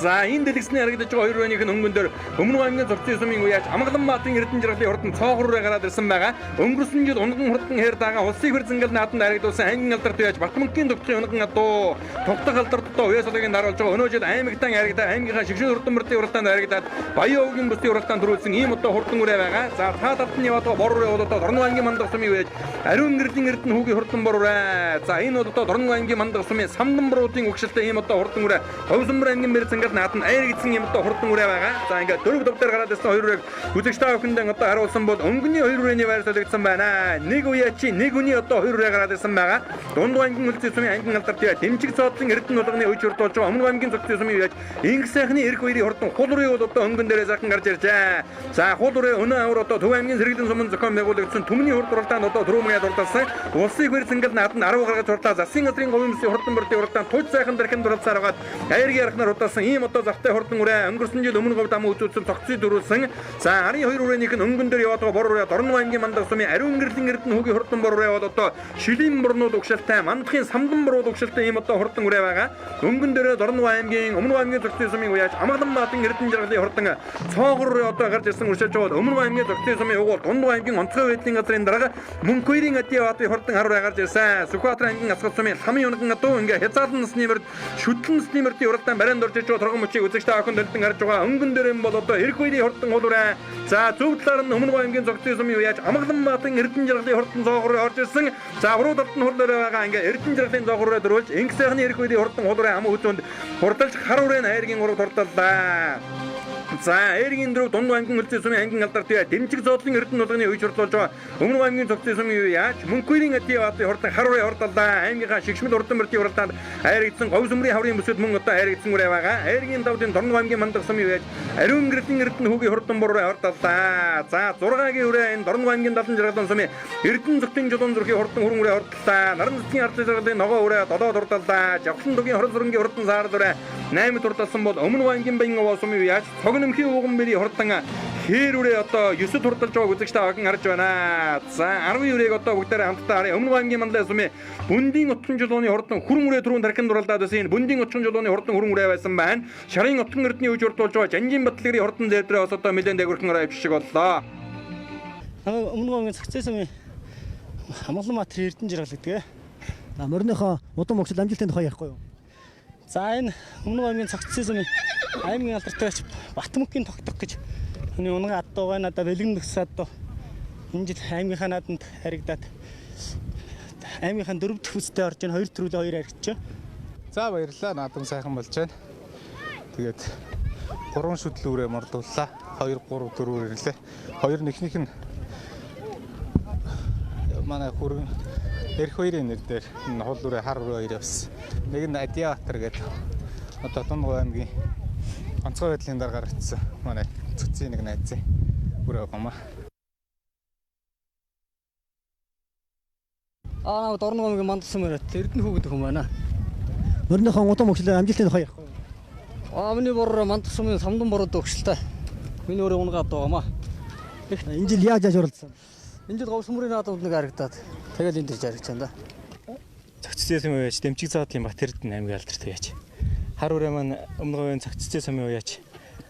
За энэ дэлгэцний харагдаж байгаа хоёр өрөөнийх нь өнгөн дээр Өмнө аймгийн зохицын сумын үеач Амгалан баатын эрдэнэ жаргалын хурдан цоогор үрээ гараад ирсэн байгаа. Өнгөрсөн жил унган хурдан хээр дагаа улсын хэр зингэл нааданд харагдуулсан аймгийн алдарт үеач Батмөнхийн тогтхын унган адуу тогтох алдарт одоо уяа сологийн даруулж байгаа өнөө жил аймагтан харагдаа аймгийнхаа шигшин хурдан мөрдийн уралдаанд харагдаад Баян овгийн бүсийн уралдаанд төрүүлсэн ийм одоо хурдан үрээ байгаа. За та талд нь яваад байгаа бор үрээ бол одоо Дорногов аймгийн мандах сумын үеач ариун гэрлийн эрдэнэ хүүгийн хурдан бор үрээ. За энэ бол одоо Дорногов аймгийн мандах сумын самдан буруудын өгшөлтэй ийм одоо хурдан үрээ Говьсөмбөр аймгийн мэр зингэл нааданд айрагдсан юм одоо хурдан үрээ байгаа. За ингээд дөрөв тав дээр гараад ирсэн хоёр үрээг үзэгч та бүхэндээ одоо харуулсан бол өнгөний хоёр үрээний байр солигдсон байна. Нэг үеачи нэг үний одоо хоёр үрээ гараад ирсэн байгаа. Дунд аймгийн үлзий сумын аймгийн алдарт яа дэмжиг зоодлон эрдэнэ болгоны үеж хурдуулж байгаа Өмнө аймгийн зохицын сумын үеач инх сайхны эрх хоёрын хурдан хул үрээ бол одоо өнгөн дээрээ сайхан гарч иржээ. За хул үрээ өнөө авар одоо Төв аймгийн сэргэлэн сумын зохион байгуулагдсан түмний хурд уралдаанд одоо түрүү маяг дурдалсан улсын хэр зингэл нааданд 10 гаргаж хурдлаа. Засгийн газрын говийн бүсийн хурдан мөрдийн уралдаанд тууч сайхан дэрхэн дурлалцаар байгаад айргийн ярхнаар хурдалсан ийм одоо завтай хурдан үрээ өнгөрсөн жил Өмнө говьд аман үзүүлсэн цогцыг дөрүүлсэн. За арын хоёр үрээнийх нь өнгөн дээр яваад байгаа бор үрээ Дорногов аймгийн мандах сумын ариун гэрлийн эрдэнэ хүүгийн хурдан бор үрээ бол одоо шилийн бурнууд угшилтай мандахын самдан бурууд угшилтай ийм одоо хурдан үрээ байгаа. Өнгөн дээрээ Дорногов аймгийн Өмнө аймгийн зохицын сумын уяаж Амгалан баатын эрдэнэ жаргалын хурдан цоогор үрээ одоо гарч ирсэн уршилж байгаа Өмнө аймгийн зохицын сумын угуул дунд аймгийн онцгой байдлын газрын дарга Мөнхөрийн Адиабатрын хурдан хар үрээ гарч ирсэн. Сүхбаатар аймгийн Асгат сумын ламын унган адуу ингээ хязгаарлан насны мөрд шүтлэн насны мөрдийн уралдаан барайнд орж иж байгаа торгон мөчийг үзэгч та бүхэн дөлдөн харж байгаа. Өнгөн дээр юм бол одоо эрх үеийн хурдан хул үрээ. За зөв талаар нь Өмнө аймгийн зохицын сумын үеач Амгалан баатын эрдэнэ жаргалын хурдан зоогор орж ирсэн. За уруу талд нь хурлаараа байгаа ингээ эрдэнэ жаргалын зоогор дөрвөлж инх сайхны эрх үеийн хурдан хул үрээ ам үзөнд хурдалж хар үрээ айргийн уруу хурдаллаа. За айргийн дөрөв дунд аймгийн үлзий сумын аймгийн алдарт яа дэмжиг зоодлон эрдэнэ болгоны үеж хурдлуулж байгаа Өмнө аймгийн зохицын сумын үе яаж Мөнхөрийн Адиабатрын хурдан хар үрээ хурдаллаа. Аймгийнхаа шигшмэл хурдан мөрдийн уралдаанд айрагдсан Говьсөмрийн хаврын бүсэд мөн одоо айрагдсан үрээ байгаа. Айргийн давдын Дорногов аймгийн мандах сумын үеж ариун гэрлийн эрдэнэ хүүгийн хурдан бор үрээ хурдаллаа. За 6-гийн үрээ энэ Дорногов аймгийн далан жаргалан сумын эрдэнэ зүгтийн жулуун зүрхийн хурдан хүрэн үрээ хурдаллаа. Наран цэцгийн ард жаргалын ногоо үрээ 7 хурдаллаа. Жавхлан дугийн хорон зүрэнгийн хурдан саарл үрээ 8 хурдалсан бол Өмнө аймгийн Баян овоо сумын үеж цог нэмхийн ууган мөрийн хурдан хээр үрээ одоо 9-д хурдалж байгааг үзэгч та бүхэн харж байна. За 10 үрээг одоо бүгдээрээ хамтдаа харъя. Өмнө аймгийн манлай сумын бүндийн утган жулууны хурдан хүрэн үрээ түрүүн тархин дурлалдаад байсан. Энэ бүндийн утган жулууны хурдан хүрэн үрээ байсан байна. Шарын утган эрдний үеж хурдуулж байгаа Жанжин Батлагрын хурдан зээдрээ бас одоо нэлээд дээгүрхэн ороо явчих шиг боллоо.
Өмнө аймгийн зохицын сумын Амгалан баатар эрдэнэ жаргал гэдэг.
За мориныхоо удам өгсөл амжилтын тухай ярихгүй юу?
За энэ Өмнө аймгийн цогцсон сумын аймгийн алдартай Батмөнхийн тогтох гэж хүний унган адуу байна. Одоо бэлгэн төгсөөд одоо энэ жил аймгийнхаа наадамд харагдаад аймгийнхаа дөрөв дэх үстэй орж ийн хоёр төрүүлээ хоёр харагдчихэ.
За баярлалаа. Наадам сайхан болж байна. Тэгээд 3 шүдэл үрээ мордууллаа. 2 3 4 ирлээ. Хоёр нэгнийх нь манай хүрэн эрх хоёрын нэр дээр энэ хул үрээ хар үрээ хоёр явсан. Нэг нь Адиабатар гэдэг одоо Дундгов аймгийн онцгой байдлын дараа гаргацсан манай цэцгийн нэг найзын үрээ гомоо.
Аа, Дорногов аймгийн Мандал сум яриад Эрдэнэ хүү гэдэг хүн байна.
Мориныхоо удам өгчлөө амжилтын тухай ярихгүй.
Аа, миний бор Мандал сумын самдан бород өгчлээ. Миний өөрөө унгаад байгаамаа.
Энэ жил яаж яаж оролцсон?
Энэ жил Говьсмөрийн наадамд нэг харагдаад тэгэл энд ирж харагч да.
Цогцсны сумын уяач Дэмчиг заадлын Бат Эрдэнэ аймгийн алдартай уяач. Хар үрээ маань Өмнө говийн Цогцсны сумын уяач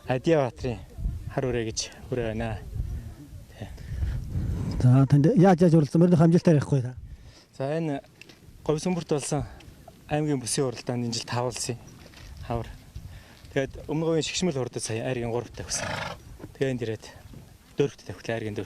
Адия Баатрын хар үрээ гэж үрээ байна.
За, танд яаж яаж оролцсон? Мориныхоо амжилтаар ярихгүй та.
За, энэ Говьсүмбэрт болсон аймгийн бүсийн уралдаанд энэ жил тавуулсан хавар. Тэгээд Өмнө говийн шигшмэл хурдад сая айргийн 3 тавьсан. Тэгээд энд ирээд 4-т тавьлаа, айргийн 4.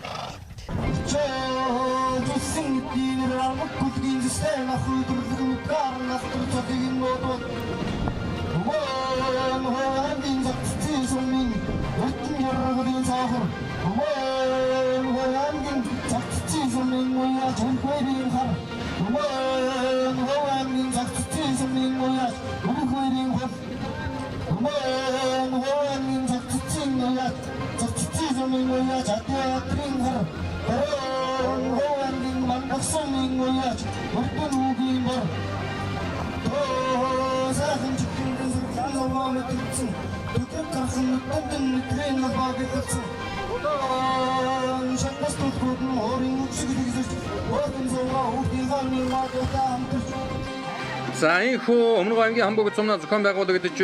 За, энэхүү Өмнө аймгийн Хамбог сумнаа зохион байгуулагдаж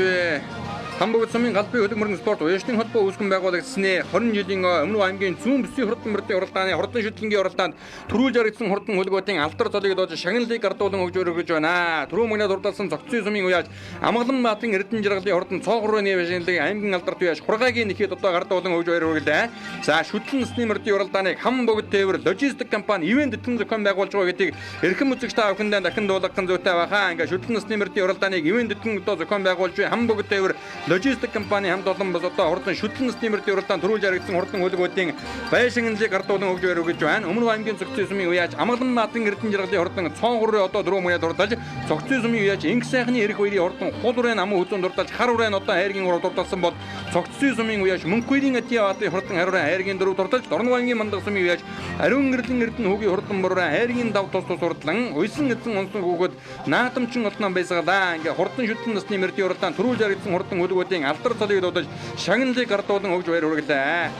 Хамбог сумын галбын хөлөг мөрөн спорт уяшны холбоо үүсгэн байгуулагдсны 20 жилийн Өмнө аймгийн зүүн бүсийн хурдан мөрдийн уралдааны хурдан шүтлэнгийн уралдаанд түрүүлж харагдсан хурдан хөлгүүдийн алдар цолыг дууж шагналыг гардуулан өгж өргөж байна. Түрүү мөгнөд урдалсан Цогцсын сумын уяаж Амгалан Баатын Эрдэнэ жаргалын хурдан цоогрооны шагналыг аймгийн алдарт уяаж хургаагийн нэхэд одоо гардуулан өгж өргөлээ. За, шүтлэн насны мөрдийн уралдааныг хам богд тээвэр логистик компани ивент этгэн зохион байгуулж байгаа гэдгийг эрхэм үзэгч та бүхэндээ дахин дуулгах зүйтэй байхаа. Ингээ шүтлэн насны мөрдийн уралдааныг ивент этгэн одоо зохион байгуулж хам богд тээвэр логистик компани хамт олон бас одоо хурдан шүтлэн насны мөрдийн уралдаанд түрүүлж харагдсан хурдан хөлгүүдийн байшинлыг гардуулан өгж өргөж байна. Өмнө аймгийн Цогцын сумын уяаж Амгалан Баатын Эрдэнэ жаргалын хурдан цоогрын одоо дөрөв мөрөд дурдалж Цогцын сумын уяаж Инх сайхны эрх хоёрын хурдан хул үрэн аман хүзүүн дурдалж хар үрэн одоо хайргийн урав дурдалсан бол Цогцын сумын уяаж Мөнхөөрийн Адия Баатын хурдан хар үрэн хайргийн дөрөв дурдалж Дорног аймгийн Мандах сумын уяаж Ариун гэрлэн Эрдэнэ хүүгийн хурдан буруу хайргийн дав тус тус урдлан уйсан эзэн онсон хүүхэд наадамчин олноо байсгалаа. Ингээ хурдан шүтлэн насны мөрдийн уралдаанд түрүүлж харагдсан хурдан хөлгүүдийн алдар цолыг дуудаж шагналыг гардуулан өгж баяр хүргэлээ.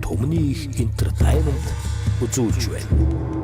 Түмний их entertainment үзүүлж байна.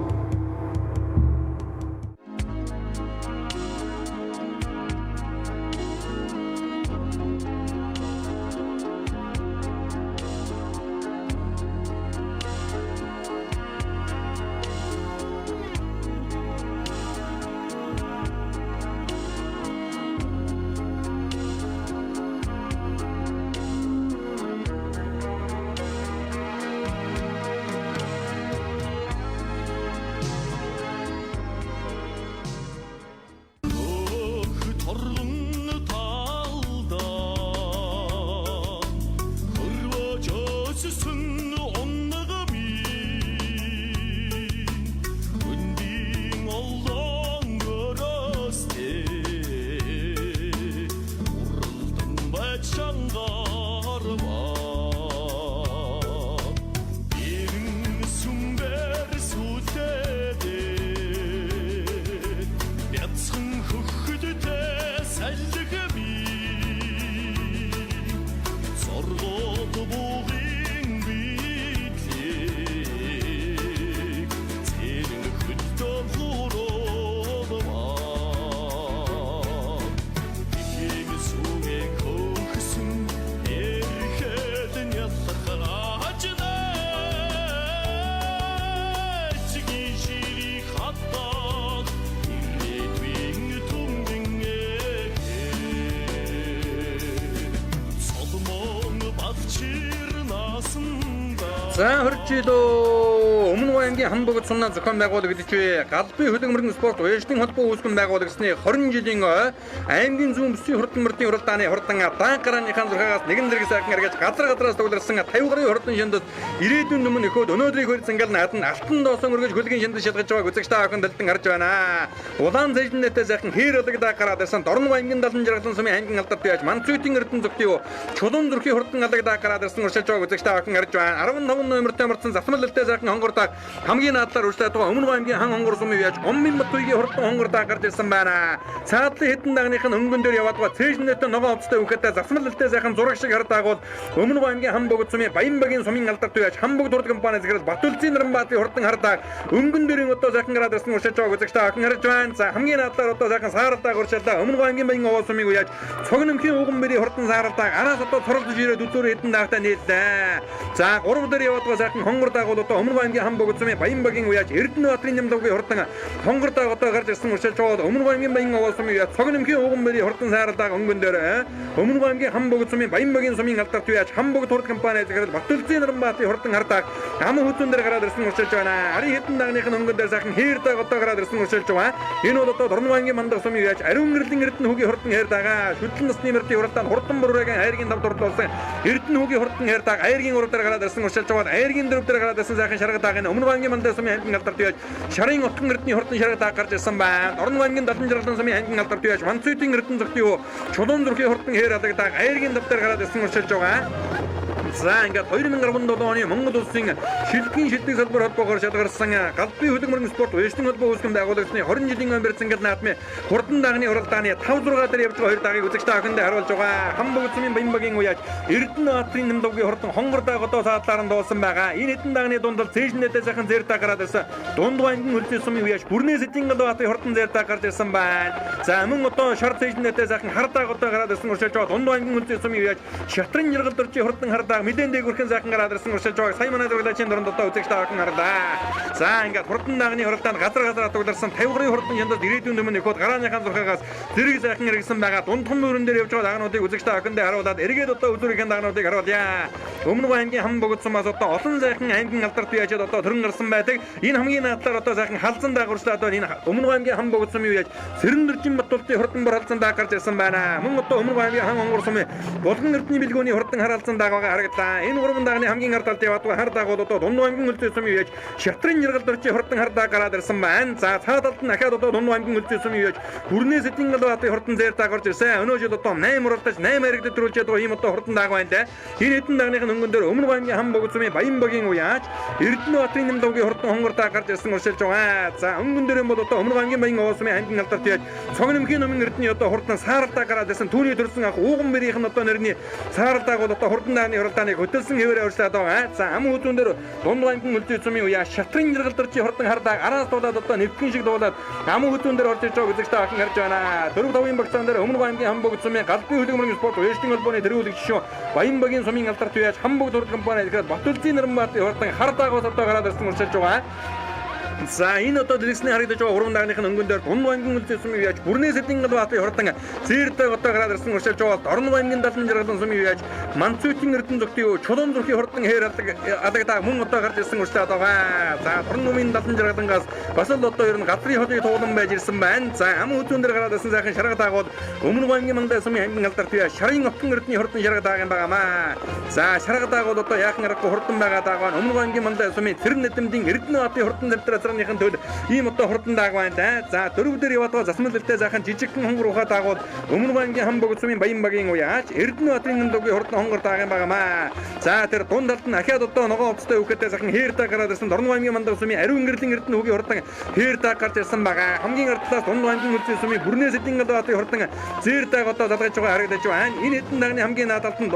За 20 жил Өмнө аймгийн хан богд сумнаа зохион байгуулагдж Галбын хөлөг мөргөн спорт уяжтын холбоо үүсгэн байгуулагдсны 20 жилийн аймгийн зүүн бүсийн хурдан мөрдийн уралдааны хурдан даан гарааныхаа зурхаагаас нэгэн зэрэг сайхан эргэж газар газраас төвлөрсөн 50 гаруй хурдан шиндад ирээдүйн нүмэн өхөөд өнөөдрийн хөр цэнгэл наад нь алтан доосон өргөж хөлгийн шиндэд шалгаж байгааг үзэгч та бүхэн дэлдэн харж байна. Улаан цэжлэнэтэй сайхан хээр алагдаа гараад ирсэн Дорногов аймгийн далан жаргалан сумын аймгийн алдарт яаж Манцүйтийн эрдэнэ зүгтийн Чулуун зүрхийн хурдан алагдаа гараад ирсэн уршилж байгааг үзэгч та бүхэн харж байна. 15 номертой амарсан засмал элтэй сайхан хонгордог хамгийн наадлаар урьдчилаад байгаа Өмнө аймгийн хан хонгор сумын яаж Гомбын Батуйгийн хурдан хонгордог гарч ирсэн байна. Цаадлын хэдэн дагных нь өнгөн дээр яваад байгаа цээжнэтэй ногоон хувцастай үхэтэй засмал элтэй сайхан зураг шиг хардаг бол Өмнө аймгийн хан богд сумын Баянбагийн сумын алдарт яаж Хамбог дурд компани захирал Батүлзийн Наранбаатын хурдан хардаг өнгөн дээрийн одоо сайхан гараад ирсэн уршилж байгааг үзэгч та бүхэн харж байна. За хамгийн наадлаар одоо сайхан сааралдаг уршилдаа Өмнө аймгийн Баян овоо сумыг яаж Цогномхийн уган бэрийн хурдан сааралдаг араас одоо цоролдож ирээд үзүүр хэдэн дагтаа нийллээ. За 3 дээр яваад байгаа сайхан хонгор дагуул одоо Өмнө аймгийн хан богд сумын Баянбагийн уяаж Эрдэнэбаатарын нямлагын хурдан хонгор даг одоо гарч ирсэн уршилж байгаа Өмнө аймгийн Баян овоо сумын уяаж Цогномхийн уган бэрийн хурдан сааралдаг өнгөн дээр Өмнө аймгийн хан богд сумын Баянбагийн сумын алдарт уяаж Хамбог турд компани захирал Батүлзийн Наранбаатын хурдан хардаг ам хүзүүн дээр гараад ирсэн уршилж байна. Арын хэдэн дагных нь өнгөн дээр сайхан хээр даг одоо гараад ирсэн уршилж байгаа. Энэ бол одоо Дорногов аймгийн мандах сумын уяаж Ариун гэрлийн Эрдэнэ хүүгийн хурдан хээр дагаа шүтлэн насны мөрдийн уралдаанд хурдан бүрээгийн хайргийн тав дурлуулсан Эрдэнэ хүүгийн хурдан хээр даг айргийн урав дээр гараад ирсэн уршилж байгаа. Айргийн дөрөв дээр гараад ирсэн сайхан шарга даг энэ Өмнө аймгийн мандах сумын аймгийн алдарт уяаж шарын утган эрдний хурдан шарга даг гарч ирсэн байна. Дорногов аймгийн далан жаргалан сумын аймгийн алдарт уяаж Манцүйтийн Эрдэнэ зүгтийн Чулуун зүрхийн хурдан хээр алдаг айргийн тав дээр гараад ирсэн уршилж байгаа. За ингээд 2017 оны Монгол улсын шилдгийн шилдэг салбар холбоогоор шалгарсан Галбын хөлөг мөргөн спорт уяжтын холбоо үүсгэн байгуулагдсны 20 жилийн өмнө цэнгэл наадмын хурдан дагны уралдааны 5 6 дээр явж байгаа хоёр дагийг үзэгч та бүхэндээ харуулж байгаа. Хан богд сумын Баянбагийн уяаж Эрдэнэбаатарын нэмлэвгийн хурдан хонгор даг одоо саадлаар нь дуусан байгаа. Энэ хэдэн дагны дунд л цээжнэтэй сайхан зэр даг гараад ирсэн. Дунд аймгийн хөлзий сумын уяаж Бүрнээ сэдийн галбаатын хурдан зэр даг гарч ирсэн байна. За мөн одоо шар цээжнэтэй сайхан хар даг одоо гараад ирсэн уршилж байгаа. Дунд аймгийн хөлзий сумын уяаж Шатрын жаргал дөржийн хурдан хар даг мэдэн дээгүрхэн сайхан гараад ирсэн уршилж байгааг сая манай зураглагчийн дөрөнд одоо үзэгч та бүхэн харлаа. За ингээд хурдан дагны уралдаанд газар газар атугларсан 50 гаруй хурдан шандад ирээдүйн өмнө нөхөд гарааныхаа зурхаагаас зэрэг сайхан эргэсэн байгаа. Дундхан мөрөн дээр явж байгаа дагнуудыг үзэгч та бүхэндээ харуулад эргээд одоо үзүүрийн дагнуудыг харуулъя. Өмнө аймгийн хан богд сумаас одоо олон сайхан аймгийн алдарт бий ажид одоо төрөн гарсан байдаг. Энэ хамгийн наадлаар одоо сайхан халзан дагуурчлаа одоо энэ Өмнө аймгийн хан богд сумын үеэж Сэрэн дөржин Батултын хурдан бор халзан даг гарч ирсэн байна. Мөн одоо Өмнө аймгийн хан онгор сумын Булган эрдний бэлгүүний хурдан харалзан даг байгаа харагдлаа. Энэ гурван дагны хамгийн ард талд яваад хар дагуул одоо Дунд аймгийн хөлзий сумын үеэж Шатрын жаргал дөржийн хурдан хар даг гараад ирсэн байна. За цаа талд нь ахаад одоо Дунд аймгийн хөлзий сумын үеэж Бүрнээ сэдийн галбаатын хурдан зэр даг гарч ирсэн. Өнөө жил одоо 8 уралдаж 8 яригдад төрүүлж байгаа ийм одоо хурдан даг байна да. Энэ хэдэн дагных нь өнгөн дээр Өмнө аймгийн хан богд сумын Баянбагийн уяаж Эрдэнэбаатарын нэмлэвгийн хурдан хонгор даг гарч ирсэн уршилж байгаа. За өнгөн дээр юм бол одоо Өмнө аймгийн Баян овоо сумын аймгийн алдарт яаж Цогномхийн номын эрдний одоо хурдан сааралдаа гараад ирсэн. Түүний төрсэн ах ууган мөрийнх нь одоо нэрний сааралдааг бол одоо хурдан дагны уралдааныг хөтөлсөн хэвээр урьдлаад байгаа. За ам хүзүүн дээр Дунд аймгийн хөлзий сумын уяа Шатрын жаргал дөржийн хурдан хардаг араас дуулаад одоо нэвхэн шиг дуулаад ам хүзүүн дээр орж ирж байгааг үзэгч та бүхэн харж байна. 4 5-ын багцаан дээр Өмнө аймгийн хан богд сумын Галбын хөлөг мөргөн спорт уяжтын холбооны тэргүүлэгч шүүн Баянбагийн сумын алдарт уяаж Хамбог дурд компани захирал Батүлзийн Наранбаатын хурдан хар даагаас одоо гараад ирсэн уршилж байгаа. За энэ одоо дэлгэсний харагдаж байгаа гурван дагных нь өнгөн дээр Дунд аймгийн хөлзий сумын уяаж Бүрнээ сэдийн галбаатын хурдан зээрдэг одоо гараад ирсэн уршилж байгаа. Дорногов аймгийн далан жаргалан сумын уяаж Манцүйтийн Эрдэнэ зүгтийн Чулуун зүрхийн хурдан хээр алагдаа мөн одоо гарч ирсэн уршилж байгаа. За Дорногов далан жаргалангаас бас л одоо ер нь газрын холыг туулан байж ирсэн байна. За ам хүзүүн дээр гараад ирсэн сайхан шарга даагууд Өмнө аймгийн мандай сумын аймгийн алдарт уяаж шарын отгон эрдний хурдан шарга дааг юм байгаамаа. За шарга даагууд одоо яахан аргагүй хурдан байгаа даагаа Өмнө аймгийн мандай сумын Цэрэн нэдэмдийн Эрдэнэбаатын хурдан зэмтэр газрынхын төл ийм одоо хурдан даг байна да. За дөрөв дээр яваад байгаа засмал элтэй сайхан жижигхэн хонгор ухаа дагууд Өмнө аймгийн хан богд сумын Баянбагийн уяаж Эрдэнэбаатарын нэмлэвгийн хурдан хонгор даг юм байгаамаа. За тэр дунд талд нь ахаад одоо ногоон хувцастай үхэтэй сайхан хээр даг гараад ирсэн Дорногов аймгийн мандах сумын Ариун гэрлийн Эрдэнэ хүүгийн хурдан хээр даг гарч ирсэн байгаа. Хамгийн ард талаас Дунд аймгийн хөлзий сумын Бүрнээ сэдийн галбаатын хурдан зээр даг одоо залгаж байгаа харагдаж байна. Энэ хэдэн дагны хамгийн наад талд нь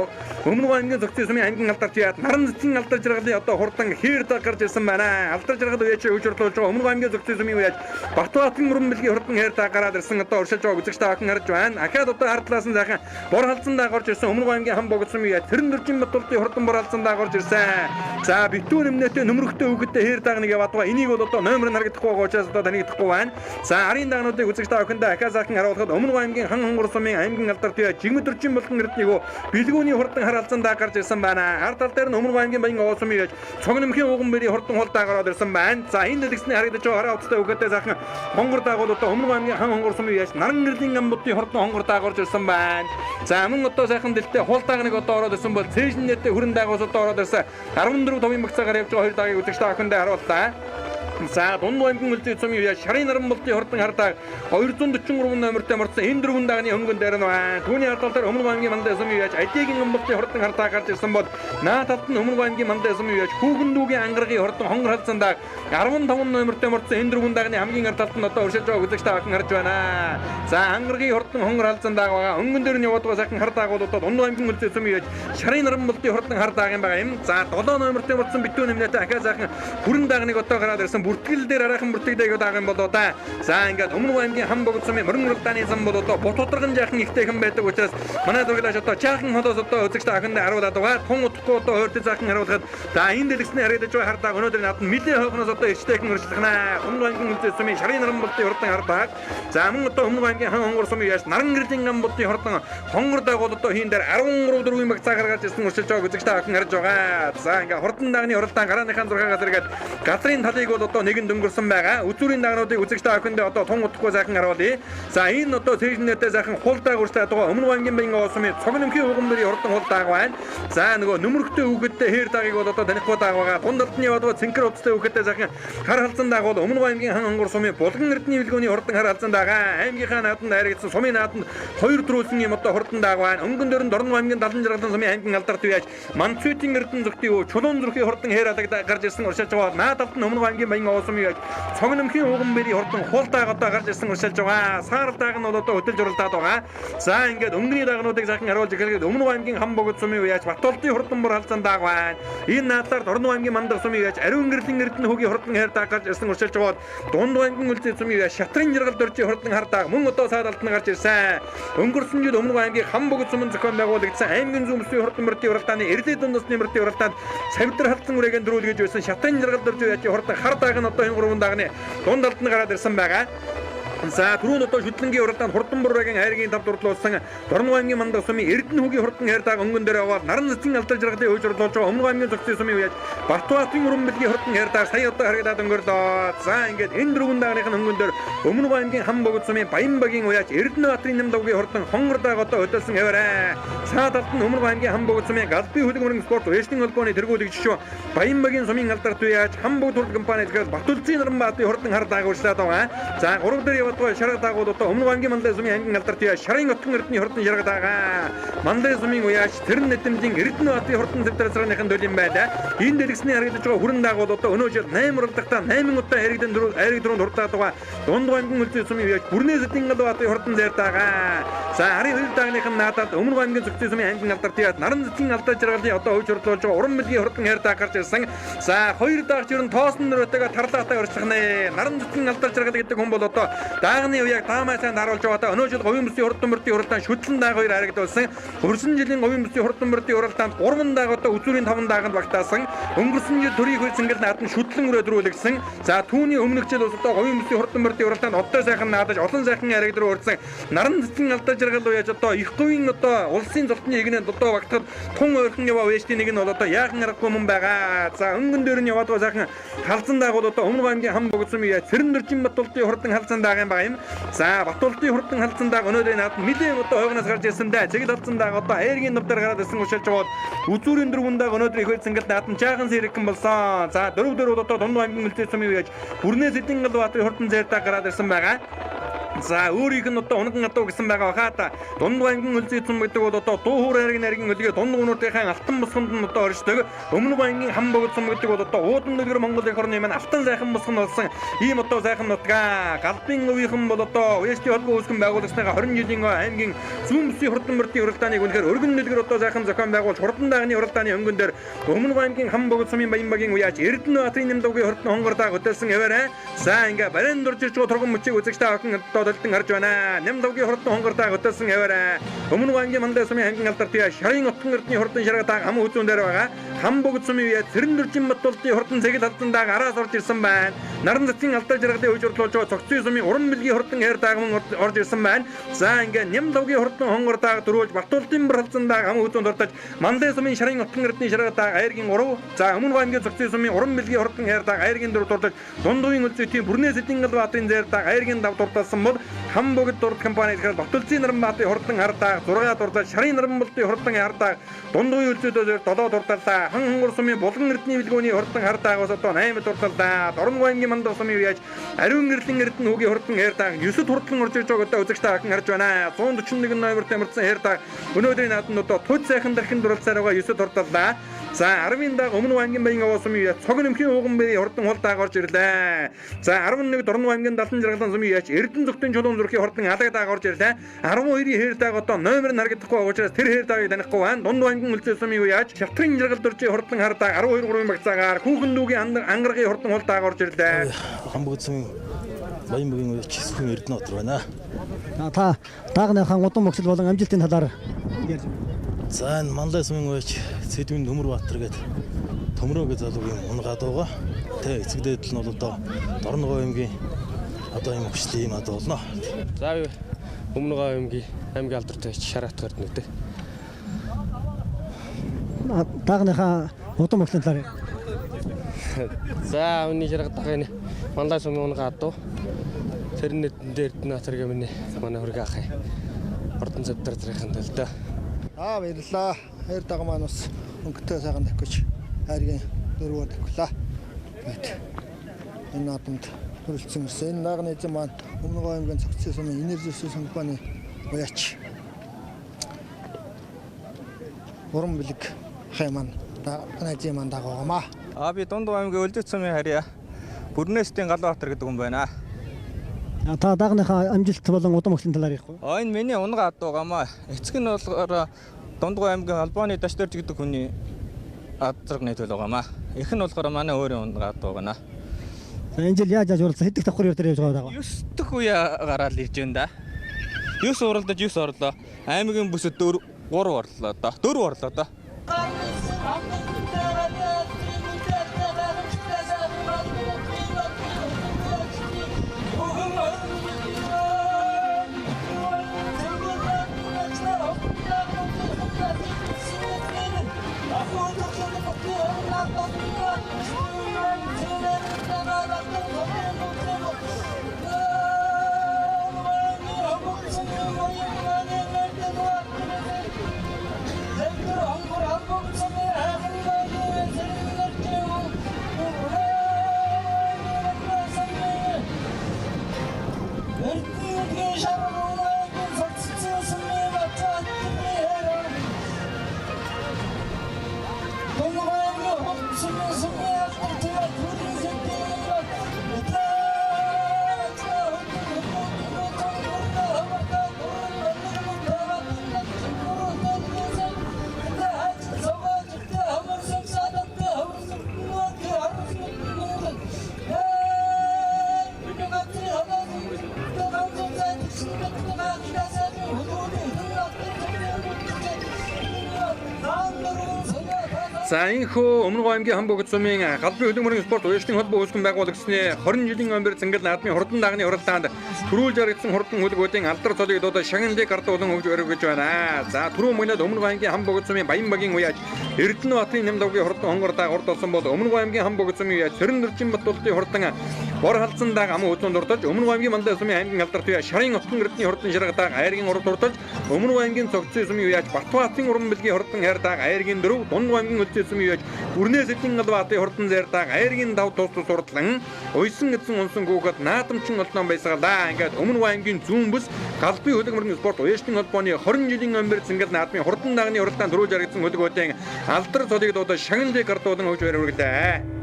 Өмнө аймгийн зөгцийн сумын аймгийн алдарч яад наран цэцэн алдар жаргалын одоо хурдан хээр даг гарч ирсэн байна. Алдар жаргал уяаж хөгжөр хурлуулж байгаа Өмнө аймгийн зөгцсөн сумын үеэж Батбаатын мөрөн бэлгийн хурдан хайр даа гараад ирсэн одоо уршилж байгаа үзэгч та бүхэн харж байна. Ахаад одоо хар талаас нь сайхан бор халдсан даа гарч ирсэн Өмнө аймгийн хан богд сумын үеэж Цэрэн дөржин Батулдын хурдан бор халдсан даа гарч ирсэн. За битүү нэмнэтэй нөмрөхтэй хүүхэдтэй хээр дааг нэг яваад байгаа. Энийг бол одоо номер нь харагдахгүй байгаа учраас одоо танигдахгүй байна. За арын даагнуудыг үзэгч та бүхэндээ ахаа сайхан харуулхад Өмнө аймгийн хан хонгор сумын аймгийн алдар түйе жигмэдэрчин болон эрднийг бэлгүүний хурдан хар алзан даа гарч ирсэн байна. Ард тал дээр нь Өмнө аймгийн баян овоо сумын үеэж цог нэмхийн уган бэрийн хурдан хул даа гараад ирсэн байна. За энэ дэлгэцний харагдаж байгаа хараа утастай хүүхэдтэй сайхан хонгор даагуул одоо Өмнө аймгийн хан хонгор сумын үеэж наран гэрлийн амбудын хурдан хонгор даа гарч ирсэн байна. За мөн одоо сайхан дэлтэй хул дааг нэг одоо ороод ирсэн бол цээжин нэртэй хүрэн даагуус одоо ороод ирсэн 14 товын багцаагаар явж байгаа хоёр даагийг үзэгч та бүхэндээ харууллаа. За дунд аймгийн үлдээ сумын үеэ шарын наран болтын хурдан хардаа 243 номертой морцсон энэ дөрвөн дагны хөнгөн дээр нь байна. Түүний ард тал дээр Өмнө аймгийн мандаа сумын үеэ Адигийн болтын хурдан хардаа гарч ирсэн бол наа талд нь Өмнө аймгийн мандаа сумын үеэ хүүхэн дүүгийн ангаргийн хурдан хонгор халдсан даг 15 номертой морцсон энэ дөрвөн дагны хамгийн ард талд нь одоо өршөж байгаа үзэгч та бүхэн харж байна. За ангаргийн хурдан хонгор халдсан даг байгаа. Өнгөн дээр нь яваад байгаа сайхан хар дагуул одоо дунд аймгийн үлдээ сумын үеэ шарын наран болтын хурдан хар даг юм байгаа юм. За 7 номертой морцсон битүү нэмнэтэй ахаа сайхан хүрэн дагныг одоо гараад ирсэн бүртгэл дээр арайхан бүртгэдэг дааг юм болоо да. За ингээд Өмнө аймгийн хан богд сумын мөрөн уралдааны зам бол одоо бут ударган жаахан ихтэйхэн байдаг учраас манай зурглаач одоо жаахан холоос одоо үзэгч та бүхэндээ харуулад байгаа. Тун удахгүй одоо ойртол жаахан харуулахад за энэ дэлгэцний харагдаж байгаа хар дааг өнөөдөр надад нэлээд хойхноос одоо ичтэйхэн өршлөхнэ. Өмнө аймгийн үлзий сумын шарын наран болтын хурдан хар дааг. За мөн одоо Өмнө аймгийн хан хонгор сумын яаш наран гэрлийн гам болтын хурдан хонгор дааг бол одоо хийн дээр 13 дөрвийн баг цаа гаргаж ирсэн өршилж байгааг үзэгч та бүхэн харж байгаа. За ингээд хурдан даагны уралдаан гарааныхаа 6 газар гээд газрын талыг бол одоо нэгэн дөнгөрсөн байгаа. Үзүүрийн дагнуудыг үзэгч та бүхэндээ одоо тун удахгүй сайхан харуулъя. За энэ одоо цээжнээтэй сайхан хул дааг үрслээд байгаа Өмнө аймгийн баян овоо сумын цог нэмхийн уган бэрийн хурдан хул дааг байна. За нөгөө нөмрөхтэй хүүхэдтэй хээр даагийг бол одоо танихгүй дааг байгаа. Дунд талд нь яваад байгаа цэнхэр утастай хүүхэдтэй сайхан хар халзан дааг бол Өмнө аймгийн хан хонгор сумын булган эрдний бэлгүүний хурдан хар халзан даага. Аймгийнхаа нааданд харагдсан сумын нааданд хоёр төрүүлсэн юм одоо хурдан дааг байна. Өнгөн дээр нь Дорног аймгийн 70 жаргалан сумын аймгийн алдарт үеэж Манцүйтийн эрдэн зүгтийн өө чулуун зүрхийн хурдан хээр алаг гарч ирсэн уршилж байгаа. Наад талд нь Өмнө аймгийн баян овоо сумын үеэж цог нэмхийн уган бэрийн хурдан хул дааг одоо гарч ирсэн уршилж байгаа. Саарл дааг нь бол одоо хөдөлж уралдаад байгаа. За ингээд өнгөний даагнуудыг сайхан харуулж эхлэхэд Өмнө аймгийн хан богд сумын үеэж Батулдын хурдан бур халзан дааг байна. Энэ наадлаар Дорног аймгийн мандах сумын үеэж ариун гэрлэн эрдэнэ хөгийн хурдан хайр дааг гарч ирсэн уршилж байгаа. Дунд аймгийн үлзий сумын үеэж шатрын жаргал дөржийн хурдан хар дааг мөн одоо саад алтан гарч ирсэн. Өнгөрсөн жил Өмнө аймгийн хан богд сумын зохион байгуулагдсан аймгийн зүүн бүсийн хурдан мөрдийн уралдааны эрдээ дундасны мөрдийн уралдаанд цавдар халдсан үрээгийн дөрүүлгэж байсан шатрын жаргал дөржийн үеэж хурдан хар дааг нь одоо энэ гурван даагны дунд талд нь гараад ирсэн байгаа. За түрүүн одоо шүтлэнгийн уралдаанд хурдан буруугийн хайргийн тав дурлуулсан Дорног аймгийн мандах сумын Эрдэнэ хүүгийн хурдан хайр дааг өнгөн дээр аваад наран цэцэн алдар жаргалын хөөж урлуулж байгаа Өмнө аймгийн зохицын сумын үеэж Батбаатын өрөн бэлгийн хурдан хайр дааг сая одоо харагдаад өнгөрлөө. За ингээд энэ дөрвөн даагных нь өнгөн дээр Өмнө аймгийн хан богд сумын Баянбагийн үеэж Эрдэнэбаатарын нэмдавгийн хурдан хонгор дааг одоо хөдөлсөн хэвээрээ. Цаа талд нь Өмнө аймгийн хан богд сумын Галбын хөлөг мөрөн спорт уяшны холбооны тэргүүлэгч шүү Баянбагийн сумын алдарт үеэж хан богд хурд компани зэрэг Батүлзийн Наранбаатын хурдан хар дааг урьдлаад байгаа. За гурав дээр яваад байгаа шарга даагууд одоо Өмнө аймгийн манлай сумын аймгийн алдарт үеэж шарын отгон эрдний хурдан шарга даага. Манлай сумын уяач тэрэн нэдэмжин Эрдэнэбаатын хурдан зэвтэр царныхан төлөв юм байна. Энэ дэлгэцний харагдаж байгаа хүрэн даагууд одоо өнөө жил 8 уралдахдаа 8 удаа хайргдан дөрөв хайрг дөрөнд хурдаад байгаа. Дунд аймгийн үлзий сумын уяач бүрнээ сэдийн галбаатын хурдан зэр даага. За арын хоёр даагныхан наадад Өмнө аймгийн зохицын сумын аймгийн алдарт үеэж наран цэцэн алдар жаргалын одоо хөөж хурлуулж байгаа уран бэлгийн хурдан хайр дааг гарч ирсэн. За хоёр даагч ер нь тоосон нөрөөтэйгээ тарлаатай урьдчилах нэ. Наран цэцэн алдар жаргал гэдэг хүн бол одоо даагны үеийг таамаа сайн харуулж байгаа. Өнөө жил говийн бүсийн хурдан мөрдийн уралдаан шүтлэн дааг хоёр харагдуулсан. Өнгөрсөн жилийн говийн бүсийн хурдан мөрдийн уралдаанд 3 дааг одоо үзүүрийн 5 дааганд багтаасан. Өнгөрсөн жил төрийн хөл цэнгэл нааданд шүтлэн өрөө дөрүүлэгдсэн. За түүний өмнөх жил бас одоо говийн бүсийн хурдан мөрдийн уралдаанд одтой сайхан наадаж олон сайхан харагд руу урдсан. Наран цэцэн алдар жаргал үеэж одоо их говийн одоо улсын золтны игнэнд одоо багтахад тун ойрхон яваа үеэжтийн нэг нь бол одоо яахан аргагүй мөн байгаа. За өнгөн дээр нь яваад байгаа сайхан халзан даагууд одоо Өмнө аймгийн хан богд сумын үеэж Цэрэн дөржин Батулдын хурдан халзан дааг юм байгаа юм. За Батулдын хурдан халзан дааг өнөөдөр нааданд нэлээд одоо хойгоноос гарч ирсэн дээ. Цэгэл халзан дааг одоо айргийн нов дээр гараад ирсэн уршилж байгаа. Үзүүрийн дөрвөн дааг өнөөдөр их хөл цэнгэл нааданд жаахан сэрэгхэн болсон. За дөрөв дөрөв одоо дунд аймгийн үлзий сумын үеэж бүрнээ сэдэн гал баатарын хурдан зэр дааг гараад ирсэн байгаа. За өөрийнх нь одоо унган адуу гэсэн байгаа хаа. Дунд аймгийн өлзий цум гэдэг бол одоо дуу хуур хайрын нарийн өлгөө дунд гунуудынхаа алтан босгонд нь одоо оршдог. Өмнө аймгийн хан богд сум гэдэг бол одоо уудам дэлгэр Монгол эх орны маань алтан сайхан босгонд болсон ийм одоо сайхан нутгаа. Галбын өвийнхэн бол одоо уяжтын холбоо үүсгэн байгуулагчныхаа 20 жилийн аймгийн зүүн бүсийн хурдан мөрдийн уралдааныг үнэхээр өргөн дэлгэр одоо сайхан зохион байгуулж хурдан дагны уралдааны өнгөн дээр Өмнө аймгийн хан богд сумын баян багийн уяаж Эрдэнэ баатарын нэмдвгийн хурдан хонгордаа хөтөлсөн эвэрэ. За ингээ барин дурж ирж байгаа турган мөчийг үзэгч та бүхэн одоо төлтөн харж байна. Нэмдвгийн хурдан хонгордаа хөтөлсөн эвэрэ. Өмнө аймгийн мандай сумын ангийн алдар туяа шарын отгон эрдний хурдан шаргадаг хам үзүүн дээр байгаа. Хам богд сумын үе цэрэн дүржин Батулдын хурдан цэгэл халдсан араас орж ирсэн байна. Наран цэцгийн алдар жаргалын үеж урдлуулж байгаа цогцын сумын уран бэлгийн хурдан хээр дагман орж ирсэн байна. За ингээ нэмдвгийн хурдан хонгордаа дөрвөлж Батулдын бүр халдсан хам үзүүн дуртаж мандай сумын шарын отгон эрдний шаргадаг аяргийн 3. За өмнө аймгийн цогцын сумын уран бэлгийн хурдан хээр даг аяргийн 4 дуртаж дундуугийн өлзөйтийн бүрнээ сэдингэл баатарын зээр даг аяргийн 5 дурталсан бол хам богд дурд компани гэхээр Батулцын Наранбаатын хурдан хардаг 6 дуртал шарын Наранболтын хурдан хардаг дундуугийн өлзөйтөөр 7 дурталлаа. Хан хонгор сумын булган эрдний бэлгүүний хурдан хардаг бас одоо 8 дурталлаа. Дорногов аймгийн мандах сумын үеэж ариун гэрлэн эрдэнэ хүүгийн хурдан хайрдаг 9 хурдан орж ирж байгааг одоо үзэгч та бүхэн харж байна. 141 номерт ямарсан хайрдаг өнөөдрийн нааданд одоо туд сайхан дархин дурлцаар байгаа 9 дурталлаа. За 10-ын даг өмнө аймгийн баян овоо сумын үеэж цог нэмхийн ууган бэрийн хурдан хулдааг орж ирлээ. За 11 Дорногов аймгийн далан жаргалан сумын үеэж Эрдэнэ зүгтэн чулуун зүрхийн хурдан алаг дааг орж ирлээ. 12-ийн хээр даг одоо номер нь харагдахгүй учраас тэр хээр дагийг танихгүй байна. Дунд аймгийн үлзий сумын үеэж шатрын жаргал дөржийн хурдан хардаг 12 3-ын багцаагаар хүүхэн дүүгийн ангаргийн хурдан хулдааг орж ирлээ.
Хамбогд сумын баян бүгийн үеч сүхэн Эрдэнэ отор байна.
Та даагныхаа удам өгсөл болон амжилтын талаар ярьж байна.
За энэ Манлай сумын үеч Сэдвийн Төмөр Баатар гэдэг Төмрөө гэж залуугийн унгаад байгаа. Тэ эцэг дээдл нь бол одоо Дорногов аймгийн одоо юм өгчлийн юм ад болно.
За Өмнө аймгийн аймгийн алдартай шараат эрдэнэ.
Даагныхаа удам өгслийн талаар.
За үүний шаргадаг энэ Манлай сумын унгаа адуу. Тэрний дээр Эрдэнэ баатар миний манай хөргө ах юм. Ордон зэвдэр зэрэгхэн төлдөө.
Аа баярлалаа. Хайр даг маань бас өнгөтэй сайхан давхиж хайргийн дөрвөөр давхлаа. Гэт энэ наадамд төрөлцсөн ирсэн. Энэ наагны эзэн маань Өмнө аймгийн цогцсын сумын энерги зүйн компани уяач. Уран бэлэг ахын маань найзын маань дагуугамаа.
Аа би Дунд аймгийн Өлзий сумын харьяа Бүрнээсдийн Галбаатар гэдэг хүн байна.
Та даагныхаа амжилт болон удам өгслийн талаар ярих уу?
Аа энэ миний унгаа ад байгаамаа. Эцэг нь болохоор Дундгой аймгийн Албаны Дашдорж гэдэг хүний ад зэрэг нийт байгаамаа. Эх нь болохоор манай өөрийн унгаа ад байгаа.
За энэ жил яаж уралдсан? Хэдэх давхар дээр явж байгаа даа?
9 дэх үе гараад ирж байна да. 9 уралдаж 9 орлоо. Аймгийн бүсэд 4 3 орлоо да. 4 орлоо да.
За энэхүү Өмнө аймгийн хан богд сумын галбын хөдөлмөрийн спорт уяжтын холбоо үүсгэн байгуулагчны 20 жилийн өмбөр зингэл наадмын хурдан дагны уралдаанд төрүүлж харагдсан хурдан хүлгүүдийн алдар цолыг дуудаж шагналыг гардуулан өгж өргөж байна. За түрүү мөнөд Өмнө аймгийн хан богд сумын баян багийн уяаж Эрдэнэ баатарын нэмдвгийн хурдан хонгор даг урд болсон бол Өмнө аймгийн хан богд сумын уяаж Цэрэн дөржин Батулдын хурдан бор халдсан даг ам үзүүн дурдаж Өмнө аймгийн мандай сумын аймгийн алдар туяа шарын отгон эрдний хурдан шаргадаг айргийн урд дурдаж Өмнө аймгийн цогцын сумын уяаж Батбаатын уран бэлгийн хурдан хайрдаг айргийн 4 Дунд аймгийн өлзий сумын яаж Бүрнээ Сэдэн Галбаатын хурдан зээрдэг айргийн дав тус тус урдлан уйсан эзэн унсан гүгэд наадамчин олнон байсгалаа. Ингээд Өмнө аймгийн зүүн бүс галбын хөлөг мөрөн спорт уяшны холбооны 20 жилийн өмбөр цэнгэл наадмын хурдан дагны уралдаан түрүүлж харагдсан хөлөгүүдийн алдар цолыг дуудаж шагналыг гардуулан хөгж баяр хүргэлээ.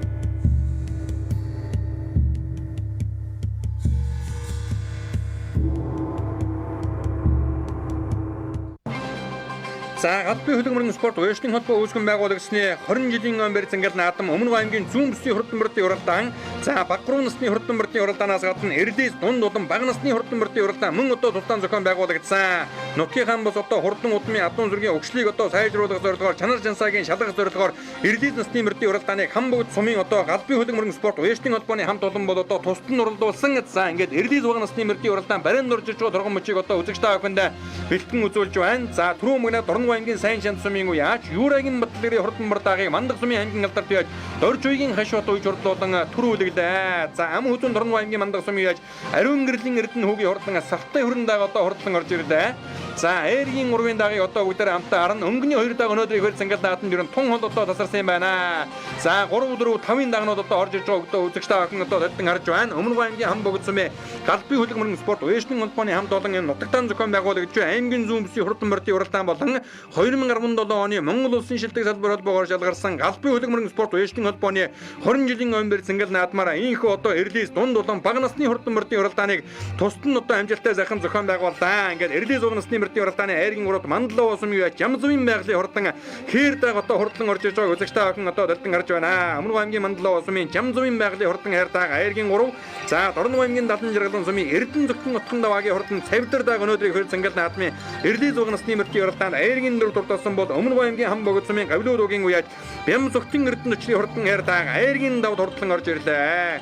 За галбын хөлөг мөрөн спорт уяшны холбоо үүсгэн байгуулагдсны 20 жилийн өмбөр цэнгэл наадам Өмнө аймгийн зүүн бүсийн хурдан мөрдийн уралдаан, за баг 3 насны хурдан мөрдийн уралдаанаас гадна Эрлис дунд улам бага насны хурдан мөрдийн уралдаан мөн одоо тусдаан зохион байгуулагдсан. Нутгийн хаан бус одоо хурдан удмын адуун сүргийн өгшлийг одоо сайжруулах зорилгоор чанар жансаагийн шалгах зорилгоор Эрлис насны мөрдийн уралдааныг хам бүгд сумын одоо галбын хөлөг мөрөн спорт уяшны холбооны хамт олон бол одоо тусдан уралдуулсан. За ингээд Эрлис бага насны мөрдийн уралдаан барин нурж иж байгаа торгон мөчийг одоо үзэгч та бүхэнд бэлтгэн үзүүлж байна. За түрүүн мөгнө Дорногов аймгийн сайн шанд сумын үеач Юрагийн Батлагрын хурдан мордаагийг Мандах сумын аймгийн алдарт яаж Дорж уйгийн хашуут уйж хурдлуулан түрүүлэглээ. За ам хүзүүн Дорногов аймгийн Мандах сумын үеач Ариун гэрлийн Эрдэнэ хүүгийн хурдан сартай хөрөн дааг одоо хурдлан орж ирлээ. За Ээргийн урвын дагийг одоо бүгдээр хамтаа харна. Өнгөний хоёр даг өнөөдөр ихээр цэнгэл нааданд ер нь тун хол одоо тасарсан юм байна. За 3 4 5-ын дагнууд одоо орж ирж байгаа өгдөө үзэгч та бүхэн одоо тодтон харж байна. Өмнө аймгийн хам богд сумын галбын хөлөг мөрөн спорт уяшны холбооны хамт олон энэ нутагтаан зохион байгуулагч аймгийн зүүн бүсийн хурдан мөрдийн уралдаан болон 2017 оны Монгол улсын шилдэг салбар холбоогоор шалгарсан галбын хөлөг мөрөн спорт уяшны холбооны 20 жилийн өмбөр цэнгэл наадмаараа ийхүү одоо Эрлис дунд улам бага насны хурдан мөрдийн уралдааныг тусдан одоо амжилттай сайхан зохион байгууллаа. Ингээд Эрлис бага насны мөрдийн уралдааны айргийн урууд Мандлаа сумын яаж Ямзумын байгалийн хурдан хээр даг одоо хурдлан орж иж байгааг үзэгч та бүхэн одоо дэлдэн харж байна. Өмнө аймгийн Мандлаа сумын Ямзумын байгалийн хурдан хайр даг айргийн уруу, за Дорногов аймгийн Далан жаргалан сумын Эрдэнэ зөвхөн утхан даваагийн хурдан цавдар даг өнөөдрийн хөр цэнгэл наадмын Эрлис бага насны мөрдийн уралдаанд айргийн дөрөв дурдсан бол Өмнө аймгийн хам богд сумын Гавлуу дуугийн үеач Бям зөвхөн Эрдэнэ өчний хурдан хайр даг айргийн давд хурдлан орж ирлээ.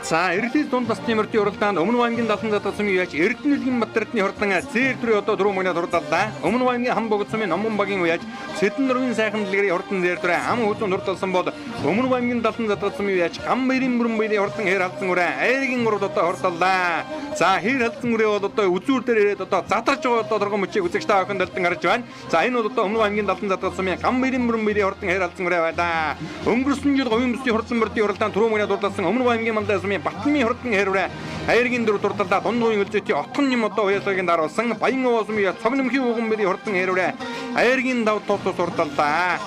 За Эрлис дунд насны мөрдийн уралдаанд Өмнө аймгийн Далан задгал сумын үеач Эрдэнэ үлгэн Батэрдний хурдан зээр төрийн одоо дөрөв мөгнө дурдаллаа. Өмнө аймгийн хам богд сумын Номбон багийн үеач Сэдэн нурмын сайхан дэлгэрийн хурдан зээр төрийн ам хүзүүн дурдалсан бол Өмнө аймгийн Далан задгал сумын үеач Гам баярын бүрэн баярын хурдан хээр халдсан үрээ айргийн урууд одоо хурдаллаа. За хээр халдсан үрээ бол одоо үзүүр дээр ирээд одоо задарч байгаа одоо торгон мөчийг үзэгч та бүхэн дэлдэн харж байна. За энэ бол одоо Өмнө аймгийн Далан задгал сумын Гам баярын бүрэн баярын хурдан хээр халдсан үрээ байлаа. Өнгөрсөн жил говийн бүсийн хурдан мөрдийн уралдаанд түрүү мөгнө дурдалсан Өмнө аймгийн Мандаа сумын Батмын хурдан хэрвээ айргийн дөрөв дурдалдаа дунд уян өлзөтийн отхон нэм одоо уяалгын даруулсан Баян овоо сумын цог нэмхийн ууган бэрийн хурдан хэрвээ айргийн дав тус тус урдалдаа.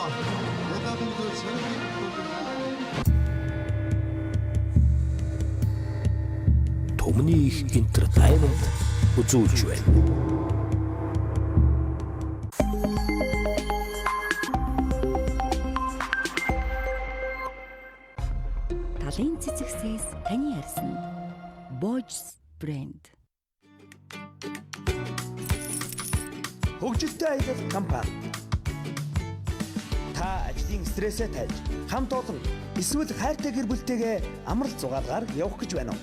Түмний их entertainment үзүүлж байна.
Талын цэцэгсээс таны арьсанд Bojs брэнд.
Хөгжилтэй аялал компани. Та ажлын стрессээ тайлж, хамт олон эсвэл хайртай гэр бүлтэйгээ амралт зугаалгаар явах гэж байна уу?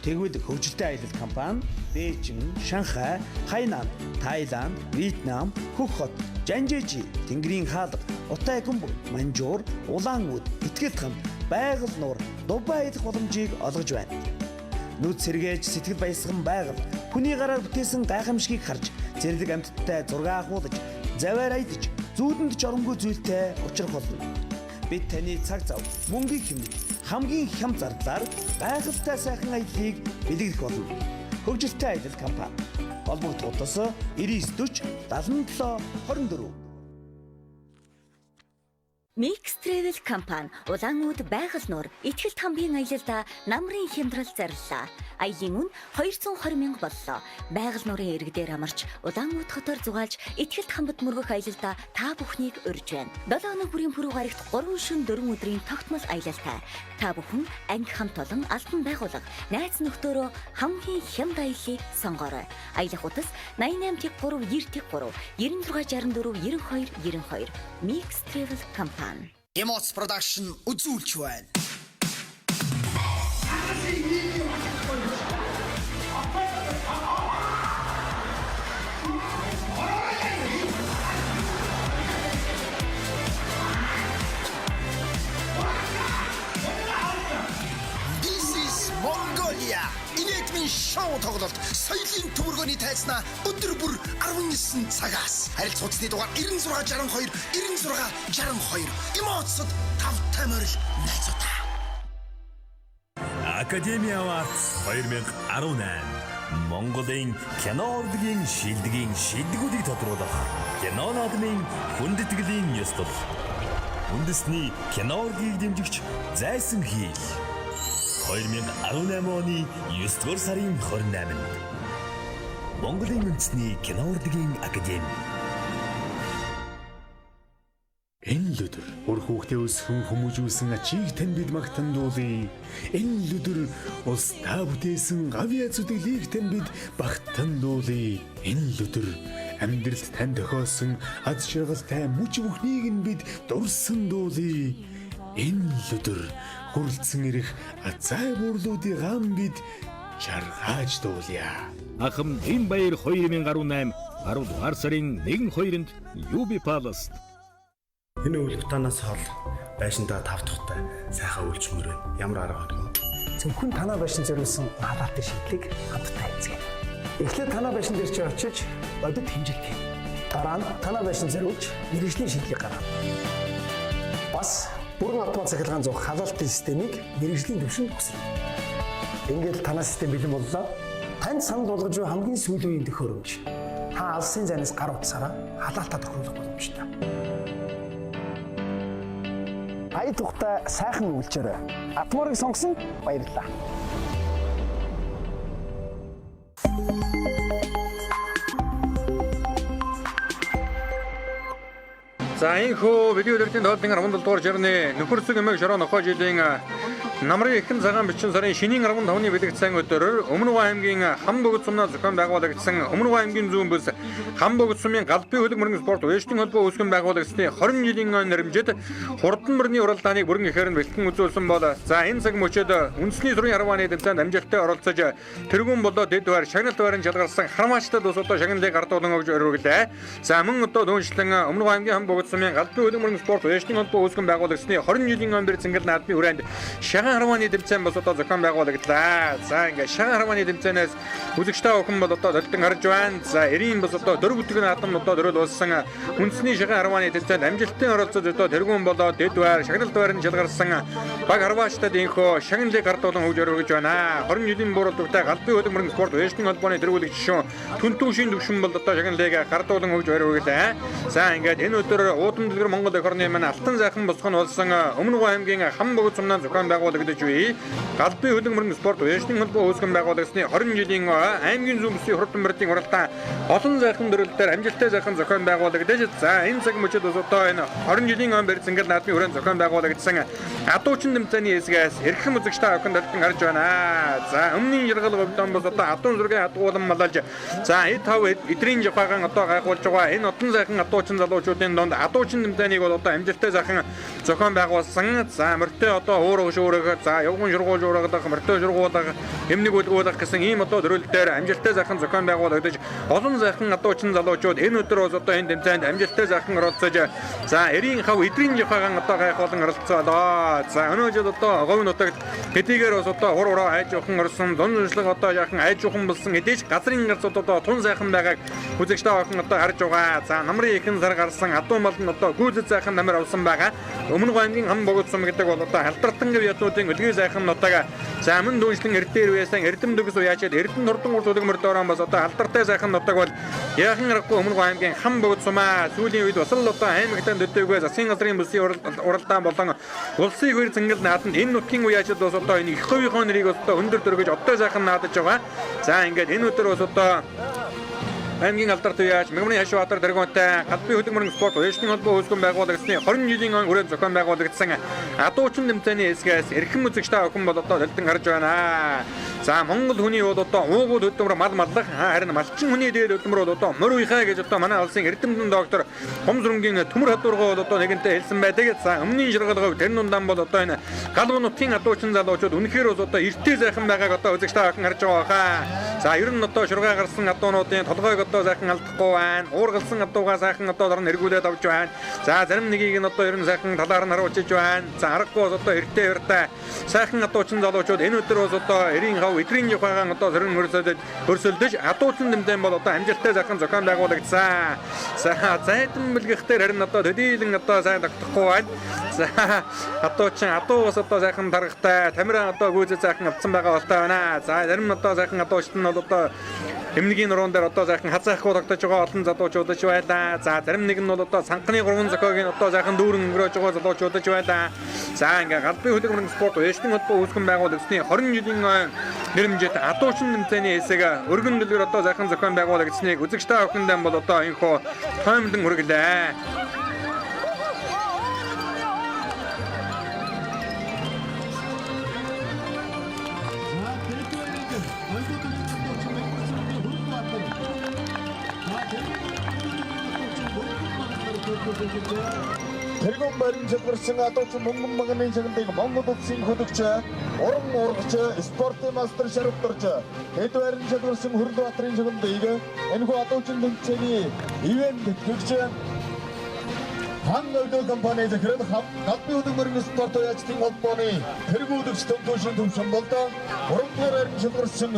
Тэгвэл хөгжилтэй аялал компани Бээжин, Шанхай, Хайнан, Таиланд, Вьетнам, Хөх хот, Жанжээжи, Тэнгэрийн хаалга, Утай гүмбэг, Манжуур, Улаан үд, Итгэлт хамт, Байгаль нуур, Дубай аялах боломжийг олгож байна. Нүд сэргээж, сэтгэл баясган байгаль, хүний гараар бүтээсэн гайхамшигыг харж, зэрлэг амьтдтай зураг авахуулж, завиар аялж, зүүдэнд жоромгүй зүйлтэй учрах болно. Бид таны цаг зав, мөнгийг хэмнэх хамгийн хямд зардлаар гайхалтай сайхан аяллыг бэлэглэх болно. Хөгжилтэй аялал компани. Холбогдох утас 99 40 77 24.
Mix Travel компани Улаанууд байгаль нуур ихтгэлт хамбын аялалда намрын хямдрал зарлалаа. Аялын үн 220 мянга боллоо. Байгаль нуурын ирэг дээр амарч Улаанууд хотоор зугаалж ихтгэлт хамбад мөргөх аялалда та бүхнийг урьж байна. 7 хоног бүрийн пүрэв гарагт 3 шөнө 4 өдрийн тогтмол аялалтай. Та бүхэн анги хамт олон албан байгууллага найз нөхдөөрөө хамгийн хямд аяллыг сонгоорой. Аялах утас 88 3 93 96 64 92 92. Mix Travel компани.
Emots Production үзүүлж байна. This is Mongolia. Инээдмийн шоу тоглолт соёлын төвөргөний тайзнаа өдөр бүр 19 цагаас. Харилцах утасны дугаар 96 62 96 62. Эмоцод тавтай морил найзуудаа.
Academy Awards 2018 Монголын кино урлагийн шилдгийн шилдгүүдийг тодруулах кино наадмын хүндэтгэлийн ёслол. Үндэсний кино урлагийг дэмжигч Зайсан хийл. 2018 оны 9 дугаар сарын 28-нд Монголын үндэсний кино урлагийн академи.
Энэ л өдөр үр хүүхдээ өсгөн хүмүүжүүлсэн ачийг тань бид магтан дуулъя. Энэ л өдөр улс та бүтээсэн гавьяа зүтгэлийг тань бид багтан дуулъя. Энэ л өдөр амьдралд тань тохиосон аз жаргалтай мөч бүхнийг нь бид дурсан дуулъя. Энэ л өдөр хүрэлцэн ирэх азай бурлуудын гам бид жаргааж дуулъя.
Ахам Дин баяр 2018 10 дугаар сарын 1-2-нд UB Palace.
Энэ үйл утаанаас хол байшиндаа тав тухтай сайхан үйлчмөр байна. Ямар арга вэ?
Зөвхөн танаа байшин зориулсан халаалтын шийдлийг хамтдаа хийцгээе. Эхлээд танаа байшин дээр чи очиж бодит хэмжилт хий. Дараа нь танаа байшин зориулж мэргэжлийн шийдлийг гаргана. Бас бүрэн автомат цахилгаан зуух халаалтын системийг мэргэжлийн түвшинд өсгөнө. Ингээд танаа систем бэлэн боллоо. Танд санал болгож буй хамгийн сүүлийн үеийн төхөөрөмж. Та алсын зайнаас гар утсаараа халаалтаа тохируулах боломжтой. Ая тухтай сайхан үйлчээрэй. Атморыг сонгосон баярлалаа.
За энэхүү видео дэртийн тооллын 17 дугаар жирний нөхөрсөг эмээг шороо нохой жилийн намрын ихэн цагаан бичин сарын шинийн 15-ны бэлэг сайн өдөр Өмнө аймгийн Хам богд сумнаа зохион байгуулагдсан Өмнө аймгийн зүүн бүс Хам богд сумын галбын хөлөг мөрөн спорт уяжтын холбоо үүсгэн байгуулагдсны 20 жилийн нэрмжид хурдан мөрний уралдааныг бүрэн ихээр нь бэлтгэн үзүүлсэн бол за энэ цаг мөчид үндэсний сүрийн харвааны тэмцээнд амжилттай оролцож тэргүүн болоо дэд байр шагналт байран шалгарсан хармаачтад ус одоо шагналыг гардуулан өгж өргөлээ. За мөн одоо дүүншлэн Өмнө аймгийн Хам богд сумын галбын хөлөг мөрөн спорт уяжтын холбоо үүсгэн байгуулагдсны 20 жилийн өндөр цэнгэл наадмын хүрээнд шаган харвааны тэмцээн бас одоо зохион байгуулагдлаа. За ингээ шаган харвааны тэмцээнээс үзэгчтэй охин бол одоо долдон харж байна. За 90 бас одоо дөрөв бүтгэн наадам одоо дөрөв болсон үндэсний шаган харвааны тэмцээнд амжилттай оролцож одоо тэргүүн болоо дэд байр шагналт байрны шалгарсан баг харваачтад инхөө шагналыг гардуулан өгж өргөж байна. 20 жилийн бууралдагтай галбын хөлөг мөрөн спорт уяжтын холбооны тэргүүлэгч шүүн түнтүүшийн төвшин бол одоо шагналыг гардуулан өгж өргөлээ. За ингээд энэ өдөр уудам дэлгэр Монгол эх орны маань алтан сайхан босгон болсон Өмнө аймгийн Хам богд сумнаа зохион байгуулагдаж бий. Галбын хөлөг мөрөн спорт уяжтын холбоо үүсгэн байгуулагдсны 20 жилийн аймгийн зүүн бүсийн хурдан мөрдийн уралдаан олон сайхан дөрвөлтөөр амжилттай сайхан зохион байгуулагдаж за энэ цаг мөчид бас одоо энэ 20 жилийн он барь цэнгэл наадмын хүрээнд зохион байгуулагдсан адуучин тэмцээний хэсгээс эрхэм үзэгчтэй охин долдон гарч байна. За өмнөний жаргал говьдон бас одоо адуун зүргийн адгуулан малалж за эд тав эдрийн жавхаагаан одоо гайхуулж байгаа энэ одон сайхан адуучин залуучуудын донд адуучин тэмцээнийг бол одоо амжилттай сайхан зохион байгуулсан. За морьтой одоо уурах шуурах, за явган шургуул шуургалах, морьтой шургуулах, эмнэг үлгүүлэх гэсэн ийм одоо дөрвөлтөөр амжилттай сайхан зохион байгуулагдаж олон сайхан адуучин залуучууд энэ өдөр бас одоо энэ тэмцээнд амжилттай сайхан оролцож за 90 хав эдрийн жавхаагаан одоо гайхуулан оролцоолоо. За өнөө жил одоо говь нутагт хэдийгээр бас одоо хур хураа айж ухан орсон, зун уншлаг одоо яхан айж ухан болсон хэдий ч газрын гарцууд одоо тун сайхан байгааг үзэгч та бүхэн одоо харж байгаа. За намрын ихэн сар гарсан адуу мал нь одоо гүйцэд сайхан намар авсан байгаа. Өмнө говийн хан богд сум гэдэг бол одоо халдартан гэв яднуудын өлгий сайхан нутаг. За мөн дүүншлэн эрдээр үеэсэн Эрдэм төгс уяачаад Эрдэнэ турдан урд төлөг мөрдөөрөн бас одоо алдартай сайхан нутаг бол яахан аргагүй Өмнө Говь аймгийн хан богд сумаа сүүлийн үед бас л одоо аймагтай төдийгүй засгийн газрын бүсийн уралдаан болон улсын хөр зингэл нааданд энэ нутгийн уяачид бас одоо энэ их говийнхоо нэрийг бас одоо өндөр дөргөж одоо сайхан наадаж байгаа. За ингээд энэ өдөр бас одоо аймгийн алдарт уяач Мегмөрийн Хашбаатар дэргүүнтэй галбын хөдөлмөрийн спорт уяачны холбоо үүсгэн байгуулагдсны 20 жилийн он хүрээнд зохион байгуулагдсан адуучин тэмцээний хэсгээс эрхэм үзэгч та бүхэн бол одоо дэлдэн харж байна. За Монгол хүний бол одоо уугуул хөдөлмөр мал маллах, харин малчин хүний дээд хөдөлмөр бол одоо морь уяхаа гэж одоо манай улсын эрдэмтэн доктор Хомсрөнгийн төмөр хадуургай бол одоо нэгэнтээ хэлсэн байдаг. За өмнөний шаргалгаа тэр нундаан бол одоо энэ галбын нутгийн адуучин залуучууд үнэхээр бас одоо эртээ сайхан байгааг одоо үзэгч та бүхэн харж байгаа хаа. За ер нь одоо шургай гарсан адуунуудын толгойг одоо сайхан алдахгүй байна. Уургалсан адуугаа сайхан одоо дор нь эргүүлээд авч байна. За зарим нэгийг нь одоо ер нь сайхан талаар нь харуулж байна. За аргагүй бас одоо эртээ өртөө сайхан адуучин залуучууд энэ өдөр бас одоо эрийн хав эдрийн явхайгаан одоо сөрөн хөрсөлдөж адуучин тэмцээн бол одоо амжилттай сайхан зохион байгуулагдсан. За зайдан бэлгэх дээр харин одоо төдийлөн одоо сайн тогтохгүй байна. За адуучин адуу бас одоо сайхан таргатай тамираа одоо гүйцэд сайхан авцсан байгаа болтой байна. За зарим одоо сайхан адуучт нь бол одоо эмнэгийн нуруун дээр одоо сайхан хазаахгүй тогтож байгаа олон залуучуудаж байлаа. За зарим нэг нь бол одоо санхны 3 зохиог нь одоо сайхан дүүрэн өнгөрөөж байгаа залуучуудаж байлаа. За ингээ галбын хөдөлмөрийн спорт уяачны холбоо үүсгэн байгуулагдсны 20 жилийн нэрмжит адуучин тэмцээний хэсэг өргөн дэлгэр одоо сайхан зохион байгуулагдсныг үзэгч та бүхэндээ бол одоо энхүү тоймлон хүргэлээ.
Тэргүүн барин шалгарсан адуучин мөнгөн маганы шагналыг Монгол улсын хөдөгч, уран урагч, спортын мастер Шарвдарч, хэд барин шалгарсан Хөрөлбаатарын шагналыг энэхүү адуучин тэмцээний ивент тэтгэгч Хан өвдөө компани захирал галбын хөдөлмөрийн спорт уяачдын холбооны тэргүүлэгч төвшин төвшин болд 3 дугаар барин шалгарсан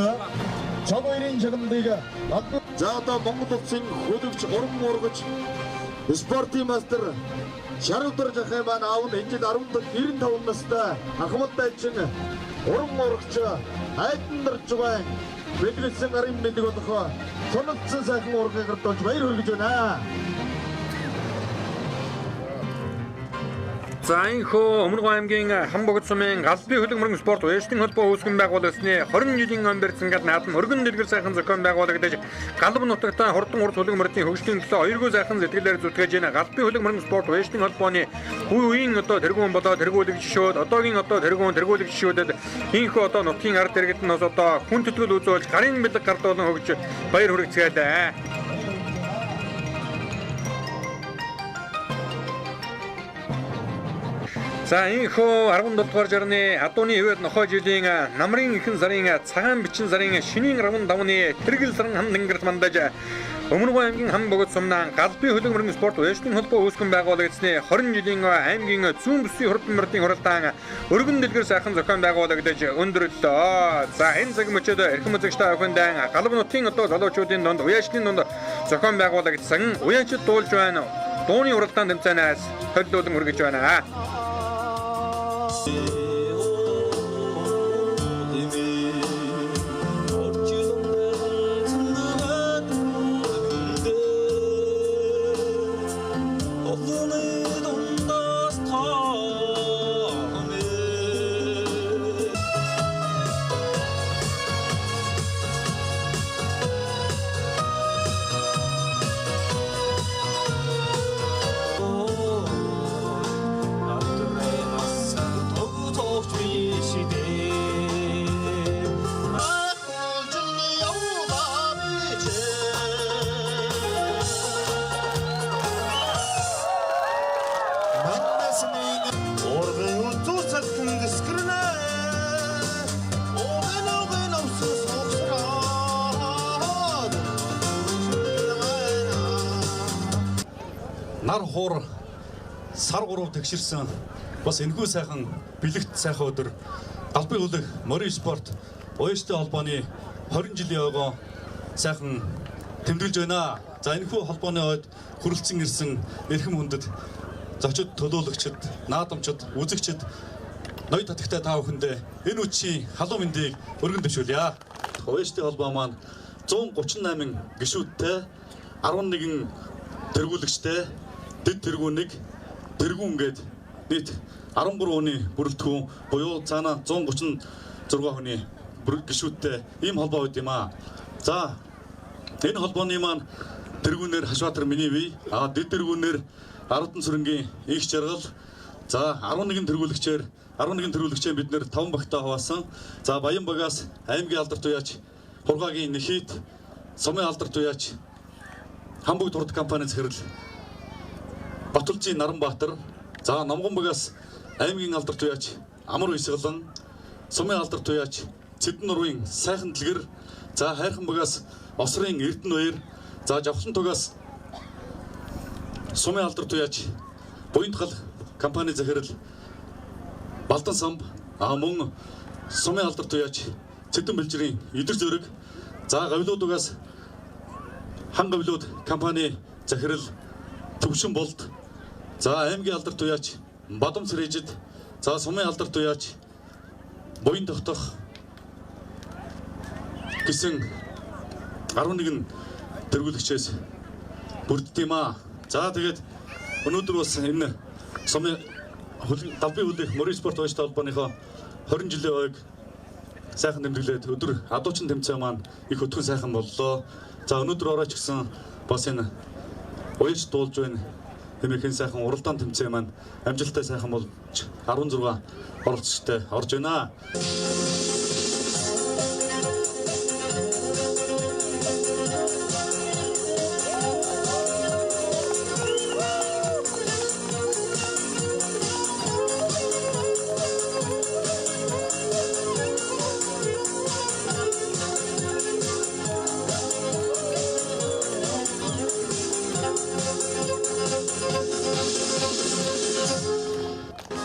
Чогоёрын шагналыг за одоо Монгол улсын хөдөгч, уран урагч, спортын мастер Шарвдар жахын маань аав нь энэ жил 95 настай Ахмад дайчин уран урагч айдандарч байгаа бэлгэлсэн гарын мэдэг болох цуналдсан сайхан ургийг гардуулж баяр хүргэж байна.
За энэхүү Өмнө Говь аймгийн Хан богд сумын галбын хөдөлмөрийн спорт уяачдын холбоо үүсгэн байгуулагдсны 20 жилийн он бэрцэн гал наадам өргөн дэлгэр сайхан зохион байгуулагдаж галбан нутагтаа хурдан урд хөдөлмөрийн хөгжлийн төлөө хоёргүй сайхан сэтгэлээр зүтгэж байна. Галбын хөдөлмөрийн спорт уяачдын холбооны үе үеийн одоо тэргүүн болоо тэргүүлэг жишүүд одоогийн одоо тэргүүн тэргүүлэг жишүүдэд энэхүү одоо нутгийн ард иргэд нь бас одоо хүн төтгөл үзүүлж гарын бэлэг гардуулан хөгж баяр хүргэцгээе. За энэхүү 17 дугаар жарны адууны ивэд нохой жилийн намрын ихэн сарын цагаан бичин сарын шинийн 15-ны тэргэл саран хан тэнгэрт мандаж Өмнө Говь аймгийн хан богд сумнаан галбын хөдөлмөрийн спорт уяачдын холбоо үүсгэн байгуулагдсны 20 жилийн аймгийн зүүн бүсийн хурдан мөрдийн хуралдаан өргөн дэлгэр сайхан зохион байгуулагдаж өндөрлөлөө. За энэ цаг мөчид эрхэм үзэгч та бүхэндээ галбан нутгийн одоо залуучуудын дунд уяачдын дунд зохион байгуулагдсан уяачид дуулж байна. Дууны уралдаан тэмцээнээс холилуулан хүргэж байна.
Нар хуур сар гурав тэгшэрсэн Бас энэхүү сайхан бэлэгт сайхан өдөр Галбын хүлэг морин спорт уяжтай холбооны 20 жилийн ойгоо сайхан тэмдэглэж байна. За энэхүү холбооны ойд хүрэлцэн ирсэн эрхэм хүндэт зочид төлөөлөгчд, наадамчид, үзэгчид, ноёд татагтай та бүхэндээ энэ үдшийн халуун мэндийг өргөн дэвшүүлье. Уяжтай холбоо маань 138 гишүүдтэй, 11 тэргүүлэгчтэй, дэд тэргүүнийг тэргүүн гээд нийт 13 хүний бүрэлдэхүүн буюу цаана 136 хүний гишүүдтэй ийм холбоо байд юм аа. За энэ холбооны маань тэргүүнээр Хашбаатар миний бие, дэд тэргүүнээр Арван сүрэнгийн их жаргал, за 11 тэргүүлэгчээр 11 тэргүүлэгчээ бид нэр 5 багтаа хаваасан. За Баян багаас аймгийн алдарт уяач Хургаагийн Нихит, Сумын алдарт уяач Хамбуг турд компани захирал Батулжийн Наранбаатар, за Номгон багаас аймгийн алдарт уяач Амар Уйсгалан, Сумын алдарт уяач Цэдэн нурвын Сайхан Дэлгэр, за Хайрхан багаас Осрын Эрдэнэ баяр, за Жавхлан тугаас Сумын алдарт уяач Буянтгал компани захирал Балдан самб, мөн Сумын алдарт уяач Цэдэн бэлжрийн Идэр зөрөг, за Гавлуудугаас Хан Гавлууд компани захирал Төвшин болд, за аймгийн алдарт уяач Бадам Цэрэжид, за Сумын алдарт уяач Буян тогтох гэсэн 11 тэргүүлэгчээс бүрддэг юм аа. За тэгээд өнөөдөр бас энэ Сумын Галбын хүлэг морин спорт уяжтай холбооныхоо 20 жилийн ойг сайхан тэмдэглээд өдөр адуучин тэмцээн маань их өтгөн сайхан боллоо. За өнөөдөр орооч гэсэн бас энэ уяж дуулж байна хэмээх энэ сайхан уралдаан тэмцээн маань амжилттай сайхан болж 16 оролцогчтой орж байна.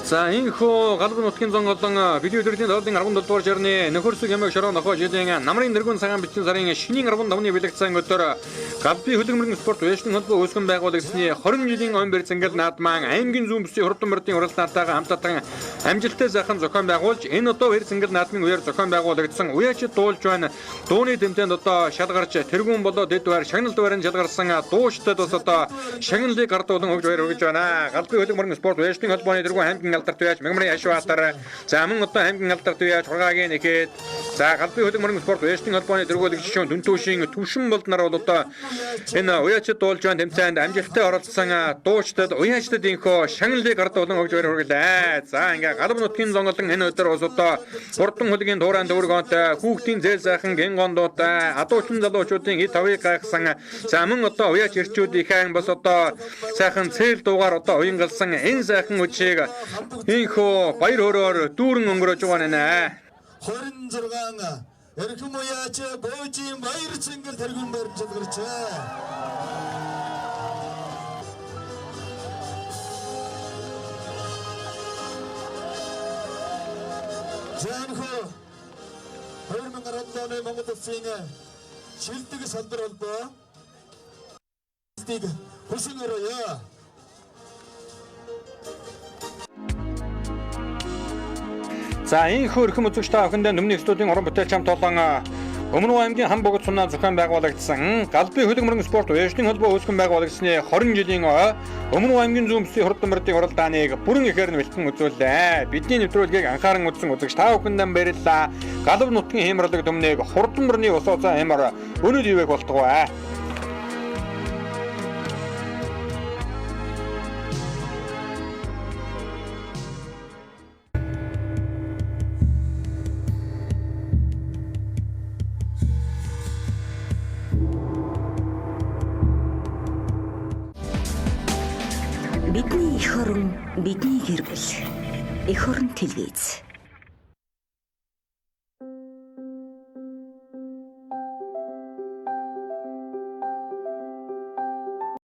За энэхүү галбан нутгийн зон олон бидний өдрийн тоолын 17 дугаар ширний нөхөрсөг ямаг шороо нохоо жилийн намрын нэргүн цагаан бичсэн сарын шинийн 15-ны бэлэгцэн өдөр Галбын хөлөг мөргөн спорт уяжны холбоо үүсгэн байгуулагдсны 20 жилийн ойн бэрцэнгэл наадман аймгийн зүүн бүсийн хурдан мөрдийн уралдаантайгаа хамтатан амжилттай сайхан зохион байгуулж энэ одоо бэрцэнгэл наадмын үеэр зохион байгуулагдсан уяачд дуулж байна. Дууны тэмцээнд одоо шалгарч тэргүүн болоо дэд байр шагнал дууарын шалгарсан дуучдад бас одоо шагналыг гардуулан өгж баяр хүргэж байна. Галбын хөлөг мөргөн спорт уяжны холбооны тэргүүн аймгийн алдарт уяач Мягмарын Ашбаатар, за мөн одоо аймгийн алдарт уяач Хургаагийн Нэхэд, за Галбын хөлөг мөргөн спорт уяжны холбооны тэргүүлэгч шүүн Дүнтүүшийн Төвшин болд нар бол одоо энэ уяачд дуулж байна тэмцээнд амжилттай оролцсон дуучдад уяачдад инхөө шагналыг гардуулан өгж баяр хүргэлээ. За ингээ галб нутгийн зонголон энэ өдөр бас одоо хурдан хөлгийн туурайн дүүргонтой хүүхдийн зээл сайхан гин гондуутай адуучин залуучуудын эд тавыг гайхсан. За мөн одоо уяач ирчүүдийнхээ бас одоо сайхан цээл дуугаар одоо уянгалсан энэ сайхан үдшийг инхөө баяр хөөрөөр дүүрэн өнгөрөөж байгаа нэ.
26 эрхэм уяач Бөөжийн баяр цэнгэл тэргүүн барьж шалгарчээ. За энэхүү 2017 оны Монгол улсын шилдэг салбар холбоо хүсэн өрөөе.
За энэхүү эрхэм үзэгч та бүхэндээ нүмний студийн уран бүтээлч хамт олон Өмнө аймгийн хан богд сумнаа зохион байгуулагдсан Галбын хөлөг мөргөн спорт уяжны холбоо үүсгэн байгуулагдсны 20 жилийн ой Өмнө аймгийн зүүн бүсийн хурдан мөрдийн уралдааныг бүрэн ихээр нь бэлтгэн үзүүллээ. Бидний нэвтрүүлгийг анхааран үзсэн үзэгч та бүхэндээ баярлалаа. Галб нутгийн хямралаг төмнийг хурдан мөрний ус уцаа хямар өнөд ивэх болтугай.
Бидний эх орон, бидний гэр бүл. Эх орон телевиз.